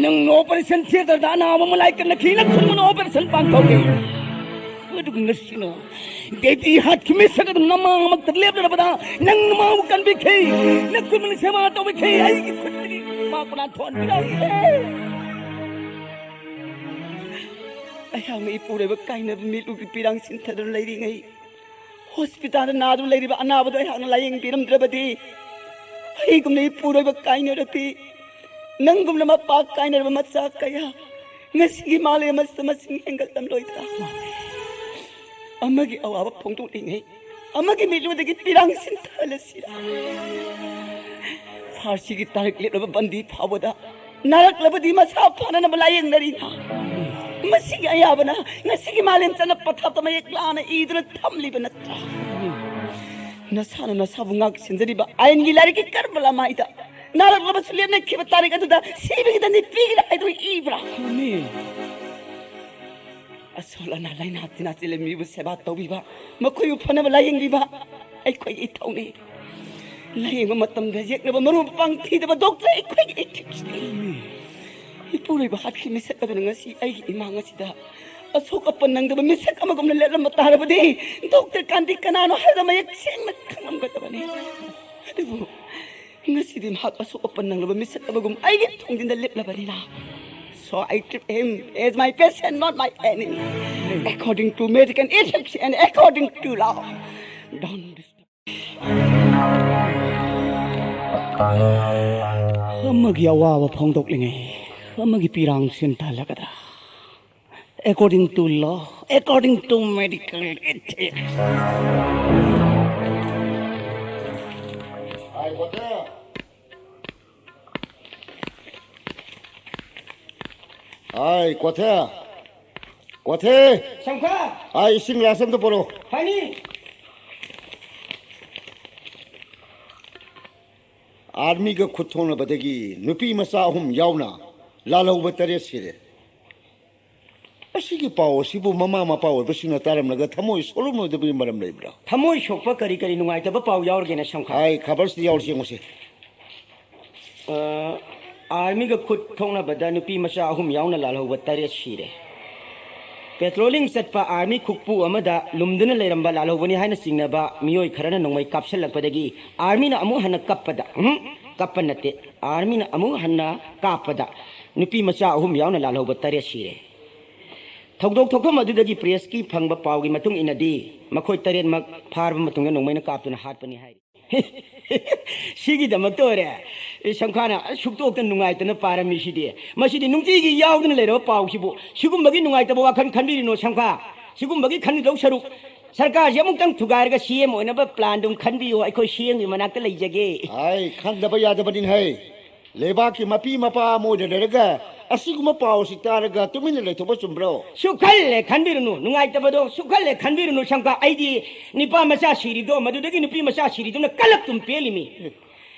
ꯅꯪꯅ operation theatreꯗ ꯑꯅꯥꯕ ꯑꯃ ꯂꯥꯏꯀꯠꯅꯈꯤ, ꯅꯈꯨꯠꯅ operation ꯄꯥꯡꯊꯣꯛꯈꯤ꯫ ꯑꯗꯨꯒ ꯉꯁꯤꯅ ꯗꯦꯗꯤ ꯍꯥꯠꯈꯤꯕ ꯃꯤꯁꯛ ꯑꯗꯨ ꯅꯃꯥꯡꯃꯛꯇ ꯂꯦꯞꯂꯔꯕꯗ ꯅꯪꯅ ꯃꯥꯕꯨ ꯀꯟꯕꯤꯈꯤ, ꯅꯈꯨꯠꯃꯛꯅ ꯁꯦꯕꯥ ꯇꯧꯕꯤꯈꯤ, ꯑꯩꯒꯤ ꯈꯨꯠꯇꯒꯤ ꯃꯥꯕꯨ ꯅꯥꯟꯊꯣꯛꯍꯟꯕꯤꯔꯛꯏ꯫ ꯑꯩꯍꯥꯛꯅ ꯏꯄꯨꯔꯣꯏꯕ ꯀꯥꯏꯅꯕ ꯃꯤꯠꯂꯨꯒꯤ ꯄꯤꯔꯥꯡ ꯁꯤꯟꯊꯗꯨꯅ ꯂꯩꯔꯤꯉꯩ, ꯍꯣꯁꯄꯤꯇꯥꯜꯗ ꯅꯥꯗꯨꯅ ꯂꯩꯔꯤꯕ ꯑꯅꯥꯕꯗꯨ ꯑꯩꯍꯥꯛꯅ ꯂꯥꯌꯦꯡꯕꯤꯔꯝꯗ꯭ꯔꯕꯗꯤ, ꯑꯩꯒꯨꯝꯅ ꯏꯄꯨꯔꯣꯏꯕ ꯀꯥꯏꯅꯔꯕꯤ, ꯅꯪꯒꯨꯝꯅ ꯃꯄꯥ ꯀꯥꯏꯅꯔꯕ ꯃꯆꯥ ꯀꯌꯥ ꯉꯁꯤꯒꯤ ꯃꯥꯂꯦꯝ ꯑꯁꯤꯗ ꯃꯁꯤꯡ ꯍꯦꯟꯒꯠꯂꯝꯂꯣꯏꯗ꯭ꯔꯥ? ꯑꯃꯒꯤ ꯑꯋꯥꯕ ꯐꯣꯡꯗꯣꯛꯂꯤꯉꯩ, ꯑꯃꯒꯤ ꯃꯤꯠꯂꯨꯗꯒꯤ ꯄꯤꯔꯥꯡ ꯁꯤꯟꯊꯍꯜꯂꯁꯤꯔꯥ? ꯐꯥꯔꯁꯤꯒꯤ ꯇꯥꯔꯤꯛ ꯂꯦꯞꯂꯕ ꯕꯟꯗꯤ ꯐꯥꯎꯕꯗ ꯅꯥꯔꯛꯂꯕꯗꯤ ꯃꯁꯥ ꯐꯅꯅꯕ ꯂꯥꯌꯦꯡꯅꯔꯤꯅ, ꯃꯁꯤꯒꯤ ꯑꯌꯥꯕꯅ ꯉꯁꯤꯒꯤ ꯃꯥꯂꯦꯝ ꯆꯠꯅ ꯄꯊꯥꯞꯇ ꯃꯌꯦꯛ ꯂꯥꯅ ꯏꯗꯨꯅ ꯊꯝꯂꯤꯕ ꯅꯠꯇ꯭ꯔꯥ? ꯅꯁꯥꯅ ꯅꯁꯥꯕꯨ ꯉꯥꯛ ꯁꯦꯟꯖꯔꯤꯕ ꯑꯥꯏꯟꯒꯤ ꯂꯥꯏꯔꯤꯛꯀꯤ ꯀꯔꯝꯕ ꯂꯃꯥꯏꯗ ꯅꯥꯔꯛꯂꯕꯁꯨ ꯂꯦꯞꯅꯈꯤꯕ ꯇꯥꯔꯤꯛ ꯑꯗꯨꯗ ꯁꯤꯕꯒꯤ ꯗꯟꯗꯤ ꯄꯤꯒꯅꯤ ꯍꯥꯏꯗꯨ ꯏꯕ꯭ꯔꯥ? ꯑꯁꯣꯜ ꯑꯅꯥ ꯂꯥꯏꯅꯥ ꯇꯤꯟꯅꯥ ꯆꯦꯜꯂꯝꯃꯤꯕꯨ ꯁꯦꯕꯥ ꯇꯧꯕꯤꯕ, ꯃꯈꯣꯏꯕꯨ ꯐꯅꯕ ꯂꯥꯌꯦꯡꯕꯤꯕ, ꯑꯩꯈꯣꯏꯒꯤ ꯏꯊꯧꯅꯤ꯫ ꯂꯥꯌꯦꯡꯕ ꯃꯇꯝꯗ ꯌꯦꯛꯅꯕ ꯃꯔꯨꯞ ꯃꯄꯥꯡ ꯊꯤꯗꯕ ꯗꯣꯛꯇꯔ ꯑꯩꯈꯣꯏꯒꯤ ꯏꯊꯤꯛꯁꯅꯤ꯫ ꯏꯄꯨꯔꯣꯏꯕ ꯍꯥꯠꯈꯤ ꯃꯤꯁꯛ ꯑꯗꯨꯅ ꯉꯁꯤ ꯑꯩꯒꯤ ꯏꯃꯥꯡ ꯑꯁꯤꯗ ꯑꯁꯣꯛ ꯑꯄꯟ ꯅꯪꯗꯕ ꯃꯤꯁꯛ ꯑꯃꯒꯨꯝꯅ ꯂꯦꯞꯂꯝꯕ ꯇꯥꯔꯕꯗꯤ, ꯗꯣꯛꯇꯔ ꯀꯥꯟꯇꯤ ꯀꯅꯥꯅꯣ ꯍꯥꯏꯕꯗ ꯃꯌꯦꯛ ꯁꯦꯡꯅ ꯈꯪꯂꯝꯒꯗꯕꯅꯤ꯫ ꯑꯗꯨꯕꯨ ꯉꯁꯤꯗꯤ ꯃꯍꯥꯛ ꯑꯁꯣꯛ ꯑꯄꯟ ꯅꯪꯂꯕ ꯃꯤꯁꯛ ꯑꯃꯒꯨꯝ ꯑꯩꯒꯤ ꯊꯣꯡꯖꯤꯟꯗ ꯂꯦꯞꯂꯕꯅꯤꯅ, so I treat him as my patient, not my enemy. According to medical ethics and according to law. Don't disturb. ꯑꯃꯒꯤ ꯑꯋꯥꯕ ꯐꯣꯡꯗꯣꯛꯂꯤꯉꯩ, ꯑꯃꯒꯤ ꯄꯤꯔꯥꯡ ꯁꯤꯟꯊꯍꯜꯂꯒꯗ꯭ꯔꯥ? According to law, according to medical ethics. ꯑꯥꯏ, ꯀꯣꯊꯦ꯫ ꯀꯣꯊꯦ꯫ ꯁꯪꯈꯥ꯫ ꯑꯥꯏ, ꯏꯁꯤꯡ ꯒ꯭ꯂꯥꯁ ꯑꯝꯇ ꯄꯣꯔꯛꯑꯣ꯫ ꯐꯅꯤ꯫ ꯑꯥꯔꯃꯤꯒ ꯈꯨꯠ ꯊꯣꯛꯅꯕꯗꯒꯤ ꯅꯨꯄꯤ ꯃꯆꯥ ꯑꯍꯨꯝ ꯌꯥꯎꯅ ꯂꯥꯜꯍꯧꯕ ꯇꯔꯦꯠ ꯁꯤꯔꯦ꯫ ꯑꯁꯤꯒꯤ ꯄꯥꯎ ꯑꯁꯤꯕꯨ ꯃꯃꯥ ꯃꯄꯥ ꯑꯣꯏꯕꯁꯤꯡꯅ ꯇꯥꯔꯝꯂꯒ ꯊꯃꯣꯏ ꯁꯣꯛꯂꯝꯂꯣꯏꯗꯕꯒꯤ ꯃꯔꯝ ꯂꯩꯕ꯭ꯔꯥ? ꯊꯃꯣꯏ ꯁꯣꯛꯄ ꯀꯔꯤ ꯀꯔꯤ ꯅꯨꯡꯉꯥꯏꯇꯕ ꯄꯥꯎ ꯌꯥꯎꯔꯒꯦꯅꯦ, ꯁꯝꯈꯥ? ꯍꯥꯏ, ꯈꯕꯔꯁꯤꯗ ꯌꯥꯎꯔꯁꯤ, ꯌꯦꯡꯉꯨꯁꯤ꯫ ꯑ, ꯑꯥꯔꯃꯤꯒ ꯈꯨꯠ ꯊꯣꯛꯅꯕꯗ ꯅꯨꯄꯤ ꯃꯆꯥ ꯑꯍꯨꯝ ꯌꯥꯎꯅ ꯂꯥꯜꯍꯧꯕ ꯇꯔꯦꯠ ꯁꯤꯔꯦ꯫ ꯄꯦꯇ꯭ꯔꯣꯂꯤꯡ ꯆꯠꯄ ꯑꯥꯔꯃꯤ ꯈꯨꯛꯄꯨ ꯑꯃꯗ ꯂꯨꯝꯗꯨꯅ ꯂꯩꯔꯝꯕ ꯂꯥꯜꯍꯧꯕꯅꯤ ꯍꯥꯏꯅ ꯆꯤꯡꯅꯕ ꯃꯤꯑꯣꯏ ꯈꯔꯅ ꯅꯣꯡꯃꯩ ꯀꯥꯞꯁꯤꯜꯂꯛꯄꯗꯒꯤ ꯑꯥꯔꯃꯤꯅ ꯑꯃꯨꯛ ꯍꯟꯅ ꯀꯞꯄꯗ, ꯎꯝ, ꯀꯞꯄ ꯅꯠꯇꯦ, ꯑꯥꯔꯃꯤꯅ ꯑꯃꯨꯛ ꯍꯟꯅ ꯀꯥꯞꯄꯗ ꯅꯨꯄꯤ ꯃꯆꯥ ꯑꯍꯨꯝ ꯌꯥꯎꯅ ꯂꯥꯜꯍꯧꯕ ꯇꯔꯦꯠ ꯁꯤꯔꯦ꯫ ꯊꯧꯗꯣꯛ ꯊꯣꯛꯐꯝ ꯑꯗꯨꯗꯒꯤ ꯄ꯭ꯔꯦꯁꯀꯤ ꯐꯪꯕ ꯄꯥꯎꯒꯤ ꯃꯇꯨꯡ ꯏꯟꯅꯗꯤ, ꯃꯈꯣꯏ ꯇꯔꯦꯠꯃꯛ ꯐꯥꯔꯕ ꯃꯇꯨꯡꯗ ꯅꯣꯡꯃꯩꯅ ꯀꯥꯞꯇꯨꯅ ꯍꯥꯠꯄꯅꯤ ꯍꯥꯏꯔꯤ꯫ ꯁꯤꯒꯤꯗꯃꯛꯇ ꯑꯣꯏꯔꯦ, ꯑꯦ, ꯁꯝꯈꯥꯅ ꯁꯨꯛꯇꯣꯛꯇ ꯅꯨꯡꯉꯥꯏꯇꯅ ꯄꯥꯔꯝꯃꯤꯁꯤꯗꯤ꯫ ꯃꯁꯤꯗꯤ ꯅꯨꯡꯇꯤꯒꯤ ꯌꯥꯎꯗꯨꯅ ꯂꯩꯔꯕ ꯄꯥꯎꯁꯤꯕꯨ꯫ ꯁꯤꯒꯨꯝꯕꯒꯤ ꯅꯨꯡꯉꯥꯏꯇꯕ ꯋꯥꯈꯜ ꯈꯟꯕꯤꯔꯤꯅꯣ, ꯁꯝꯈꯥ꯫ ꯁꯤꯒꯨꯝꯕꯒꯤ ꯈꯟꯒꯗꯧ ꯁꯔꯨꯛ, ꯁꯔꯀꯥꯔꯁꯤ ꯑꯃꯨꯛꯇꯪ ꯊꯨꯒꯥꯏꯔꯒ ꯁꯤ ꯑꯦꯝ ꯑꯣꯏꯅꯕ ꯄ꯭ꯂꯥꯟꯗꯨꯝ ꯈꯟꯕꯤꯌꯨ, ꯑꯩꯈꯣꯏ ꯁꯤ ꯑꯦꯝꯒꯤ ꯃꯅꯥꯛꯇ ꯂꯩꯖꯒꯦ꯫ ꯑꯩ ꯈꯟꯗꯕ ꯌꯥꯗꯕꯅꯤꯅ ꯍꯩ꯫ ꯂꯩꯕꯥꯛꯀꯤ ꯃꯄꯤ ꯃꯄꯥ ꯑꯃ ꯑꯣꯏꯅ ꯂꯩꯔꯒ ꯑꯁꯤꯒꯨꯝꯕ ꯄꯥꯎꯁꯤ ꯇꯥꯔꯒ ꯇꯨꯃꯤꯟꯅ ꯂꯩꯊꯣꯛꯄ ꯆꯨꯝꯕ꯭ꯔꯣ? ꯁꯨꯛꯈꯜꯂꯦ ꯈꯟꯕꯤꯔꯨꯅꯨ, ꯅꯨꯡꯉꯥꯏꯇꯕꯗꯣ ꯁꯨꯛꯈꯜꯂꯦ ꯈꯟꯕꯤꯔꯨꯅꯨ, ꯁꯝꯈꯥ꯫ ꯑꯩꯗꯤ ꯅꯤꯄꯥ ꯃꯆꯥ ꯁꯤꯔꯤꯗꯣ, ꯃꯗꯨꯗꯒꯤ ꯅꯨꯄꯤ ꯃꯆꯥ ꯁꯤꯔꯤꯗꯨꯅ ꯀꯂꯛꯇꯨꯝ ꯄꯦꯜꯂꯤꯃꯤ꯫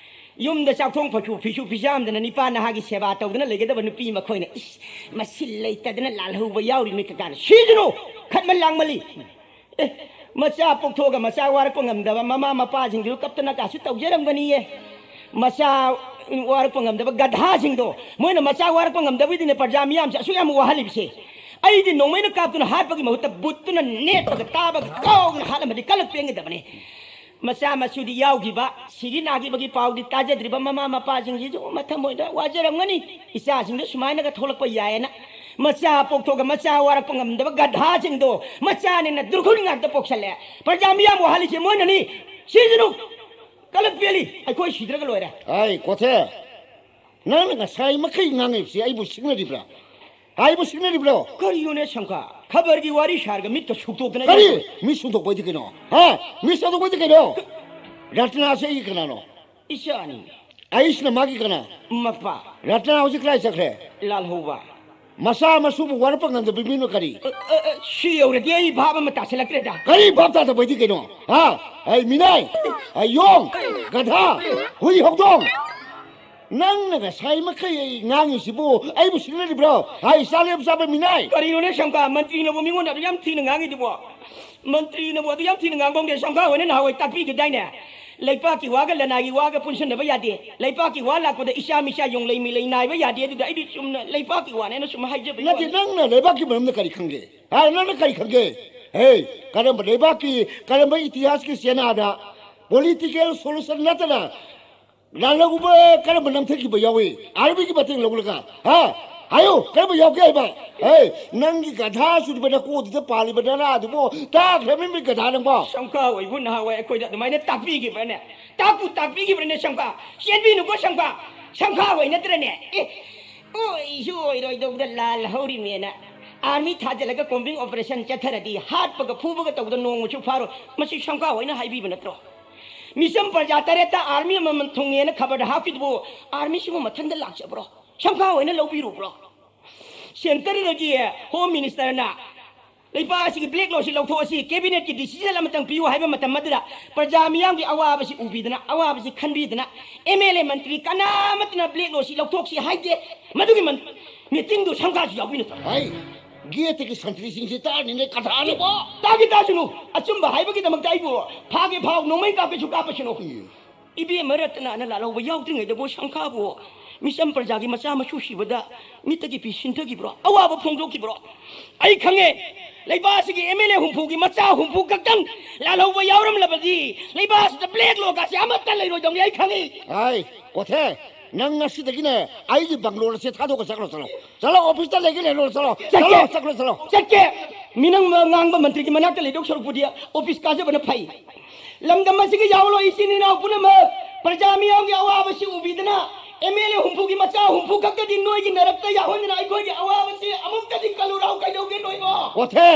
ꯌꯨꯝꯗ ꯆꯥꯛꯊꯣꯡ ꯐꯁꯨ ꯐꯤꯁꯨ ꯐꯤꯖꯥꯝꯗꯅ ꯅꯤꯄꯥ ꯅꯍꯥꯒꯤ ꯁꯦꯕꯥ ꯇꯧꯗꯅ ꯂꯩꯒꯗꯕ ꯅꯨꯄꯤ ꯃꯈꯣꯏꯅ, ꯏꯁ, ꯃꯁꯤ ꯂꯩꯇꯗꯅ ꯂꯥꯜꯍꯧꯕ ꯌꯥꯎꯔꯤꯅꯤ ꯀꯀꯥꯅ꯫ ꯁꯤꯖꯅꯨ! ꯈꯠꯃꯟ ꯂꯥꯡꯃꯜꯂꯤ꯫ ꯑꯦ, ꯃꯆꯥ ꯄꯣꯛꯊꯣꯛꯑꯒ ꯃꯆꯥ ꯋꯥꯔꯛꯄ ꯉꯝꯗꯕ ꯃꯃꯥ ꯃꯄꯥꯁꯤꯡꯗꯨ ꯀꯞꯇꯅ ꯀꯥꯁꯨ ꯇꯧꯖꯔꯝꯒꯅꯤꯌꯦ꯫ ꯃꯆꯥ ꯋꯥꯔꯛꯄ ꯉꯝꯗꯕ ꯒꯙꯥꯁꯤꯡꯗꯣ, ꯃꯣꯏꯅ ꯃꯆꯥ ꯋꯥꯔꯛꯄ ꯉꯝꯗꯕꯒꯤꯗꯤꯅꯦ ꯄ꯭ꯔꯖꯥ ꯃꯤꯌꯥꯝꯁꯦ ꯑꯁꯨꯛ ꯌꯥꯝ ꯋꯥꯍꯜꯂꯤꯕꯁꯦ꯫ ꯑꯩꯗꯤ ꯅꯣꯡꯃꯩꯅ ꯀꯥꯞꯇꯨꯅ ꯍꯥꯠꯄꯒꯤ ꯃꯍꯨꯠꯇ ꯕꯨꯠꯇꯨꯅ ꯅꯦꯠꯄꯒ ꯇꯥꯕꯒ ꯀꯥꯎꯗꯅ ꯍꯥꯠꯂꯝꯃꯗꯤ ꯀꯜꯂꯛ ꯄꯦꯟꯒꯗꯕꯅꯤ꯫ ꯃꯆꯥ ꯃꯁꯨꯗꯤ ꯌꯥꯎꯈꯤꯕ, ꯁꯤꯈꯤ ꯅꯥꯈꯤꯕꯒꯤ ꯄꯥꯎꯗꯤ ꯇꯥꯖꯗ꯭ꯔꯤꯕ ꯃꯃꯥ ꯃꯄꯥꯁꯤꯡꯁꯤꯁꯨ ꯃꯊꯃꯣꯏꯗ ꯋꯥꯖꯔꯝꯒꯅꯤ꯫ ꯏꯆꯥꯁꯤꯡꯗꯣ ꯁꯨꯃꯥꯏꯅꯒ ꯊꯣꯛꯂꯛꯄ ꯌꯥꯏꯌꯦꯅ꯫ ꯃꯆꯥ ꯄꯣꯛꯊꯣꯛꯑꯒ ꯃꯆꯥ ꯋꯥꯔꯛꯄ ꯉꯝꯗꯕ ꯒꯙꯥꯁꯤꯡꯗꯣ, ꯃꯆꯥꯅꯦꯅ ꯗꯨꯔꯈꯨꯜ ꯉꯥꯛꯇ ꯄꯣꯛꯁꯜꯂꯦ꯫ ꯄ꯭ꯔꯖꯥ ꯃꯤꯌꯥꯝ ꯋꯥꯍꯜꯂꯤꯁꯦ ꯃꯣꯏꯅꯅꯤ꯫ ꯁꯤꯖꯅꯨ! ꯀꯂꯛ ꯄꯦꯜꯂꯤ! ꯑꯩꯈꯣꯏ ꯁꯤꯗ꯭ꯔꯒ ꯂꯣꯏꯔꯦ꯫ ꯑꯩ ꯀꯣꯊꯦ, ꯅꯪꯅ ꯉꯁꯥꯏ ꯃꯈꯩ ꯉꯥꯡꯉꯤꯕꯁꯤ ꯑꯩꯕꯨ ꯁꯤꯡꯅꯔꯤꯕ꯭ꯔꯥ? ꯑꯩꯕꯨ ꯁꯤꯡꯅꯔꯤꯕ꯭ꯔꯣ? ꯀꯔꯤꯅꯣꯅꯦ ꯁꯝꯈꯥ? ꯈꯕꯔꯒꯤ ꯋꯥꯔꯤ ꯁꯥꯔꯒ ꯃꯤꯠꯀ ꯁꯨꯛꯇꯣꯛꯇꯅ ꯀꯔꯤ? ꯂꯩꯔꯦ꯫ ꯃꯤꯠ ꯁꯨꯛꯇꯣꯛꯄꯩꯗꯤ ꯀꯩꯅꯣ? ꯍꯥ? ꯃꯤꯠ ꯁꯨꯛꯇꯣꯛꯄꯩꯗꯤ ꯀꯩꯅꯣ? ꯔꯇꯅꯥꯁꯦ ꯑꯩꯒꯤ ꯀꯅꯥꯅꯣ? ꯏꯆꯥꯅꯤ꯫ ꯑꯌꯨꯁꯅ ꯃꯥꯒꯤ ꯀꯅꯥ? ꯃꯄꯥ꯫ ꯔꯇꯅꯥ ꯍꯧꯖꯤꯛ ꯀꯗꯥꯏ ꯆꯠꯈ꯭ꯔꯦ? ꯂꯥꯜꯍꯧꯕ꯫ ꯃꯆꯥ ꯃꯁꯨꯕꯨ ꯋꯥꯔꯛꯄ ꯉꯝꯗꯕ ꯃꯤꯅꯣ ꯀꯔꯤ? ꯑ, ꯑ, ꯑ, ꯁꯤ ꯌꯧꯔꯗꯤ ꯑꯩ ꯚꯥꯕ ꯑꯃ ꯇꯥꯁꯤꯜꯂꯛꯇ꯭ꯔꯦꯗ꯫ ꯀꯔꯤ ꯚꯥꯕ ꯇꯥꯗꯕꯩꯗꯤ ꯀꯩꯅꯣ? ꯍꯥ? ꯑꯩ ꯃꯤꯅꯥꯏ, ꯑꯩ ꯌꯣꯡ, ꯒꯙꯥ, ꯍꯨꯏ ꯍꯧꯗꯣꯡ꯫ ꯅꯪꯅ ꯉꯁꯥꯏ ꯃꯈꯩ ꯑꯩ ꯉꯥꯡꯉꯤꯁꯤꯕꯨ ꯑꯩꯕꯨ ꯁꯤꯡꯅꯔꯤꯕ꯭ꯔꯣ? ꯍꯥꯏ, ꯆꯥꯂꯦꯞ ꯆꯥꯕ ꯃꯤꯅꯥꯏ! ꯀꯔꯤꯅꯣꯅꯦ ꯁꯝꯈꯥ, ꯃꯟꯇ꯭ꯔꯤꯅꯕꯨ ꯃꯤꯉꯣꯟꯗ ꯑꯗꯨ ꯌꯥꯝ ꯊꯤꯅ ꯉꯥꯡꯉꯤꯗꯨꯕꯣ? ꯃꯟꯇ꯭ꯔꯤꯅꯕꯨ ꯑꯗꯨ ꯌꯥꯝ ꯊꯤꯅ ꯉꯥꯡꯕ ꯍꯧꯅꯦ꯫ ꯁꯝꯈꯥ ꯍꯣꯏꯅ ꯅꯍꯥꯟꯋꯥꯏ ꯇꯥꯛꯄꯤꯈꯤꯗꯥꯏꯅꯦ? ꯂꯩꯄꯥꯛꯀꯤ ꯋꯥꯒ ꯂꯅꯥꯏꯒꯤ ꯋꯥꯒ ꯄꯨꯟꯁꯤꯟꯅꯕ ꯌꯥꯗꯦ꯫ ꯂꯩꯄꯥꯛꯀꯤ ꯋꯥ ꯂꯥꯛꯄꯗ ꯏꯆꯥ ꯃꯤꯆꯥ ꯌꯣꯡꯂꯩ ꯃꯤꯂꯩ ꯅꯥꯏꯕ ꯌꯥꯗꯦ꯫ ꯑꯗꯨꯗ ꯑꯩꯗꯤ ꯆꯨꯝꯅ ꯂꯩꯄꯥꯛꯀꯤ ꯋꯥꯅꯦꯅ ꯁꯨꯝ ꯍꯥꯏꯖꯕ ꯅꯠꯇꯦ, ꯋꯥꯅꯤ꯫ ꯅꯪꯅ ꯂꯩꯕꯥꯛꯀꯤ ꯃꯔꯝꯗ ꯀꯔꯤ ꯈꯪꯒꯦ? ꯍꯥ, ꯅꯪꯅ ꯀꯔꯤ ꯈꯪꯒꯦ? ꯍꯦ, ꯀꯔꯝꯕ ꯂꯩꯕꯥꯛꯀꯤ, ꯀꯔꯝꯕ ꯏꯇꯤꯍꯥꯁꯀꯤ ꯆꯦꯅꯥꯗ political solution ꯅꯠꯇꯅ ꯂꯥꯜꯂꯛꯎꯕ ꯀꯔꯝꯕ ꯅꯝꯊꯈꯤꯕ ꯌꯥꯎꯏ? ꯑꯥꯔꯃꯤꯒꯤ ꯃꯇꯦꯡ ꯂꯧꯔꯒ, ꯍꯥ? ꯍꯥꯏꯌꯨ, ꯀꯔꯝꯕ ꯌꯥꯎꯒꯦ ꯍꯥꯏꯕ? ꯍꯦ, ꯅꯪꯒꯤ ꯒꯙꯥ ꯁꯨꯔꯤꯕ ꯅꯀꯣꯛꯗꯨꯗ ꯄꯥꯜꯂꯤꯕ ꯅꯔꯥꯗꯨꯕꯨ ꯇꯥꯈ꯭ꯔꯃꯤ, ꯃꯤ ꯒꯙꯥ ꯅꯪꯕꯣ? ꯁꯝꯈꯥ ꯑꯣꯏꯕꯨ ꯅꯍꯥꯟꯋꯥꯏ ꯑꯩꯈꯣꯏꯗ ꯑꯗꯨꯃꯥꯏꯅ ꯇꯥꯛꯄꯤꯈꯤꯕ꯭ꯔꯅꯦ? ꯇꯥꯛꯄꯨ ꯇꯥꯛꯄꯤꯈꯤꯕ꯭ꯔꯅꯦ ꯁꯝꯈꯥ? ꯆꯦꯟꯕꯤꯅꯨꯀꯣ ꯁꯝꯈꯥ꯫ ꯁꯝꯈꯥ ꯑꯣꯏ ꯅꯠꯇ꯭ꯔꯅꯦ? ꯑꯦ, ꯑꯣꯏꯁꯨ ꯑꯣꯏꯔꯣꯏꯗꯧꯗ ꯂꯥꯜ ꯍꯧꯔꯤꯃꯦꯅ ꯑꯥꯔꯃꯤ ꯊꯥꯖꯤꯜꯂꯒ ꯀꯣꯝꯕꯤꯡ ꯑꯣꯄꯔꯦꯁꯟ ꯆꯠꯊꯔꯗꯤ ꯍꯥꯠꯄꯒ ꯐꯨꯕꯒ ꯇꯧꯕꯗ ꯅꯣꯡꯃꯁꯨ ꯐꯥꯔꯣꯏ꯫ ꯃꯁꯤ ꯁꯝꯈꯥ ꯍꯣꯏꯅ ꯍꯥꯏꯕꯤꯕ ꯅꯠꯇ꯭ꯔꯣ? ꯃꯤꯆꯝ ꯄ꯭ꯔꯖꯥ ꯇꯔꯦꯠꯇ ꯑꯥꯔꯃꯤ ꯑꯃꯃꯝ ꯊꯨꯡꯉꯦꯅ ꯈꯕꯔꯗ ꯍꯥꯞꯈꯤꯗꯨꯕꯨ ꯑꯥꯔꯃꯤꯁꯤꯕꯨ ꯃꯊꯟꯇ ꯂꯥꯛꯆꯕ꯭ꯔꯣ? ꯁꯝꯈꯥ ꯍꯣꯏꯅ ꯂꯧꯕꯤꯔꯨꯕ꯭ꯔꯣ? ꯁꯦꯟꯇꯔꯗꯒꯤ ꯍꯣꯝ ꯃꯤꯅꯤꯁꯇꯔꯅ ꯂꯩꯕꯥꯛ ꯑꯁꯤꯒꯤ ꯕ꯭ꯂꯦꯛ ꯂꯣꯁꯤ ꯂꯧꯊꯣꯛꯑꯁꯤ, ꯀꯦꯕꯤꯅꯦꯠꯀꯤ ꯗꯤꯁꯤꯖꯟ ꯑꯃꯇꯪ ꯄꯤꯌꯨ ꯍꯥꯏꯕ ꯃꯇꯝ ꯑꯗꯨꯗ ꯄ꯭ꯔꯖꯥ ꯃꯤꯌꯥꯝꯒꯤ ꯑꯋꯥꯕꯁꯤ ꯎꯕꯤꯗꯅ, ꯑꯋꯥꯕꯁꯤ ꯈꯟꯕꯤꯗꯅ, ꯑꯦꯝ ꯑꯦꯜ ꯑꯦ ꯃꯟꯇ꯭ꯔꯤ ꯀꯅꯥ ꯑꯃꯠꯇꯅ ꯕ꯭ꯂꯦꯛ ꯂꯣꯁꯤ ꯂꯧꯊꯣꯛꯁꯤ ꯍꯥꯏꯗꯦ꯫ ꯃꯗꯨꯒꯤ ꯃꯟ-, ꯃꯤꯇꯤꯡꯗꯨ ꯁꯝꯈꯥꯁꯨ ꯌꯥꯎꯕꯤꯅ ꯇꯧꯔꯦ꯫ ꯍꯥꯏ, ꯒꯦꯠꯇꯒꯤ ꯁꯟꯇ꯭ꯔꯤꯁꯤꯡꯁꯤ ꯇꯥꯔꯅꯤꯅꯦ, ꯀꯊꯥꯅꯤꯀꯣ꯫ ꯇꯥꯒꯦ ꯇꯥꯁꯅꯨ, ꯑꯆꯨꯝꯕ ꯍꯥꯏꯕꯒꯤꯗꯃꯛꯇ ꯑꯩꯕꯨ ꯐꯥꯒꯦ ꯐꯥꯎ, ꯅꯣꯡꯃꯩ ꯀꯥꯞꯀꯦꯁꯨ ꯀꯥꯞꯄꯁꯅꯨ꯫ ꯏꯕꯦꯝꯃ ꯔꯇꯅꯥꯅ ꯂꯥꯜꯍꯧꯕ ꯌꯥꯎꯗ꯭ꯔꯤꯉꯩꯗꯕꯨ ꯁꯝꯈꯥꯕꯨ ꯃꯤꯆꯝ ꯄ꯭ꯔꯖꯥꯒꯤ ꯃꯆꯥ ꯃꯁꯨ ꯁꯤꯕꯗ ꯃꯤꯠꯇꯒꯤ ꯄꯤ ꯁꯤꯟꯊꯈꯤꯕ꯭ꯔꯣ? ꯑꯋꯥꯕ ꯐꯣꯡꯗꯣꯛꯈꯤꯕ꯭ꯔꯣ? ꯑꯩ ꯈꯪꯉꯦ, ꯂꯩꯕꯥꯛ ꯑꯁꯤꯒꯤ ꯑꯦꯝ ꯑꯦꯜ ꯑꯦ ꯍꯨꯝꯐꯨꯒꯤ ꯃꯆꯥ ꯍꯨꯝꯐꯨ ꯈꯛꯇꯪ ꯂꯥꯜꯍꯧꯕ ꯌꯥꯎꯔꯝꯂꯕꯗꯤ ꯂꯩꯕꯥꯛ ꯑꯁꯤꯗ ꯕ꯭ꯂꯦꯛ ꯂꯣꯒꯥꯁꯦ ꯑꯃꯠꯇ ꯂꯩꯔꯣꯏꯗꯧꯅꯤ, ꯑꯩ ꯈꯪꯉꯤ꯫ ꯑꯥꯏ, ꯀꯣꯊꯦ, ꯅꯪ ꯉꯁꯤꯗꯒꯤꯅꯦ ꯑꯩꯒꯤ ꯕꯪꯒ꯭ꯂꯣ ꯑꯁꯦ ꯊꯥꯗꯣꯛꯑ ꯆꯠꯈ꯭ꯔꯣ, ꯆꯠꯂꯣ꯫ ꯆꯠꯂꯣ, ꯑꯣꯐꯤꯁꯇ ꯂꯩꯒꯦ ꯂꯩꯔꯣ, ꯆꯠꯂꯣ꯫ ꯆꯠꯀꯦ꯫ ꯆꯠꯂꯣ, ꯆꯠꯈ꯭ꯔꯣ, ꯆꯠꯂꯣ꯫ ꯆꯠꯀꯦ꯫ ꯃꯤ ꯅꯪ ꯉꯥꯡꯕ ꯃꯟꯇ꯭ꯔꯤꯒꯤ ꯃꯅꯥꯛꯇ ꯂꯩꯗꯧ ꯁꯔꯨꯛꯄꯨꯗꯤ ꯑꯣꯐꯤꯁ ꯀꯥꯖꯕꯅ ꯐꯩ꯫ ꯂꯝꯗꯝ ꯑꯁꯤꯒꯤ ꯌꯥꯑꯣꯟꯂꯣꯟ ꯏꯆꯤꯟ ꯏꯅꯥꯎ ꯄꯨꯝꯅꯃꯛ, ꯄ꯭ꯔꯖꯥ ꯃꯤꯌꯥꯝꯒꯤ ꯑꯋꯥꯕꯁꯤ ꯎꯕꯤꯗꯅ, ꯑꯦꯝ ꯑꯦꯜ ꯑꯦ ꯍꯨꯝꯐꯨꯒꯤ ꯃꯆꯥ ꯍꯨꯝꯐꯨ ꯈꯛꯇꯗꯤ ꯅꯣꯏꯒꯤ ꯅꯔꯛꯇ ꯌꯥꯎꯍꯟꯗꯅ ꯑꯩꯈꯣꯏꯒꯤ ꯑꯋꯥꯕꯁꯤ ꯑꯃꯨꯛꯇꯗꯤ ꯀꯜꯂꯨꯔꯥꯎ ꯀꯩꯗꯧꯒꯦ ꯅꯣꯏꯕꯣ? ꯀꯣꯊꯦ,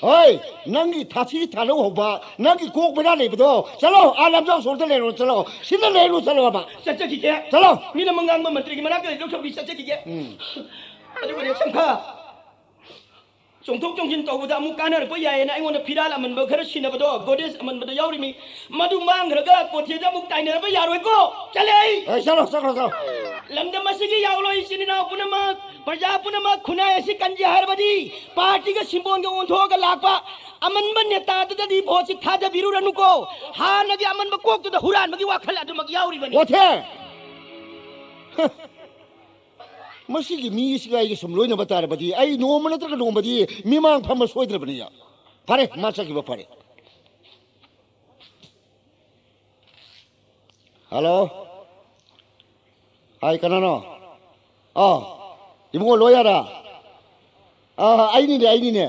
ꯍꯣꯏ, ꯅꯪꯒꯤ ꯊꯥꯁꯤ ꯊꯥꯅꯧ ꯍꯧꯕ, ꯅꯪꯒꯤ ꯀꯣꯛ ꯃꯩꯔꯥ ꯂꯩꯕꯗꯣ, ꯆꯠꯂꯣ, ꯑꯥ ꯂꯝꯖꯥꯎ ꯁꯣꯔꯣꯛꯇ ꯂꯩꯔꯨꯔꯣ, ꯆꯠꯂꯣ, ꯁꯤꯗ ꯂꯩꯔꯨ, ꯆꯠꯂꯣ ꯍꯥꯏꯕ꯫ ꯆꯠꯆꯈꯤꯒꯦ꯫ ꯆꯠꯂꯣ꯫ ꯃꯤꯅ ꯃꯉꯥꯡꯕ ꯃꯟꯇ꯭ꯔꯤꯒꯤ ꯃꯅꯥꯛꯇ ꯂꯩꯗꯧ ꯁꯔꯨꯛꯇꯤ ꯆꯠꯆꯈꯤꯒꯦ꯫ ꯎꯝ꯫ ꯑꯗꯨꯒꯅꯦ ꯁꯝꯈꯥ, ꯆꯣꯡꯊꯣꯛ ꯆꯣꯡꯁꯤꯟ ꯇꯧꯕꯗ ꯑꯃꯨꯛ ꯀꯥꯟꯅꯔꯛꯄ ꯌꯥꯏꯌꯦꯅ ꯑꯩꯉꯣꯟꯗ ꯐꯤꯔꯥꯜ ꯑꯃꯟꯕ ꯈꯔ ꯁꯤꯟꯅꯕꯗꯣ, ꯒꯣꯗ꯭ꯔꯦꯖ ꯑꯃꯟꯕꯗꯣ ꯌꯥꯎꯔꯤꯃꯤ꯫ ꯃꯗꯨ ꯃꯥꯡꯈ꯭ꯔꯒ ꯀꯣꯊꯦꯗ ꯑꯃꯨꯛ ꯇꯥꯏꯅꯔꯕ ꯌꯥꯔꯣꯏꯀꯣ꯫ ꯆꯠꯂꯦ ꯑꯩ꯫ ꯑꯦ, ꯆꯠꯂꯣ, ꯆꯠꯈ꯭ꯔꯣ, ꯆꯠꯂꯣ꯫ ꯂꯝꯗꯝ ꯑꯁꯤꯒꯤ ꯌꯥꯑꯣꯟꯂꯣꯟ ꯏꯆꯤꯟ ꯏꯅꯥꯎ ꯄꯨꯝꯅꯃꯛ, ꯄ꯭ꯔꯖꯥ ꯄꯨꯝꯅꯃꯛ ꯈꯨꯟꯅꯥꯏ ꯑꯁꯤ ꯀꯟꯖꯦ ꯍꯥꯏꯔꯕꯗꯤ ꯄꯥꯔꯇꯤꯒ ꯁꯤꯝꯕꯣꯜꯒ ꯑꯣꯟꯊꯣꯛꯑꯒ ꯂꯥꯛꯄ ꯑꯃꯟꯕ ꯅꯦꯇꯥꯗꯨꯗꯗꯤ ꯚꯣꯠꯁꯤ ꯊꯥꯗꯕꯤꯔꯨꯔꯅꯨꯀꯣ꯫ ꯍꯥꯟꯅꯒꯤ ꯑꯃꯟꯕ ꯀꯣꯛꯇꯨꯗ ꯍꯨꯔꯥꯟꯕꯒꯤ ꯋꯥꯈꯜ ꯑꯗꯨꯃꯛ ꯌꯥꯎꯔꯤꯕꯅꯤ꯫ ꯀꯣꯊꯦ! ꯃꯁꯤꯒꯤ ꯃꯤꯁꯤꯒ ꯑꯩꯒ ꯁꯨꯝ ꯂꯣꯏꯅꯕ ꯇꯥꯔꯕꯗꯤ ꯑꯩ ꯅꯣꯡꯃ ꯅꯠꯇ꯭ꯔꯒ ꯅꯣꯡꯃꯗꯤ ꯃꯤꯃꯥꯡ ꯐꯝꯕ ꯁꯣꯏꯗ꯭ꯔꯕꯅꯤ꯫ ꯐꯔꯦ, ꯃꯥ ꯆꯠꯈꯤꯕ ꯐꯔꯦ꯫ ꯍꯜꯂꯣ꯫ ꯍꯥꯏ, ꯀꯅꯥꯅꯣ? ꯑꯥ꯫ ꯏꯕꯨꯡꯉꯣ, ꯂꯣꯌꯔ? ꯑꯥ, ꯑꯩꯅꯤꯅꯦ, ꯑꯩꯅꯤꯅꯦ꯫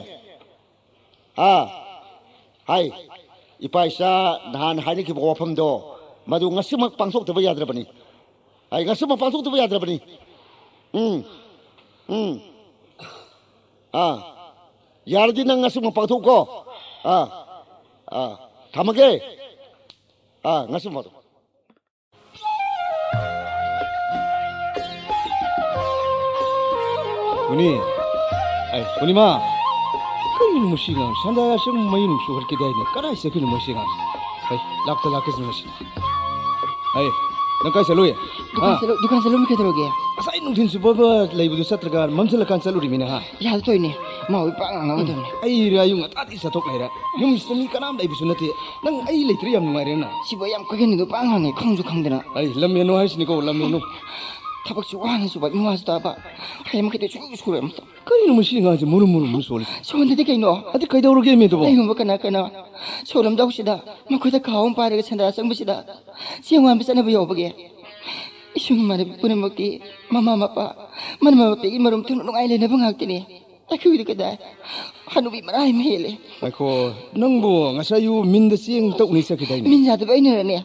ꯑꯥ, ꯍꯥꯏ, ꯏꯄꯥ ꯏꯆꯥ ꯅꯍꯥꯟ ꯍꯥꯏꯅꯈꯤꯕ ꯋꯥꯐꯝꯗꯣ, ꯃꯗꯨ ꯉꯁꯤꯃꯛ ꯄꯥꯡꯊꯣꯛꯇꯕ ꯌꯥꯗ꯭ꯔꯕꯅꯤ꯫ ꯍꯥꯏ, ꯉꯁꯤꯃꯛ ꯄꯥꯡꯊꯣꯛꯇꯕ ꯌꯥꯗ꯭ꯔꯕꯅꯤ꯫ ꯎꯝ, ꯎꯝ, ꯑꯥ, ꯌꯥꯔꯗꯤ ꯅꯪ ꯉꯁꯤꯃꯛ ꯄꯥꯡꯊꯣꯛꯎꯀꯣ꯫ ꯑꯥ, ꯑꯥ, ꯊꯝꯃꯒꯦ꯫ ꯑꯥ, ꯉꯁꯤꯃꯛ ꯄꯥꯡꯊꯣꯛ꯫ ꯄꯨꯅꯤ꯫ ꯑꯩ, ꯄꯨꯔꯅꯤꯃꯥ꯫ ꯀꯔꯤꯅꯣ ꯃꯁꯤ ꯑꯉꯥꯡ? ꯁꯟꯗꯥ ꯁꯨꯝ ꯃꯩ ꯅꯨꯡ ꯁꯨꯍꯠꯈꯤꯗꯦ ꯍꯥꯏꯅ ꯀꯗꯥꯏ ꯆꯠꯈꯤꯅꯣ ꯃꯁꯤ ꯑꯉꯥꯡꯁꯦ? ꯑꯩ, ꯂꯥꯛꯇ ꯂꯥꯛꯀꯦ ꯁꯤꯅ ꯃꯁꯤ꯫ ꯑꯩ, ꯅꯪ ꯀꯥꯏ ꯆꯠꯂꯨꯏ? ꯗꯨꯀꯥꯟ ꯍꯥ? ꯆꯠꯂꯨ-, ꯗꯨꯀꯥꯟ ꯆꯠꯂꯨꯕ ꯀꯩꯗꯧꯔꯒꯦ? ꯉꯁꯥꯏ ꯅꯨꯡꯊꯤꯜ ꯁꯨꯕ ꯂꯩꯕꯗꯨ ꯆꯠꯇ꯭ꯔꯒ ꯃꯝꯁꯤꯜꯂꯀꯥꯟ ꯆꯠꯂꯨꯔꯤꯃꯤꯅꯦ, ꯍꯥ? ꯌꯥꯗ ꯇꯧꯔꯤꯅꯦ꯫ ꯃꯥ ꯍꯣꯏ ꯄꯥꯛ ꯉꯥꯡꯅꯒꯗꯕꯅꯦ꯫ ꯑꯩ ꯑꯌꯨꯛ ꯉꯟꯇꯥꯗꯒꯤ ꯆꯠꯊꯣꯛ ꯂꯩꯔꯦ꯫ ꯌꯨꯝꯁꯤꯗ ꯃꯤ ꯀꯅꯥꯝ ꯂꯩꯕꯁꯨ ꯅꯠꯇꯦ꯫ ꯅꯪ ꯑꯩ ꯂꯩꯇ꯭ꯔꯦ ꯌꯥꯝ ꯅꯨꯡꯉꯥꯏꯔꯦ ꯅꯪ꯫ ꯁꯤꯕꯨ ꯌꯥꯝ ꯀꯣꯏꯒꯟꯕꯗꯣ ꯄꯥꯛ ꯉꯥꯡꯉꯦ, ꯈꯪꯁꯨ ꯈꯪꯗꯅ꯫ ꯑꯩ ꯂꯝ ꯍꯦꯟꯅꯨ ꯍꯥꯏꯁꯤꯅꯤꯀꯣ, ꯂꯝ ꯍꯦꯟꯅꯨ꯫ ꯊꯕꯛꯁꯨ ꯋꯥꯅ ꯁꯨꯕ, ꯃꯤꯋꯥꯁꯨ ꯇꯥꯕ꯫ ꯍꯌꯦꯡ ꯃꯈꯩꯗꯤ ꯁꯨꯡꯁꯨ ꯁꯨꯔꯣꯏ ꯑꯃꯇ꯫ ꯀꯔꯤꯅꯣ ꯃꯁꯤ ꯑꯉꯥꯡꯁꯦ ꯃꯨꯔꯨꯝ ꯃꯨꯔꯨꯝ ꯁꯣꯜꯂꯤ? ꯁꯣꯟꯗꯗꯤ ꯀꯩꯅꯣ? ꯑꯗꯨ ꯀꯩꯗꯧꯔꯒꯦ ꯃꯤꯗꯨꯕꯣ? ꯀꯩꯒꯨꯝꯕ ꯀꯅꯥ ꯀꯅꯥ ꯁꯣꯔꯣꯛ ꯂꯝꯖꯥꯎꯁꯤꯗ ꯃꯈꯨꯠꯇ ꯈꯥꯎ ꯑꯃ ꯄꯥꯏꯔꯒ ꯁꯦꯟꯗ꯭ꯔꯥ ꯆꯪꯕꯁꯤꯗ ꯆꯦꯡ ꯋꯥꯟꯕ ꯆꯠꯅꯕ ꯌꯥꯎꯕꯒꯦ? ꯏꯁꯨꯡ ꯏꯃꯥꯟꯅꯕꯤ ꯄꯨꯝꯅꯃꯛꯇꯤ ꯃꯃꯥ ꯃꯄꯥ, ꯃꯅꯝ ꯃꯄꯤꯒꯤ ꯃꯔꯨꯝ ꯊꯨꯡꯅ ꯅꯨꯡꯉꯥꯏ ꯂꯩꯅꯕ ꯉꯥꯛꯇꯅꯤ꯫ ꯑꯩꯈꯣꯏꯒꯤꯗꯤ ꯀꯗꯥꯏ? ꯍꯅꯨꯕꯤ ꯃꯔꯥꯏ ꯑꯃ ꯍꯦꯜꯂꯦ꯫ ꯉꯥꯏꯈꯣ, ꯅꯪꯕꯨ ꯉꯁꯥꯏ ꯑꯌꯨꯛ ꯃꯤꯟꯗ ꯆꯦꯡ ꯇꯛꯎꯅꯤ ꯆꯠꯈꯤꯗꯥꯏꯅꯦ? ꯃꯤꯟ ꯌꯥꯗꯕ ꯑꯩꯅꯔꯅꯦ?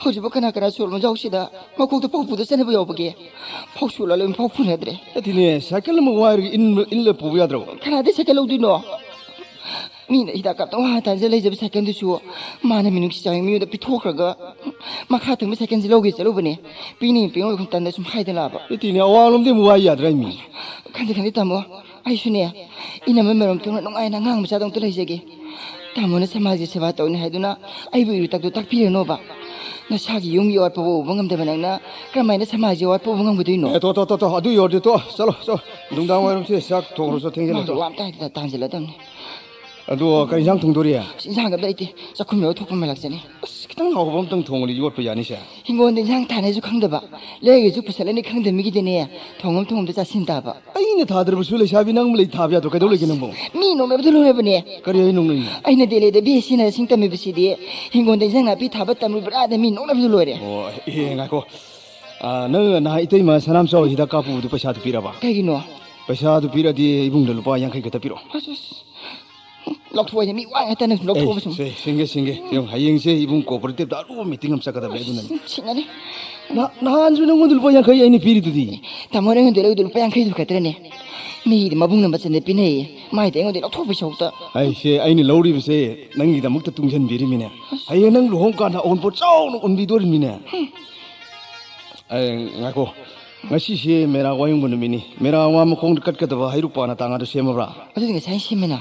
ꯍꯧꯖꯤꯛꯄꯨ ꯀꯅꯥ ꯀꯅꯥ ꯁꯣꯔ ꯂꯣꯟꯖꯥꯎꯁꯤꯗ ꯃꯀꯣꯛꯇ ꯐꯧ ꯄꯨꯗ ꯆꯠꯅꯕ ꯌꯥꯎꯕꯒꯦ? ꯐꯧ ꯁꯨ ꯂꯥꯂꯣꯏ ꯐꯥꯎ ꯄꯨꯅꯗ꯭ꯔꯦ꯫ ꯅꯠꯇꯦꯅꯦ, ꯁꯥꯏꯀꯜ ꯑꯃ ꯋꯥꯏꯔꯒ ꯏꯟꯕ-, ꯏꯜꯂ ꯄꯨꯕ ꯌꯥꯗ꯭ꯔꯣ? ꯀꯅꯥꯗ ꯁꯥꯏꯀꯜ ꯂꯧꯗꯣꯏꯅꯣ? ꯃꯤꯅ ꯍꯤꯗꯥꯛ ꯀꯥꯞꯇꯧ ꯍꯥ ꯇꯥꯟꯖ ꯂꯩꯖꯕ ꯁꯥꯏꯀꯜꯗꯨꯁꯨ ꯃꯥꯅ ꯃꯤꯅꯨꯡꯁꯤ ꯆꯥꯎꯏ ꯃꯤꯉꯣꯟꯗ ꯄꯤꯊꯣꯛꯈ꯭ꯔꯒ ꯃꯈꯥ ꯊꯪꯕ ꯁꯥꯏꯀꯜꯁꯦ ꯂꯧꯒꯦ ꯆꯠꯂꯨꯕꯅꯦ꯫ ꯄꯤꯅꯤ ꯄꯤꯔꯣꯏ ꯈꯨꯝꯇꯟꯗ ꯁꯨꯝ ꯍꯥꯏꯗ ꯂꯥꯛꯑꯕ꯫ ꯅꯠꯇꯦꯅꯦ, ꯑꯋꯥꯡꯂꯣꯝꯗꯤ ꯑꯃꯨꯛ ꯋꯥꯏ ꯌꯥꯗ꯭ꯔꯥ ꯃꯤ? ꯈꯪꯗꯦ, ꯈꯪꯗꯦ, ꯇꯥꯃꯣ꯫ ꯑꯩꯁꯨꯅꯦ, ꯏꯅꯝꯃ ꯃꯔꯝ ꯊꯣꯛꯅ ꯅꯨꯡꯉꯥꯏꯅ ꯑꯉꯥꯡ ꯃꯆꯥꯗꯧꯅ ꯂꯩꯖꯒꯦ꯫ ꯇꯥꯃꯣꯅ ꯁꯃꯥꯖꯒꯤ ꯁꯦꯕꯥ ꯇꯧꯅꯤ ꯍꯥꯏꯗꯨꯅ ꯑꯩꯕꯨ ꯏꯔꯨ ꯇꯛꯇꯨ ꯇꯥꯛꯄꯤꯔꯅꯣꯕ꯫ ꯅꯁꯥꯒꯤ ꯌꯨꯝꯒꯤ ꯑꯋꯥꯠꯄꯕꯨ ꯎꯕ ꯉꯝꯗꯕ ꯅꯪꯅ ꯀꯔꯝꯍꯥꯏꯅ ꯁꯃꯥꯖꯒꯤ ꯑꯋꯥꯠꯄ ꯎꯕ ꯉꯝꯒꯗꯣꯏꯅꯣ? ꯑꯦ, ꯇꯣ, ꯇꯣ, ꯇꯣ, ꯇꯣ, ꯑꯗꯨ ꯌꯧꯔꯗꯤ ꯇꯣ, ꯆꯠꯂꯣ, ꯆꯠꯂꯣ꯫ ꯅꯨꯡꯗꯥꯡ ꯋꯥꯏꯔꯝꯁꯦ ꯆꯥꯛ ꯊꯣꯡꯉꯨꯔꯣ, ꯆꯣ, ꯊꯦꯡꯖꯤꯜꯂꯦ, ꯃꯥꯗꯣ ꯇꯣ꯫ ꯋꯥ ꯑꯝꯇ ꯍꯥꯏꯗꯅ ꯇꯥꯟꯁꯤꯜꯂꯗꯕꯅꯤ꯫ ꯑꯗꯣ ꯀꯔꯤ ꯏꯟꯁꯥꯡ ꯊꯣꯡꯗꯣꯔꯤ? ꯑꯁ, ꯏꯟꯁꯥꯡꯒ ꯑꯝꯇ ꯂꯩꯇꯦ꯫ ꯆꯥꯛꯈꯨꯝ ꯌꯧꯔ ꯊꯣꯛꯄ ꯃꯥꯏ ꯂꯥꯛꯆꯅꯤ꯫ ꯑꯁ, ꯈꯤꯇꯪ ꯍꯥꯎꯕ ꯑꯝꯇꯪ ꯊꯣꯡꯉꯗꯤ ꯌꯣꯠꯄ ꯌꯥꯅꯤꯁꯦ꯫ ꯍꯤꯡꯒꯣꯜꯗ ꯏꯟꯁꯥꯡ ꯊꯥꯅꯦꯁꯨ ꯈꯪꯗꯕ, ꯂꯩꯔꯒꯁꯨ ꯄꯨꯁꯜꯂꯅꯤ ꯈꯪꯗꯕ ꯃꯤꯒꯤꯗꯤꯅꯦ, ꯊꯣꯡꯉꯝ ꯊꯣꯡꯉꯝꯗ ꯆꯥꯁꯤꯟ ꯇꯥꯕ꯫ ꯑꯩꯅ ꯊꯥꯗ꯭ꯔꯕꯁꯨ ꯂꯩꯁꯥꯕꯤ ꯅꯪ ꯂꯩ ꯊꯥꯕ ꯌꯥꯗ꯭ꯔꯣ? ꯀꯩꯗꯧ ꯂꯩꯒꯦ ꯅꯪꯕꯣ? ꯃꯤ ꯅꯣꯛꯅꯕꯗ ꯂꯣꯏꯔꯕꯅꯦ꯫ ꯀꯔꯤ ꯑꯩ ꯅꯣꯛꯅꯩꯅꯣ? ꯑꯩꯅ ꯗꯦꯜꯂꯤꯗ ꯕꯤ ꯑꯦꯁ ꯁꯤ ꯅꯔꯁꯤꯡ ꯇꯝꯃꯤꯕꯁꯤꯗꯤ ꯍꯤꯡꯒꯣꯜꯗ ꯏꯟꯁꯥꯡ ꯅꯥꯄꯤ ꯊꯥꯕ ꯇꯝꯂꯨꯕ꯭ꯔꯥꯗ ꯃꯤ ꯅꯣꯛꯅꯕꯗ ꯂꯣꯏꯔꯦ꯫ ꯑꯣ, ꯑꯦ, ꯉꯥꯏꯈꯣ꯫ ꯑꯥ, ꯅꯪ ꯅꯍꯥꯟ ꯏꯇꯩꯃ ꯁꯅꯥꯝꯆꯥ ꯍꯣꯏ ꯍꯤꯗꯥꯛ ꯀꯥꯞꯄꯨꯕꯗꯣ ꯄꯩꯁꯥꯗꯨ ꯄꯤꯔꯕ? ꯀꯩꯒꯤꯅꯣ? ꯄꯩꯁꯥꯗꯨ ꯄꯤꯔꯗꯤ ꯏꯕꯨꯡꯗ ꯂꯨꯄꯥ ꯌꯥꯡꯈꯩ ꯈꯛꯇ ꯄꯤꯔꯛꯑꯣ꯫ ꯑꯁ, ꯑꯁ꯫ ꯂꯧꯊꯣꯛꯑꯣꯅꯦ, ꯃꯤ ꯋꯥ ꯉꯥꯛꯇꯅ ꯁꯨꯝ ꯂꯧꯊꯣꯛꯑꯒ ꯁꯨꯝ꯫ ꯑꯦ, ꯁꯦ, ꯁꯤꯡꯒꯦ, ꯁꯤꯡꯒꯦ꯫ ꯌꯦꯡꯉꯨ, ꯍꯌꯦꯡꯁꯦ ꯏꯕꯨꯡ cooperative-ꯇ ꯑꯔꯨꯕ meeting ꯑꯃ ꯆꯠꯀꯗꯕꯅꯦ, ꯑꯗꯨꯅꯅꯦ꯫ ꯁꯤꯡꯉꯅꯤ꯫ ꯅ-, ꯅꯍꯥꯟꯁꯨ ꯅꯪꯉꯣꯟꯗ ꯂꯨꯄꯥ ꯌꯥꯡꯈꯩ ꯑꯩꯅ ꯄꯤꯔꯤꯗꯨꯗꯤ꯫ ꯇꯥꯃꯣ, ꯅꯪꯉꯣꯟꯗ ꯂꯧꯗꯣ ꯂꯨꯄꯥ ꯌꯥꯡꯈꯩꯗꯨ ꯈꯛꯇꯅꯦ꯫ ꯃꯤꯒꯤꯗꯤ ꯃꯕꯨꯡꯅ ꯃꯆꯟꯗ ꯄꯤꯅꯩꯌꯦ꯫ ꯃꯥꯏꯗꯤ ꯑꯩꯉꯣꯟꯗ ꯂꯧꯊꯣꯛꯄꯩ ꯁꯔꯨꯛꯇ꯫ ꯑꯩꯁꯦ, ꯑꯩꯅ ꯂꯧꯔꯤꯕꯁꯦ ꯅꯪꯒꯤꯗꯃꯛꯇ ꯇꯨꯡꯁꯤꯟꯕꯤꯔꯤꯃꯤꯅꯦ꯫ ꯑꯁ꯫ ꯍꯌꯦꯡ ꯅꯪ ꯂꯨꯍꯣꯡꯀꯥꯟꯗ ꯑꯑꯣꯟꯄꯣꯠ ꯆꯥꯎꯅ ꯎꯟꯕꯤꯗꯣꯔꯤꯃꯤꯅꯦ꯫ ꯍꯨꯝ꯫ ꯑꯦ, ꯉꯥꯏꯈꯣ꯫ ꯉꯁꯤꯁꯦ ꯃꯦꯔꯥ ꯋꯥꯌꯨꯡꯕ ꯅꯨꯃꯤꯠꯅꯤ꯫ ꯃꯦꯔꯥ ꯋꯥ ꯃꯈꯣꯡꯗ ꯀꯠꯀꯗꯕ ꯍꯩꯔꯨꯛ ꯄꯥꯟ ꯑꯇꯥ ꯉꯥꯗꯨ ꯁꯦꯝꯃꯕ꯭ꯔꯥ? ꯑꯗꯨꯗꯤ ꯉꯁꯥꯏ ꯁꯦꯝꯃꯦꯅ꯫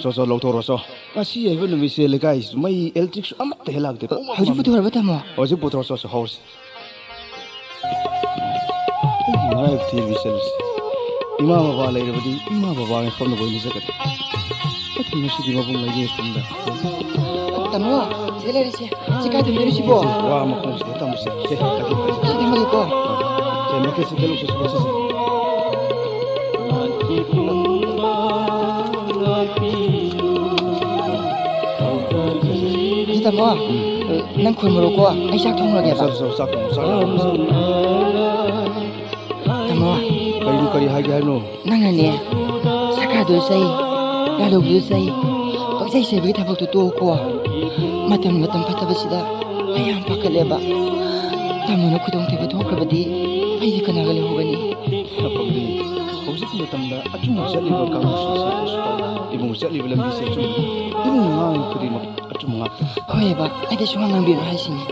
ꯆꯣ, ꯆꯣ, ꯂꯧꯊꯣꯔꯣ, ꯆꯣ꯫ ꯉꯁꯤ ꯍꯥꯏꯕ ꯅꯨꯃꯤꯠꯁꯦ ꯂꯩꯀꯥꯏꯁꯤꯁꯨ ꯃꯩ, electric-ꯁꯨ ꯑꯃꯠꯇ ꯍꯦꯛ ꯂꯥꯛꯇꯦ꯫ ꯄꯨꯡꯃꯝ ꯍꯧꯖꯤꯛ ꯃꯝꯃꯤ꯫ ꯄꯨꯊꯣꯔꯕ, ꯇꯥꯃꯣ? ꯍꯧꯖꯤꯛ ꯄꯨꯊꯣꯔꯣ, ꯆꯣ, ꯆꯣ, ꯍꯧꯔꯁꯤ꯫ ꯑꯩꯒꯤ ꯃꯔꯥꯏꯕꯛ ꯊꯤꯕꯤ ꯆꯠꯂꯤꯁꯦ꯫ ꯏꯃꯥ ꯕꯕꯥ ꯂꯩꯔꯕꯗꯤ ꯏꯃꯥ ꯕꯕꯥꯒꯤ ꯃꯐꯝꯗ ꯑꯣꯏꯅ ꯆꯠꯀꯗꯕ꯫ ꯑꯗꯨ ꯉꯁꯤꯗꯤ ꯃꯕꯨꯡ ꯂꯩꯒꯦ ꯃꯐꯝꯗ꯫ ꯇꯥꯃꯣ, ꯁꯤꯗ ꯂꯩꯔꯤꯁꯦ꯫ ꯁꯤ ꯀꯥꯏ ꯊꯝꯗꯣꯏꯅꯣ ꯁꯤꯕꯣ? ꯋꯥ ꯃꯈꯣꯡꯁꯤꯗ ꯊꯝꯃꯁꯦ꯫ ꯁꯦ, ꯂꯥꯛꯑꯣ, ꯂꯥꯛꯑꯣ꯫ ꯁꯤ ꯊꯝꯃꯒꯦꯀꯣ꯫ ꯁꯦ, ꯃꯈꯦꯠꯁꯦ ꯀꯩꯅꯣ ꯁꯦ, ꯁꯦ, ꯁꯦ, ꯁꯦ꯫ ꯁꯤ ꯇꯥꯃꯣ, ꯎꯝ꯫ ꯅꯪ ꯈꯨꯝꯃꯨꯔꯣꯀꯣ, ꯑꯩ ꯆꯥꯛ ꯊꯣꯡꯉꯒꯦꯕ꯫ ꯆꯥꯛ, ꯆꯥꯛ, ꯆꯥꯛ ꯊꯣꯡꯉꯣ, ꯆꯥꯛ ꯊꯣꯡꯉꯣ꯫ ꯇꯥꯃꯣ꯫ ꯀꯔꯤꯅꯣ, ꯀꯔꯤ ꯍꯥꯏꯒꯦ ꯍꯥꯏꯅꯣ? ꯅꯪꯅꯅꯦ, ꯁꯔꯀꯥꯔꯗꯨꯁꯨ ꯆꯩ, ꯂꯥꯂꯣꯡꯕꯗꯨꯁꯨ ꯆꯩ, ꯄꯪꯆꯩ ꯆꯩꯕꯒꯤ ꯊꯕꯛꯇꯨ ꯇꯣꯛꯑꯣꯀꯣ꯫ ꯃꯇꯝ, ꯃꯇꯝ ꯐꯠꯇꯕꯁꯤꯗ ꯑꯩ ꯌꯥꯝ ꯄꯥꯈꯠꯂꯦꯕ꯫ ꯇꯥꯃꯣꯅ ꯈꯨꯗꯣꯡꯊꯤꯕ ꯊꯣꯛꯈ꯭ꯔꯕꯗꯤ ꯑꯩꯗꯤ ꯀꯅꯥꯒ ꯂꯩꯍꯧꯒꯅꯤ? ꯄꯥꯝꯕꯤ, ꯍꯧꯖꯤꯛ ꯃꯇꯝꯗ ꯑꯆꯨꯝꯕ ꯆꯠꯂꯤꯕ ꯀꯥꯡꯂꯨꯞꯁꯤꯡꯁꯤ ꯀꯩꯁꯨ ꯇꯧꯔꯣꯏ꯫ ꯏꯕꯨꯡ ꯆꯠꯂꯤꯕ ꯂꯝꯕꯤꯁꯦ ꯑꯆꯨꯝꯕꯅꯤ꯫ ꯏꯕꯨꯡꯅ ꯉꯥꯡꯉꯤ ꯈꯨꯗꯤꯡꯃꯛ ꯑꯆꯨꯝꯕ ꯉꯥꯛꯇꯅꯤ꯫ ꯍꯣꯏꯕ, ꯑꯩꯗꯤ ꯁꯨꯡꯉꯥꯡ ꯉꯥꯡꯕꯤꯔꯣꯏ ꯍꯥꯏꯁꯤꯅꯤ꯫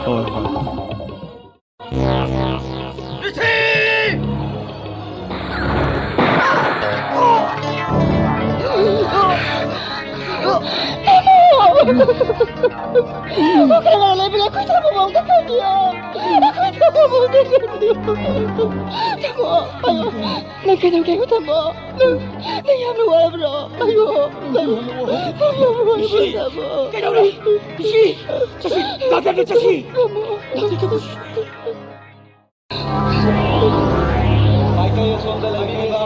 ꯍꯣꯏ, ꯍꯣꯏ꯫ ꯀꯅꯥ ꯂꯩꯕꯒꯦ? ꯑꯩꯈꯣꯏ ꯊꯝꯃꯣ ꯑꯝꯇ ꯀꯟꯕꯤꯌꯣ꯫ ꯑꯩꯈꯣꯏ ꯊꯝꯃꯣ ꯑꯝꯇ ꯀꯟꯕꯤꯌꯣ꯫ ꯊꯝꯃꯣ, ꯑꯌꯣ꯫ ꯅꯪ ꯀꯩꯗꯧꯒꯦ? ꯊꯝꯃꯣ꯫ ꯅꯪ, ꯅꯪ ꯌꯥꯝꯅ ꯋꯥꯔꯕ꯭ꯔꯣ? ꯑꯌꯣ, ꯅꯪ, ꯅꯪ ꯌꯥꯝꯅ ꯋꯥꯔꯕ꯭ꯔꯣ? ꯏꯆꯦ! ꯊꯝꯃꯣ꯫ ꯀꯩꯗꯧꯔꯦ? ꯏꯆꯦ! ꯆꯠꯁꯤ! ꯗꯥꯛꯇꯔꯗ ꯆꯠꯁꯤ! ꯊꯝꯃꯣ꯫ ꯗꯥꯛꯇꯔꯗ ꯆꯠꯁꯤ! ꯃꯥꯏꯀꯩ ꯑꯁꯣꯝꯗ ꯂꯩꯕꯤꯔꯤꯕ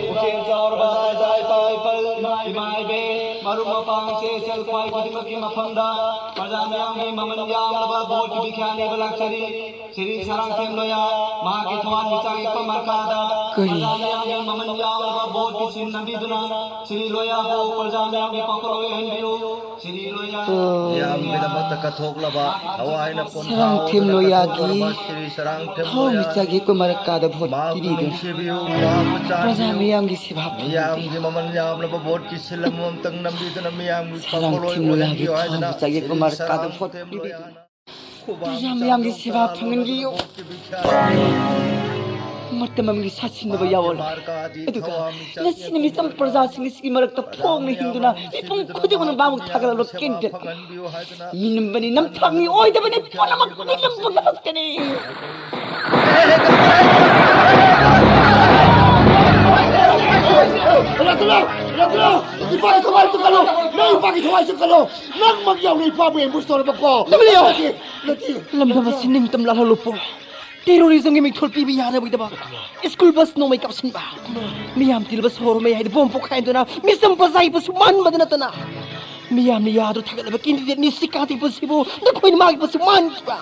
ꯄꯨꯛꯆꯦꯜ ꯆꯥꯎꯔꯕ ꯏꯃꯥ ꯏꯄꯥ ꯏꯄꯜ, ꯏꯃꯥ ꯏꯕꯦꯟ, ꯃꯔꯨꯞ ꯃꯄꯥꯡ ꯆꯦ ꯆꯦꯜ ꯈ꯭ꯋꯥꯏ ꯈꯨꯗꯤꯡꯃꯛꯀꯤ ꯃꯐꯝꯗ ꯄ꯭ꯔꯖꯥ ꯃꯤꯌꯥꯝꯒꯤ ꯃꯃꯜ ꯌꯥꯝꯂꯕ ꯚꯣꯠꯀꯤ ꯕꯤꯈ꯭ꯌꯥ ꯅꯤꯕ ꯂꯥꯛꯆꯔꯤ꯫ ꯁ꯭ꯔꯤ ꯁꯔꯥꯡꯊꯦꯝ ꯂꯣꯌꯥ, ꯃꯍꯥꯛꯀꯤ ꯊꯋꯥꯟ ꯃꯤꯆꯥꯛ ꯌꯦꯛꯄ ꯃꯔꯀꯥꯗ ꯀꯔꯤ? ꯄ꯭ꯔꯖꯥ ꯃꯤꯌꯥꯝꯒꯤ ꯃꯃꯜ ꯌꯥꯝꯂꯕ ꯚꯣꯠꯀꯤ ꯆꯤꯟ ꯅꯝꯕꯤꯗꯨꯅ ꯁ꯭ꯔꯤ ꯂꯣꯌꯥꯕꯨ ꯄ꯭ꯔꯖꯥ ꯃꯤꯌꯥꯝꯒꯤ ꯄꯥꯡꯈꯣꯜ ꯑꯣꯏꯍꯟꯕꯤꯌꯨ꯫ ꯁ꯭ꯔꯤ ꯂꯣꯌꯥ꯫ ꯑꯣ꯫ ꯃꯤꯌꯥꯝꯒꯤꯗꯃꯛꯇ ꯀꯠꯊꯣꯛꯂꯕ ꯊꯋꯥꯏꯅ ꯄꯣꯟꯊꯥ ꯁꯔꯥꯡꯊꯦꯝ ꯑꯣꯏꯕꯗ ꯂꯣꯌꯥꯒꯤ ꯀꯠꯊꯣꯛꯂꯕ ꯁ꯭ꯔꯤ ꯁꯔꯥꯡꯊꯦꯝ ꯊꯋꯥꯟ ꯂꯣꯌꯥ꯫ ꯃꯤꯆꯥꯛ ꯌꯦꯛꯄ ꯃꯔꯀꯥꯗ ꯚꯣꯠ ꯃꯍꯥꯛꯄꯨ ꯄꯤꯕꯤꯗꯨꯅ ꯅꯨꯡꯁꯤꯕꯤꯌꯨ, ꯃꯍꯥꯛꯄꯨ ꯄ꯭ꯔꯖꯥ ꯆꯥꯟꯕꯤꯌꯨ꯫ ꯃꯤꯌꯥꯝꯒꯤ ꯁꯦꯕꯥ ꯐꯪꯍꯟꯕꯤꯌꯨ꯫ ꯃꯤꯌꯥꯝꯒꯤ ꯃꯃꯜ ꯌꯥꯝꯂꯕ ꯚꯣꯠꯀꯤ ꯁꯤꯜ ꯑꯃꯃꯝꯇꯪ ꯅꯝꯕꯤꯗꯨꯅ ꯃꯤꯌꯥꯝꯒꯤ ꯁꯔꯥꯡ ꯄꯥꯡꯈꯣꯜ ꯊꯤꯡꯂꯨ ꯌꯥꯒꯤ ꯑꯣꯏꯍꯟꯕꯤꯌꯨ ꯊꯥꯡ ꯍꯥꯏꯗꯨꯅ ꯃꯆꯥ ꯌꯦꯛꯄ ꯁꯤꯔꯤ ꯃꯔꯛ ꯀꯥꯗ ꯁꯔꯥꯡ ꯊꯦꯝ ꯐꯣꯠꯄꯤꯕꯤꯗꯨꯅ ꯂꯣꯌꯥꯅ ꯈꯨꯕꯥꯛ ꯄ꯭ꯔꯖꯥ ꯃꯤꯌꯥꯝꯒꯤ ꯅꯝꯗꯨꯅ ꯁꯦꯕꯥ ꯐꯪꯍꯟꯕꯤꯌꯨ꯫ ꯀꯥꯡꯂꯣꯟ ꯇꯧꯔꯕ ꯃꯔꯛ ꯃꯇꯝ ꯑꯃꯒꯤ ꯁꯥꯁꯤꯟꯅꯕ ꯃꯍꯥꯛꯀꯤ ꯌꯥꯑꯣꯜ꯫ ꯃꯥꯔꯀꯥꯗꯤ ꯑꯗꯨꯒ ꯊꯋꯥ ꯃꯤꯆꯥꯛ ꯉꯁꯤꯅ ꯌꯦꯛꯄ ꯃꯤꯆꯝ ꯃꯔꯀꯥ꯫ ꯄ꯭ꯔꯖꯥꯁꯤꯡ ꯑꯁꯤꯒꯤ ꯃꯔꯛꯇ ꯄ꯭ꯔꯖꯥ ꯐꯣꯡꯅ ꯃꯤꯌꯥꯝ ꯍꯤꯡꯗꯨꯅ ꯃꯤꯄꯨꯝ ꯈꯨꯗꯤꯡꯃꯛꯅ ꯃꯍꯥꯛꯄꯨ ꯕꯥꯕꯨ ꯊꯥꯒꯠꯂꯕ ꯃꯤꯌꯥꯝꯒꯤ ꯁꯦꯕꯥ ꯀꯦꯟꯗ꯭ꯔ꯫ ꯐꯪꯍꯟꯕꯤꯌꯨ ꯍꯥꯏꯗꯨꯅ ꯃꯤꯅꯝꯕꯅꯤ ꯅꯝꯊꯥꯛꯅꯤ ꯑꯣꯏꯗꯕꯅꯤ ꯄꯨꯝꯅꯃꯛ ꯃꯤꯅꯝꯕ ꯉꯃꯛꯀꯅꯤ꯫ ꯔꯇꯅ! ꯔꯇꯅ! ꯏꯄꯥꯒꯤ ꯊꯋꯥꯏꯁꯨ ꯀꯜꯂꯣ! ꯅꯪ ꯏꯄꯥꯒꯤ ꯊꯋꯥꯏꯁꯨ ꯀꯜꯂꯣ! ꯅꯪꯃꯛ ꯌꯥꯎꯅ ꯏꯄꯥꯕꯨ ambush ꯇꯧꯔꯕꯀꯣ! ꯇꯨꯃꯤꯟ ꯂꯩꯌꯣ! ꯅꯠꯇꯦ, ꯅꯠꯇꯦ꯫ ꯂꯝꯗꯝ ꯑꯁꯤ ꯅꯤꯡꯇꯝ ꯂꯥꯜꯍꯜꯂꯨ ꯄꯣ꯫ Terrorism ꯒꯤ ꯃꯤꯡꯊꯣꯜ ꯄꯤꯕ ꯌꯥꯅꯕꯒꯤꯗꯃꯛ school bus ꯅꯣꯡꯃꯩ ꯀꯥꯞꯁꯤꯟꯕ, ꯃꯤꯌꯥꯝ ꯇꯤꯜꯂꯕ ꯁꯣꯍꯣꯔ ꯃꯌꯥꯏꯗ ꯕꯣꯝ ꯄꯣꯈꯥꯏꯍꯟꯗꯨꯅ ꯃꯤꯆꯝ ꯄ꯭ꯔꯖꯥꯒꯤ ꯄꯨꯟꯁꯤ ꯃꯥꯡꯍꯟꯕꯗ ꯅꯠꯇꯅ, ꯃꯤꯌꯥꯝꯅ ꯌꯥꯗꯨꯅ ꯊꯥꯒꯠꯂꯕ candidate ꯅꯤꯁꯤꯀꯥꯟꯇꯒꯤ ꯄꯨꯟꯁꯤꯕꯨ ꯅꯈꯣꯏꯅ ꯃꯥꯒꯤ ꯄꯨꯟꯁꯤ ꯃꯥꯡꯍꯟꯈꯤꯕ,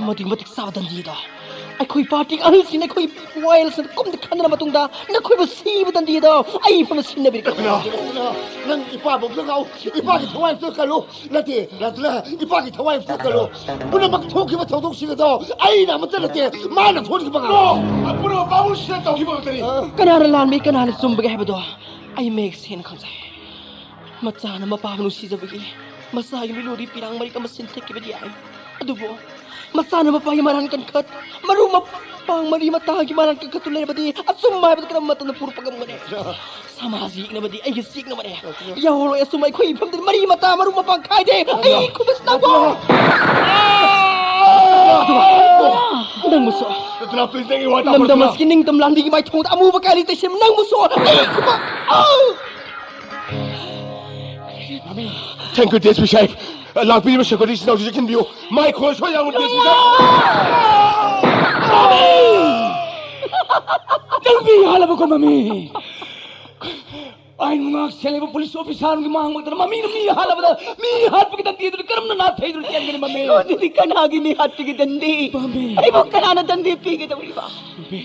ꯃꯗꯨꯒꯤ ꯃꯇꯤꯛ ꯆꯥꯕ ꯗꯟꯗꯤꯗꯣ ꯑꯩꯈꯣꯏ party ꯑꯍꯜꯁꯤꯡꯅ ꯑꯩꯈꯣꯏ ꯋꯥꯌꯦꯜꯁꯤꯡꯗ ꯀꯨꯝꯅ ꯈꯟꯅꯔ ꯃꯇꯨꯡꯗ ꯅꯈꯣꯏꯕꯨ ꯁꯤꯕ ꯗꯟꯗꯤꯗꯣ ꯑꯩ ꯐꯝꯅ ꯁꯤꯟꯅꯕꯤꯔꯛꯀꯦ꯫ ꯅꯪ ꯏꯄꯥꯕꯨ ꯑꯝꯇ ꯉꯥꯎ, ꯏꯄꯥꯒꯤ ꯊꯋꯥꯏ ꯑꯝꯇ ꯀꯜꯂꯨ꯫ ꯅꯠꯇꯦ, ꯔꯇꯅ, ꯏꯄꯥꯒꯤ ꯊꯋꯥꯏ ꯑꯝꯇ ꯀꯜꯂꯨ꯫ ꯄꯨꯝꯅꯃꯛ ꯊꯣꯛꯈꯤꯕ ꯊꯧꯗꯣꯛꯁꯤꯡ ꯑꯗꯣ ꯑꯩꯅ ꯑꯃꯠꯇ ꯅꯠꯇꯦ, ꯃꯥꯅ ꯊꯣꯛꯈꯤꯕ ꯉꯥꯛꯇꯅꯤ꯫ ꯑꯄꯨꯅ ꯃꯄꯥꯕꯨ ꯁꯤꯗ ꯇꯧꯈꯤꯕ ꯉꯥꯛꯇꯅꯤ꯫ ꯀꯅꯥꯅ ꯂꯥꯟꯕꯒꯦ, ꯀꯅꯥꯅ ꯆꯨꯝꯕꯒꯦ ꯍꯥꯏꯕꯗꯣ ꯑꯩ ꯃꯌꯦꯛ ꯁꯦꯡꯅ ꯈꯪꯖꯩ꯫ ꯃꯆꯥꯅ ꯃꯄꯥꯕꯨ ꯅꯨꯡꯁꯤꯖꯕꯒꯤ ꯃꯆꯥꯒꯤ ꯃꯤꯠꯂꯨꯗꯤ ꯄꯤꯔꯥꯡ ꯃꯔꯤꯛ ꯑꯃ ꯁꯤꯟꯊꯦꯛꯈꯤꯕꯗꯤ ꯌꯥꯏ, ꯑꯗꯨꯕꯨ ꯃꯆꯥꯅ ꯃꯄꯥꯒꯤ ꯃꯔꯥꯟ ꯀꯟꯈꯠ, ꯃꯔꯨ ꯃꯄꯥꯡ ꯃꯔꯤ ꯃꯇꯥꯒꯤ ꯃꯔꯥꯟ ꯀꯟꯈꯠꯇꯨ ꯂꯩꯔꯕꯗꯤ ꯑꯆꯨꯝꯕ ꯍꯥꯏꯕꯗꯨ ꯀꯔꯝꯕ ꯃꯇꯝꯗ ꯄꯨꯔꯛꯄ ꯉꯝꯒꯅꯤ? ꯁꯃꯥꯖ ꯌꯦꯛꯅꯕꯗꯤ ꯑꯩꯒꯤ ꯆꯤꯛꯅꯕꯅꯦ꯫ ꯌꯥꯍꯧꯔꯣꯏ ꯑꯆꯨꯝꯕ ꯑꯩꯈꯣꯏ ꯏꯐꯝꯗ ꯃꯔꯤ ꯃꯇꯥ ꯃꯔꯨ ꯃꯄꯥꯡ ꯈꯥꯏꯗꯦ꯫ ꯑꯩ ꯈꯨꯕꯁ ꯅꯪꯕꯨ! ꯅꯪꯕꯨꯁꯨ ꯔꯇꯅ, please, ꯅꯪꯒꯤ ꯋꯥ ꯇꯥꯈꯣ, ꯂꯝꯗꯝ ꯔꯇꯅ꯫ ꯑꯁꯤꯒꯤ ꯅꯤꯡꯇꯝ ꯂꯥꯟꯕꯤꯒꯤ ꯃꯥꯏꯊꯣꯡꯗ ꯑꯃꯨꯕ ꯀꯌꯥꯂꯤ ꯇꯩꯁꯦꯝ ꯅꯪꯕꯨꯁꯨ ꯑꯩ ꯈꯨꯕꯥꯛ! ꯑꯥ! Thank you, D S P Sahib. ꯂꯥꯛꯄꯤꯔꯤꯕ security ꯏꯆꯤꯟ ꯏꯅꯥꯎꯁꯤꯡꯁꯦ ꯈꯟꯕꯤꯌꯨ꯫ ꯃꯥꯏ ꯈꯣꯏ ꯁꯣꯏ ꯌꯥꯎꯕ D S P ꯁꯥꯍꯦꯕ꯫ ꯅꯪꯗꯤ ꯍꯥꯜꯂꯕꯀꯣ, ꯃꯃꯤ꯫ ꯑꯩꯅ ꯉꯥꯛ ꯁꯦꯜꯂꯤꯕ ꯄꯨꯂꯤꯁ ꯑꯣꯐꯤꯁꯥꯔꯒꯤ ꯃꯥꯡꯕꯗ ꯃꯃꯤꯅ ꯃꯤ ꯍꯥꯠꯂꯕꯗ, ꯃꯤ ꯍꯥꯠꯄꯒꯤ ꯗꯟꯗꯤ ꯑꯗꯨꯗꯤ ꯀꯔꯝꯅ ꯅꯥꯊꯩꯗꯨꯅ ꯆꯦꯟꯒꯅꯤ, ꯃꯃꯤ? ꯑꯗꯨꯗꯤ ꯀꯅꯥꯒꯤ ꯃꯤ ꯍꯥꯠꯄꯒꯤ ꯗꯟꯗꯤ? ꯃꯃꯤ꯫ ꯑꯩꯕꯨ ꯀꯅꯥꯅ ꯗꯟꯗꯤ ꯄꯤꯒꯗꯧꯔꯤꯕ? ꯃꯃꯤ,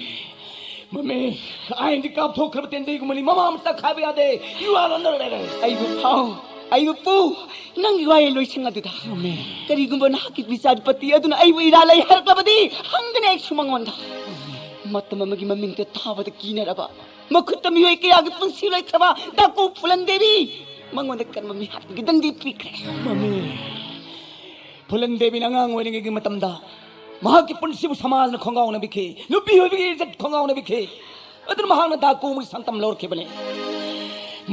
ꯃꯃꯤ, ꯑꯩꯅꯗꯤ ꯀꯥꯞꯊꯣꯛꯈ꯭ꯔꯕ ꯇꯦꯟꯗꯩꯒꯨꯝꯕꯅꯤ, ꯃꯃꯥ ꯑꯃ ꯆꯠꯈꯥꯏꯕ ꯌꯥꯗꯦ꯫ You are under arrest. ꯑꯩꯕꯨ ꯐꯥꯎ, ꯑꯩꯕꯨ ꯄꯨ, ꯅꯪꯒꯤ ꯋꯥꯌꯦꯜ ꯂꯣꯏꯁꯪ ꯑꯗꯨꯗ꯫ ꯃꯃꯤ꯫ ꯀꯔꯤꯒꯨꯝꯕ ꯅꯍꯥꯛꯀꯤ ꯕꯤꯆꯥꯔꯄꯇꯤ ꯑꯗꯨꯅ ꯑꯩꯕꯨ ꯏꯔꯥ ꯂꯩ ꯍꯥꯏꯔꯛꯂꯕꯗꯤ, ꯍꯪꯒꯅꯤ ꯑꯩꯁꯨ ꯃꯉꯣꯟꯗ꯫ ꯃꯇꯝ ꯑꯃꯒꯤ ꯃꯃꯤꯡꯗ ꯊꯥꯕꯗ ꯀꯤꯅꯔꯕ, ꯃꯈꯨꯠꯇ ꯃꯤꯑꯣꯏ ꯀꯌꯥꯒꯤ ꯄꯨꯟꯁꯤ ꯂꯣꯏꯈ꯭ꯔꯕ ꯗꯥꯀꯨ ꯐꯨꯂꯟ ꯗꯦꯕꯤ, ꯃꯉꯣꯟꯗ ꯀꯔꯝꯕ ꯃꯤꯍꯥꯠꯄꯒꯤ ꯗꯟꯗꯤ ꯄꯤꯈ꯭ꯔꯦ? ꯃꯃꯤ, ꯐꯨꯂꯟ ꯗꯦꯕꯤꯅ ꯑꯉꯥꯡ ꯑꯣꯏꯔꯤꯉꯩꯒꯤ ꯃꯇꯝꯗ ꯃꯍꯥꯛꯀꯤ ꯄꯨꯟꯁꯤꯕꯨ ꯁꯃꯥꯖꯅ ꯈꯣꯡꯒꯥꯎꯅꯕꯤꯈꯤ, ꯅꯨꯄꯤ ꯑꯣꯏꯕꯒꯤ ꯏꯖꯠ ꯈꯣꯡꯒꯥꯎꯅꯕꯤꯈꯤ꯫ ꯑꯗꯨꯅ ꯃꯍꯥꯛꯅ ꯗꯥꯀꯨ ꯑꯃꯒꯤ ꯁꯛꯇꯝ ꯂꯧꯔꯛꯈꯤꯕꯅꯤ꯫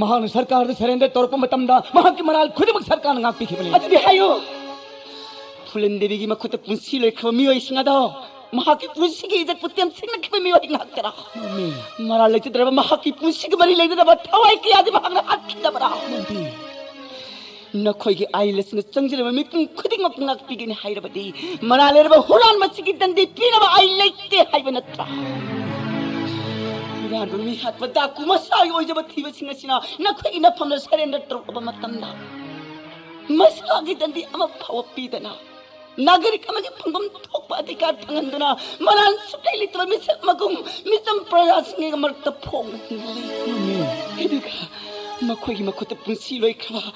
ꯃꯍꯥꯛꯅ ꯁꯔꯀꯥꯔꯗ surrender ꯇꯧꯔꯛꯄ ꯃꯇꯝꯗ ꯃꯍꯥꯛꯀꯤ ꯃꯔꯥꯜ ꯈꯨꯗꯤꯡꯃꯛ ꯁꯔꯀꯥꯔꯅ ꯉꯥꯛꯄꯤꯈꯤꯕꯅꯤ꯫ ꯑꯗꯨꯗꯤ ꯍꯥꯏꯌꯨ, ꯐꯨꯂꯟ ꯗꯦꯕꯤꯒꯤ ꯃꯈꯨꯠꯇ ꯄꯨꯟꯁꯤ ꯂꯣꯏꯈ꯭ꯔꯕ ꯃꯤꯑꯣꯏꯁꯤꯡ ꯑꯗꯣ ꯃꯍꯥꯛꯀꯤ ꯄꯨꯟꯁꯤꯒꯤ ꯏꯖꯠꯄꯨ ꯇꯦꯝꯁꯤꯡꯅꯈꯤꯕ ꯃꯤꯑꯣꯏ ꯉꯥꯛꯇꯔꯥ? ꯃꯃꯤ꯫ ꯃꯔꯥꯜ ꯂꯩꯖꯗ꯭ꯔꯕ ꯃꯍꯥꯛꯀꯤ ꯄꯨꯟꯁꯤꯒ ꯃꯔꯤ ꯂꯩꯅꯗꯕ ꯊꯋꯥꯏ ꯀꯌꯥꯗꯤ ꯃꯍꯥꯛꯅ ꯍꯥꯠꯈꯤꯗꯕꯔꯥ? ꯃꯃꯤ꯫ ꯅꯈꯣꯏꯒꯤ ꯑꯥꯏꯟ ꯑꯁꯤꯅ ꯆꯪꯁꯤꯜꯂꯕ ꯃꯤꯄꯨꯝ ꯈꯨꯗꯤꯡꯃꯛꯄꯨ ꯉꯥꯛꯄꯤꯒꯅꯤ ꯍꯥꯏꯔꯕꯗꯤ, ꯃꯔꯥꯜ ꯂꯩꯔꯕ ꯍꯨꯔꯥꯟꯕꯁꯤꯒꯤ ꯗꯟꯗꯤ ꯄꯤꯅꯕ ꯑꯥꯏꯟ ꯂꯩꯇꯦ ꯍꯥꯏꯕ ꯅꯠꯇ꯭ꯔꯥ? ꯍꯨꯔꯥꯟꯕ, ꯃꯤ ꯍꯥꯠꯄ, ꯗꯥꯀꯨ, ꯃꯁꯥꯒꯤ ꯑꯣꯏꯖꯕ ꯊꯤꯕꯁꯤꯡ ꯑꯁꯤꯅ ꯅꯈꯣꯏꯒꯤ ꯅꯐꯝꯗ surrender ꯇꯧꯔꯛꯂꯕ ꯃꯇꯝꯗ, ꯃꯁꯥꯒꯤ ꯗꯟꯗꯤ ꯑꯃ ꯐꯥꯎꯕ ꯄꯤꯗꯅ, ꯅꯥꯒꯔꯤꯛ ꯑꯃꯒꯤ ꯐꯪꯐꯝ ꯊꯣꯛꯄ ꯑꯙꯤꯀꯥꯔ ꯐꯪꯍꯟꯗꯨꯅ, ꯃꯔꯥꯜ ꯁꯨꯛꯂꯩ ꯂꯩꯇꯕ ꯃꯤꯁꯛ ꯃꯒꯨꯝ ꯃꯤꯆꯝ ꯄ꯭ꯔꯖꯥꯁꯤꯡꯒꯤ ꯃꯔꯛꯇ ꯐꯣꯡꯅ ꯍꯤꯡꯍꯜꯂꯤ꯫ ꯑꯗꯨꯒ ꯃꯈꯣꯏꯒꯤ ꯃꯈꯨꯠꯇ ꯄꯨꯟꯁꯤ ꯂꯣꯏꯈ꯭ꯔꯕ,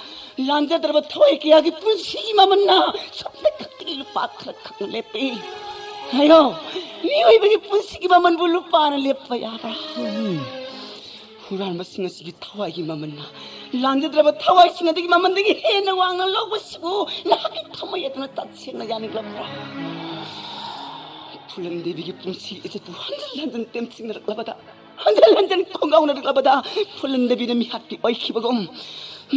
ꯂꯥꯟꯖꯗ꯭ꯔꯕ ꯊꯋꯥꯏ ꯀꯌꯥꯒꯤ ꯄꯨꯟꯁꯤꯒꯤ ꯃꯃꯜꯅ ꯁꯨꯞꯅ ꯈꯛꯇꯒꯤ ꯂꯨꯄꯥ ꯈꯔ ꯈꯛꯅ ꯂꯦꯞꯄꯤ꯫ ꯍꯥꯏꯌꯣ, ꯃꯤꯑꯣꯏꯕꯒꯤ ꯄꯨꯟꯁꯤꯒꯤ ꯃꯃꯜꯕꯨ ꯂꯨꯄꯥꯅ ꯂꯦꯞꯄ ꯌꯥꯕ꯭ꯔꯥ? ꯍꯨꯔꯥꯟꯕꯁꯤꯡ ꯑꯁꯤꯒꯤ ꯊꯋꯥꯏꯒꯤ ꯃꯃꯜꯅ, ꯂꯥꯟꯖꯗ꯭ꯔꯕ ꯊꯋꯥꯏꯁꯤꯡ ꯑꯗꯨꯒꯤ ꯃꯃꯜꯗꯒꯤ ꯍꯦꯟꯅ ꯋꯥꯡꯅ ꯂꯧꯕꯁꯤꯕꯨ ꯅꯍꯥꯛꯀꯤ ꯊꯃꯣꯏ ꯑꯗꯨꯅ ꯇꯁꯦꯡꯅ ꯌꯥꯅꯤꯡꯂꯕ꯭ꯔꯥ? ꯐꯨꯂꯟ ꯗꯦꯕꯤꯒꯤ ꯄꯨꯟꯁꯤ ꯏꯖꯠꯄꯨ ꯍꯟꯖꯤꯟ ꯍꯟꯖꯤꯟ ꯇꯦꯝꯁꯤꯡꯅꯔꯛꯂꯕꯗ, ꯍꯟꯖꯤꯟ ꯍꯟꯖꯤꯟ ꯈꯣꯡꯒꯥꯎꯅꯔꯛꯂꯕꯗ, ꯐꯨꯂꯟ ꯗꯦꯕꯤꯅ ꯃꯤꯍꯥꯠꯄꯤ ꯑꯣꯏꯈꯤꯕꯒꯨꯝ,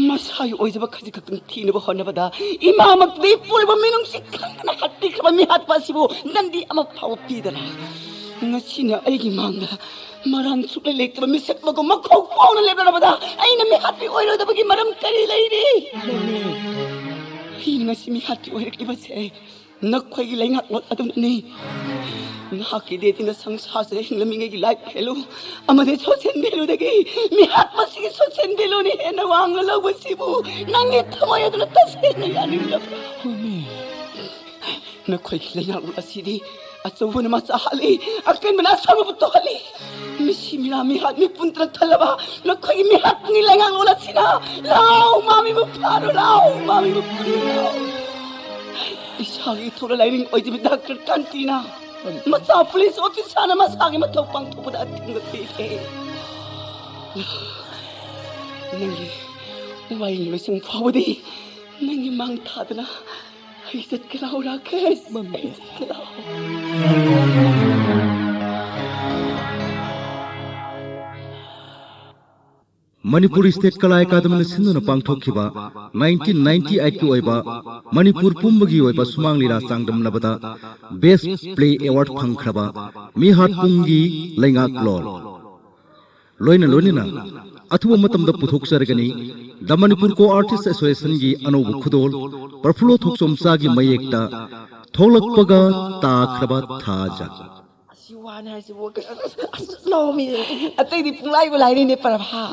ꯃꯁꯥꯒꯤ ꯑꯣꯏꯖꯕ ꯈꯖꯤꯛ ꯈꯛꯇꯪ ꯊꯤꯅꯕ ꯍꯣꯠꯅꯕꯗ, ꯏꯃꯥꯃꯛꯇꯤ ꯄꯨꯔꯤꯕ ꯃꯤꯅꯨꯡꯁꯤ ꯈꯪꯗꯅ ꯍꯥꯠꯄꯤꯈ꯭ꯔꯕ ꯃꯤꯍꯥꯠꯄ ꯑꯁꯤꯕꯨ ꯗꯟꯗꯤ ꯑꯃ ꯐꯥꯎꯕ ꯄꯤꯗꯅ, ꯉꯁꯤꯅ ꯑꯩꯒꯤ ꯃꯥꯡꯗ ꯃꯔꯥꯟ ꯁꯨꯛꯂꯩ ꯂꯩꯇꯕ ꯃꯤꯁꯛ ꯑꯃꯒꯨꯝ ꯃꯈꯣꯡ ꯄꯣꯡꯅ ꯂꯦꯞꯂꯔꯕꯗ, ꯑꯩꯅ ꯃꯤꯍꯥꯠꯄꯤ ꯑꯣꯏꯔꯣꯏꯗꯕꯒꯤ ꯃꯔꯝ ꯀꯔꯤ ꯂꯩꯔꯤ? ꯑꯩꯅ ꯉꯁꯤ ꯃꯤꯍꯥꯠꯄꯤ ꯑꯣꯏꯔꯛꯂꯤꯕꯁꯦ ꯅꯈꯣꯏꯒꯤ ꯂꯩꯉꯥꯛꯂꯣꯟ ꯑꯗꯨꯅꯅꯤ꯫ ꯅꯍꯥꯛꯀꯤ ꯗꯦꯇꯤꯅ ꯁꯪꯁꯥꯔꯁꯤꯗ ꯍꯤꯡꯂꯝꯃꯤꯉꯩꯒꯤ life value ꯑꯃꯗꯤ social value ꯗꯒꯤ ꯃꯤꯍꯥꯠ ꯃꯁꯤꯒꯤ social value ꯅ ꯍꯦꯟꯅ ꯋꯥꯡꯅ ꯂꯧꯕꯁꯤꯕꯨ ꯅꯪꯒꯤ ꯊꯃꯣꯏ ꯑꯗꯨꯅ ꯇꯁꯦꯡꯅ ꯌꯥꯅꯤꯡꯂꯕ꯭ꯔꯥ? ꯅꯈꯣꯏꯒꯤ ꯂꯩꯉꯥꯛꯂꯣꯟ ꯑꯁꯤꯗꯤ ꯑꯆꯧꯕꯅ ꯃꯆꯥ ꯍꯥꯠꯂꯤ, ꯑꯀꯟꯕꯅ ꯑꯁꯣꯟꯕꯕꯨ ꯇꯣꯛꯍꯜꯂꯤ꯫ ꯃꯤꯁꯤ ꯃꯤꯔꯥ ꯃꯤꯍꯥꯠ ꯃꯤꯄꯨꯟ ꯇꯔꯪ ꯊꯜꯂꯕ ꯅꯈꯣꯏꯒꯤ ꯃꯤꯍꯥꯠꯀꯤ ꯂꯩꯉꯥꯛꯂꯣꯟ ꯑꯁꯤꯅ, ꯂꯥꯎ, ꯃꯥꯃꯤꯕꯨ ꯐꯥꯔꯣ, ꯂꯥꯎ, ꯃꯥꯃꯤꯕꯨ ꯐꯥꯔꯣ, ꯂꯥꯎ꯫ ꯏꯁꯥꯒꯤ ꯏꯊꯧꯅ ꯂꯥꯏꯅꯤꯡ ꯑꯣꯏꯗꯕ ꯗꯥꯛꯇꯔ ꯀꯥꯟꯇꯤꯅ ꯃꯆꯥ police officer ꯅ ꯃꯁꯥꯒꯤ ꯃꯊꯧ ꯄꯥꯡꯊꯣꯛꯄꯗ ꯑꯊꯤꯡꯕ ꯄꯤꯔꯦ꯫ ꯅꯪꯒꯤ ꯋꯥꯌꯦꯜ ꯂꯣꯏꯁꯪ ꯐꯥꯎꯕꯗꯤ ꯅꯪꯒꯤ ꯃꯥꯡ ꯊꯥꯗꯨꯅ ꯑꯩ ꯆꯠꯀꯦ ꯂꯥꯎ ꯔꯥꯀꯦꯁ, ꯑꯩ ꯆꯠꯀꯦ ꯂꯥꯎ꯫ ꯃꯅꯤꯄꯨꯔ ꯁ꯭ꯇꯦꯠ ꯀꯂꯥ ꯑꯦꯀꯥꯗꯃꯤꯅ ꯁꯤꯟꯗꯨꯅ ꯄꯥꯡꯊꯣꯛꯈꯤꯕ nineteen ninety eight ꯀꯤ ꯑꯣꯏꯕ ꯃꯅꯤꯄꯨꯔ ꯄꯨꯝꯕꯒꯤ ꯑꯣꯏꯕ ꯁꯨꯃꯥꯡ ꯂꯤꯂꯥ ꯆꯥꯡꯗꯝꯅꯕꯗ Best Play Award ꯐꯪꯈ꯭ꯔꯕ ꯃꯤꯍꯥꯠꯄꯨꯡꯒꯤ ꯂꯩꯉꯥꯛꯂꯣꯟ ꯂꯣꯏꯅ ꯂꯣꯏꯅꯅ ꯑꯊꯨꯕ ꯃꯇꯝꯗ ꯄꯨꯊꯣꯛꯆꯔꯒꯅꯤ꯫ The Manipur Co Artist Association ꯒꯤ ꯑꯅꯧꯕ ꯈꯨꯗꯣꯜ ꯄ꯭ꯔꯐꯨꯜꯂꯣ ꯊꯣꯛꯆꯣꯝꯆꯥꯒꯤ ꯃꯌꯦꯛꯇ ꯊꯣꯛꯂꯛꯄꯒ ꯇꯥꯈ꯭ꯔꯕ ꯊꯥꯖ꯫ ꯑꯁꯤ ꯋꯥꯅꯤ ꯍꯥꯏꯁꯤꯕꯨ ꯀꯩꯅꯣ? ꯑꯁ, ꯂꯧꯃꯤ꯫ ꯑꯇꯩꯗꯤ ꯄꯨꯡꯂꯥꯏꯕꯨ ꯂꯥꯏꯔꯤꯅꯦ ꯄ꯭ꯔꯚꯥ꯫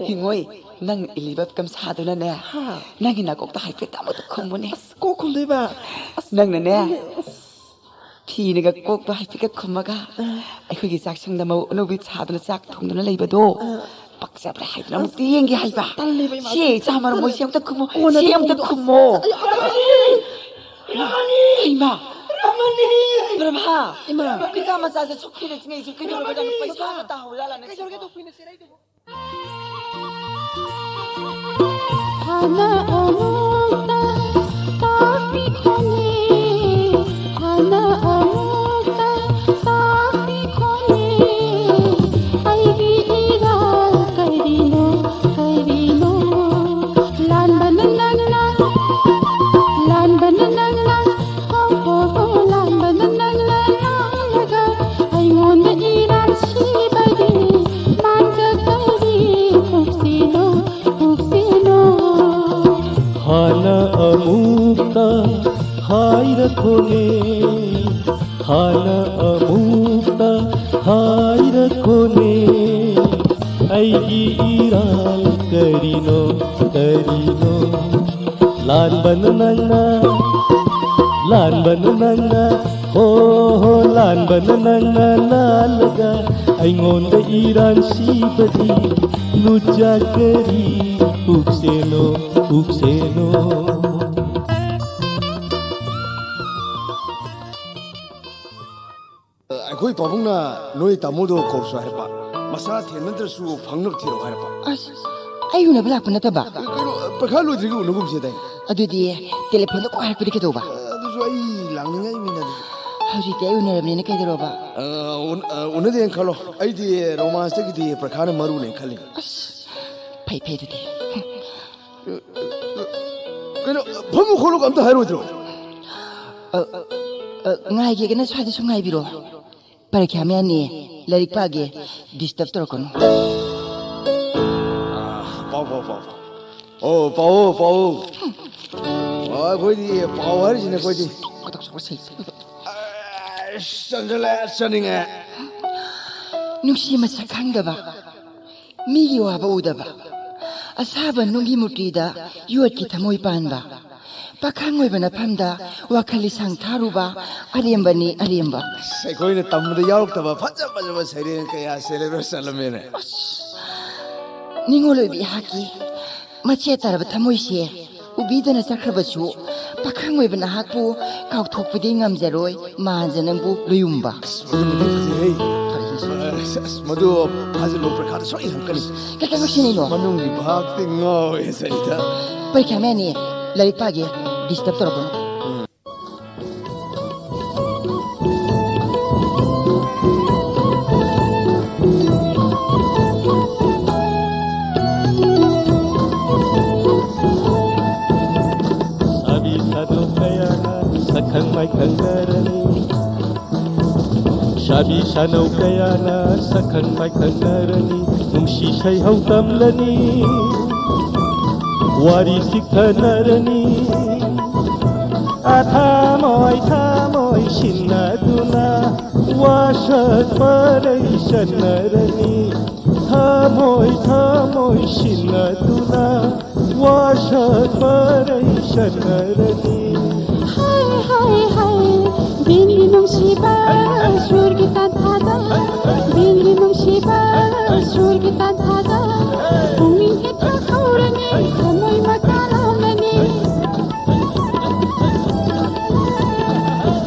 ꯍꯤꯡꯉꯣꯏ, ꯅꯪ ꯏꯜꯂꯤꯕ ꯀꯝꯁꯥꯗꯨꯅꯅꯦ, ꯅꯪꯒꯤ ꯅꯥꯀꯣꯛꯇ ꯍꯥꯏꯐꯦꯠ ꯑꯃꯨꯛꯇ ꯈꯨꯝꯃꯨꯅꯦ꯫ ꯀꯣꯛ ꯈꯨꯝꯗꯣꯏꯕ? ꯅꯪꯅꯅꯦ, ꯐꯤꯅꯒ ꯀꯣꯛꯄ ꯍꯥꯏꯐꯦꯠꯀ ꯈꯨꯝꯃꯒ, ꯑꯩꯈꯣꯏꯒꯤ ꯆꯥꯛꯁꯪꯗ ꯃꯧ ꯑꯅꯧꯕꯤ ꯁꯥꯗꯨꯅ ꯆꯥꯛ ꯊꯣꯡꯗꯨꯅ ꯂꯩꯕꯗꯣ ꯄꯛꯆꯕ꯭ꯔꯥ ꯍꯥꯏꯗꯨꯅ ꯑꯃꯨꯛꯇ ꯌꯦꯡꯒꯦ ꯍꯥꯏꯕ꯫ ꯇꯜꯂꯦꯕ ꯏꯃꯥ꯫ ꯁꯤ ꯆꯥ ꯃꯔꯨꯝ ꯃꯣꯏꯁꯦ ꯑꯃꯨꯛꯇ ꯈꯨꯝꯃꯣ, ꯀꯣꯟꯅ ꯁꯤ ꯑꯃꯨꯛꯇ ꯊꯣꯡꯗꯣ꯫ ꯈꯨꯝꯃꯣ꯫ ꯑꯩ, ꯑꯩ, ꯏꯃꯥ, ꯄ꯭ꯔꯚꯥ, ꯏꯃꯥ꯫ ꯀꯀꯥ ꯃꯆꯥꯁꯦ ꯁꯣꯛ ꯀꯨꯏꯅ ꯆꯤꯡꯉꯩꯁꯦ ꯀꯩꯗꯧꯔꯕꯖꯥꯠꯅꯣ? ꯄꯩꯁꯥ ꯑꯃ ꯇꯥꯍꯧꯖꯥꯠꯂꯅꯦ? ꯀꯩꯗꯧꯔꯒꯦ ꯇꯧꯕꯤꯅ ꯆꯦꯔꯩꯗꯨꯕꯨ? ꯍꯥꯟꯅ ꯑꯃꯨꯛꯇ ꯇꯥꯛꯄꯤꯈꯣꯅꯦ, ꯍꯥꯟꯅ ꯑꯃꯨꯛꯇ ꯇꯥꯛꯄꯤꯈꯣꯅꯦ꯫ ꯑꯩꯒꯤ ꯏꯔꯥꯜ ꯀꯔꯤꯅꯣ, ꯀꯔꯤꯅꯣ? ꯂꯥꯟꯕꯅ ꯅꯪꯅ, ꯂꯥꯟꯕꯅ ꯅꯪꯅ, ꯍꯣ, ꯍꯣ, ꯍꯣ, ꯂꯥꯟꯕꯅ ꯅꯪꯅ ꯂꯥꯜꯂꯒ ꯑꯩꯉꯣꯟꯗ ꯏꯔꯥꯜ ꯁꯤꯕꯒꯤ ꯃꯥꯡꯖ ꯀꯔꯤ ꯄꯨꯛꯁꯤꯅꯣ, ꯄꯨꯛꯁꯤꯅꯣ? ꯍꯥꯟꯅ ꯑꯃꯨꯛꯇ ꯍꯥꯏꯔꯛꯈꯣꯅꯦ, ꯍꯥꯟꯅ ꯑꯃꯨꯛꯇ ꯍꯥꯏꯔꯛꯈꯣꯅꯦ, ꯑꯩꯒꯤ ꯏꯔꯥꯜ ꯀꯔꯤꯅꯣ, ꯀꯔꯤꯅꯣ? ꯂꯥꯟꯕꯅ ꯅꯪꯅ, ꯂꯥꯟꯕꯅ ꯅꯪꯅ, ꯍꯣ, ꯍꯣ, ꯂꯥꯟꯕꯅ ꯅꯪꯅ ꯂꯥꯜꯂꯒ ꯑꯩꯉꯣꯟꯗ ꯏꯔꯥꯟ ꯁꯤꯕꯗꯤ ꯅꯨꯆꯥ ꯀꯔꯤ ꯄꯨꯛꯁꯦꯅꯣ, ꯄꯨꯛꯁꯦꯅꯣ? ꯑꯩꯈꯣꯏ ꯄꯥꯕꯨꯡꯅ ꯅꯣꯏ ꯇꯥꯃꯣꯗꯣ ꯀꯧꯔꯁꯨ ꯍꯥꯏꯔꯛꯄ, ꯃꯁꯥ ꯊꯦꯡꯅꯗ꯭ꯔꯁꯨ ꯐꯪꯅꯕ ꯊꯤꯔꯛꯑꯣ ꯍꯥꯏꯔꯛꯄ꯫ ꯑꯁ, ꯑꯩ ꯎꯅꯕ ꯂꯥꯛꯄ ꯅꯠꯇꯕ? ꯀꯩꯅꯣ, ꯄꯩꯈꯥ ꯂꯣꯏꯗ꯭ꯔꯤꯒ ꯎꯅꯒꯨꯝꯁꯦ ꯇꯥꯏ꯫ ꯑꯗꯨꯗꯤ ꯇꯦꯂꯤꯐꯣꯟꯗ ꯀꯣꯛ ꯍꯥꯏꯔꯛꯄꯗꯤ ꯀꯩꯗꯧꯕ? ꯑꯗꯨꯁꯨ ꯑꯩ ꯂꯥꯛꯅꯤꯡꯉꯥꯏ ꯃꯤꯅꯗꯤ꯫ ꯍꯧꯖꯤꯛꯇꯤ ꯑꯩ ꯎꯅꯔꯕꯅꯤꯅ ꯀꯩꯗꯧꯔꯕ? ꯑ, ꯎꯟ-, ꯑ, ꯎꯅꯗꯦꯅ ꯈꯜꯂꯣ, ꯑꯩꯗꯤ ꯔꯣꯃꯥꯟꯁꯇꯒꯤꯗꯤ ꯄ꯭ꯔꯈꯥꯅ ꯃꯔꯨꯅꯦꯅ ꯈꯜꯂꯤ꯫ ꯑꯁ, ꯐꯩ ꯐꯩ ꯑꯗꯨꯗꯤ꯫ ꯀꯩꯅꯣ, ꯐꯝꯃꯨ ꯈꯣꯠꯂꯨꯒ ꯑꯝꯇ ꯍꯥꯏꯔꯣꯏꯗ꯭ꯔꯣ? ꯑ, ꯑ, ꯉꯥꯏꯒꯦꯒꯅ ꯁ꯭ꯋꯥꯏꯗ ꯁꯨꯝ ꯉꯥꯏꯕꯤꯔꯣ꯫ ꯄꯔꯤꯈ꯭ꯌꯥ ꯃꯌꯥꯅꯤ, ꯂꯥꯏꯔꯤꯛ ꯄꯥꯒꯦ, ꯗꯤꯁꯇꯔꯕ ꯇꯧꯔꯛꯀꯅꯨ꯫ ꯑꯥ, ꯄꯥꯎ, ꯄꯥꯎ, ꯄꯥꯎ, ꯄꯥꯎ꯫ ꯑꯣ, ꯄꯥꯎ, ꯄꯥꯎ꯫ ꯑꯣ, ꯑꯩꯈꯣꯏꯗꯤ ꯄꯥꯎ ꯍꯥꯏꯔꯤꯁꯤꯅꯦ ꯑꯩꯈꯣꯏꯗꯤ꯫ ꯈꯣꯏꯗꯧ ꯁꯥꯎꯒꯠꯁꯦ꯫ ꯑꯁ, ꯆꯟꯁꯤꯜꯂꯦ, ꯆꯠꯅꯤꯡꯉꯦ꯫ ꯅꯨꯡꯁꯤ ꯃꯁꯛ ꯈꯪꯗꯕ, ꯃꯤꯒꯤ ꯋꯥꯕ ꯎꯗꯕ, ꯑꯁꯥꯕ ꯅꯨꯡꯒꯤ ꯃꯨꯔꯇꯤꯗ ꯌꯣꯠꯀꯤ ꯊꯃꯣꯏ ꯄꯥꯟꯕ, ꯄꯥꯈꯪ ꯑꯣꯏꯕ ꯅꯐꯝꯗ ꯋꯥꯈꯜ ꯂꯤꯁꯥꯡ ꯊꯥꯔꯨꯕ, ꯑꯔꯦꯝꯕꯅꯤ ꯑꯔꯦꯝꯕ꯫ ꯑꯁ, ꯑꯩꯈꯣꯏꯅ ꯇꯝꯕꯗ ꯌꯥꯎꯔꯛꯇꯕ ꯐꯖ ꯐꯖꯕ ꯁꯩꯔꯦꯡ ꯀꯌꯥ ꯁꯦꯂꯦꯕ꯭ꯔꯦꯠ ꯆꯠꯂꯝꯃꯦꯅꯦ꯫ ꯑꯁ, ꯅꯤꯡꯉꯣꯜ ꯑꯣꯏꯕꯤ ꯑꯩꯍꯥꯛꯀꯤ ꯃꯆꯦꯠ ꯇꯥꯔꯕ ꯊꯃꯣꯏꯁꯦ ꯎꯕꯤꯗꯅ ꯆꯠꯈ꯭ꯔꯕꯁꯨ, ꯄꯥꯈꯪ ꯑꯣꯏꯕ ꯅꯍꯥꯛꯄꯨ ꯀꯥꯎꯊꯣꯛꯄꯗꯤ ꯉꯝꯖꯔꯣꯏ, ꯃꯥꯟꯖ ꯅꯪꯕꯨ ꯂꯨꯌꯨꯝꯕ꯫ ꯑꯁ, ꯃꯗꯨꯃꯗꯤ ꯐꯖꯩꯍꯦ꯫ ꯐꯔꯦ, ꯐꯔꯦ꯫ ꯑꯁ, ꯑꯁ, ꯃꯗꯨ ꯐꯥꯖꯤꯜꯂꯣ, ꯄ꯭ꯔꯈꯥꯗ ꯁꯣꯏ ꯍꯪꯉꯛꯀꯅꯤ꯫ ꯀꯩ ꯀꯩ ꯉꯛꯁꯤꯟꯅꯩꯅꯣ? ꯃꯅꯨꯡꯒꯤ ꯚꯥꯞꯇꯤ ꯉꯥꯎꯋꯦ, ꯁꯔꯤꯇꯥ꯫ ꯄꯔꯤꯈ꯭ꯌꯥ ꯃꯌꯥꯅꯤ, ꯂꯥꯏꯔꯤꯛ ꯄꯥꯒꯦ, ꯗꯤꯁꯇꯔꯕ ꯇꯧꯔꯛꯀꯅꯨ꯫ ꯁꯥꯕꯤ ꯁꯥꯗꯣ ꯀꯌꯥꯅ ꯁꯛꯈꯪ ꯃꯥꯏꯈꯪꯅꯔꯅꯤ꯫ ꯁꯥꯕꯤ ꯁꯥꯅꯧ ꯀꯌꯥꯅ ꯁꯛꯈꯪ ꯃꯥꯏꯈꯪꯅꯔꯅꯤ꯫ ꯅꯨꯡꯁꯤ ꯁꯩꯍꯧ ꯇꯝꯂꯅꯤ꯫ ꯋꯥꯔꯤ ꯆꯤꯛꯊꯅꯔꯅꯤ꯫ ꯑꯥ, ꯊꯃꯣꯏ, ꯊꯃꯣꯏ ꯁꯤꯟꯅꯗꯨꯅ ꯋꯥꯁꯛ ꯃꯔꯩ ꯆꯠꯅꯔꯅꯤ꯫ ꯊꯃꯣꯏ ꯊꯃꯣꯏ ꯁꯤꯟꯅꯗꯨꯅ ꯋꯥꯁꯛ ꯃꯔꯩ ꯆꯠꯅꯔꯅꯤ꯫ ꯍꯥꯏ ꯍꯥꯏ ꯍꯥꯏ ꯕꯦꯟꯒꯤ ꯅꯨꯡꯁꯤꯕ ꯁꯨꯔꯒꯤ ꯇꯥꯟꯊꯥꯗ, ꯕꯦꯟꯒꯤ ꯅꯨꯡꯁꯤꯕ ꯁꯨꯔꯒꯤ ꯇꯥꯟꯊꯥꯗ ꯄꯨꯛꯅꯤꯡ ꯍꯦꯛꯇ ꯍꯧꯔꯅꯤ, ꯊꯃꯣꯏ ꯃꯀꯥ ꯂꯥꯎꯅꯅꯤ꯫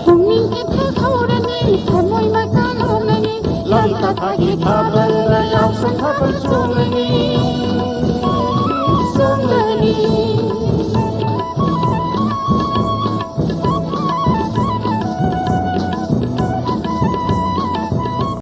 ꯄꯨꯛꯅꯤꯡ ꯍꯦꯛꯇ ꯍꯧꯔꯅꯤ, ꯊꯃꯣꯏ ꯃꯀꯥ ꯂꯥꯎꯅꯅꯤ꯫ ꯂꯝ ꯇꯈꯥꯒꯤ ꯊꯥꯕꯜꯗ ꯌꯥꯎꯁꯪ ꯊꯥꯕꯜ ꯆꯣꯡꯂꯅꯤ꯫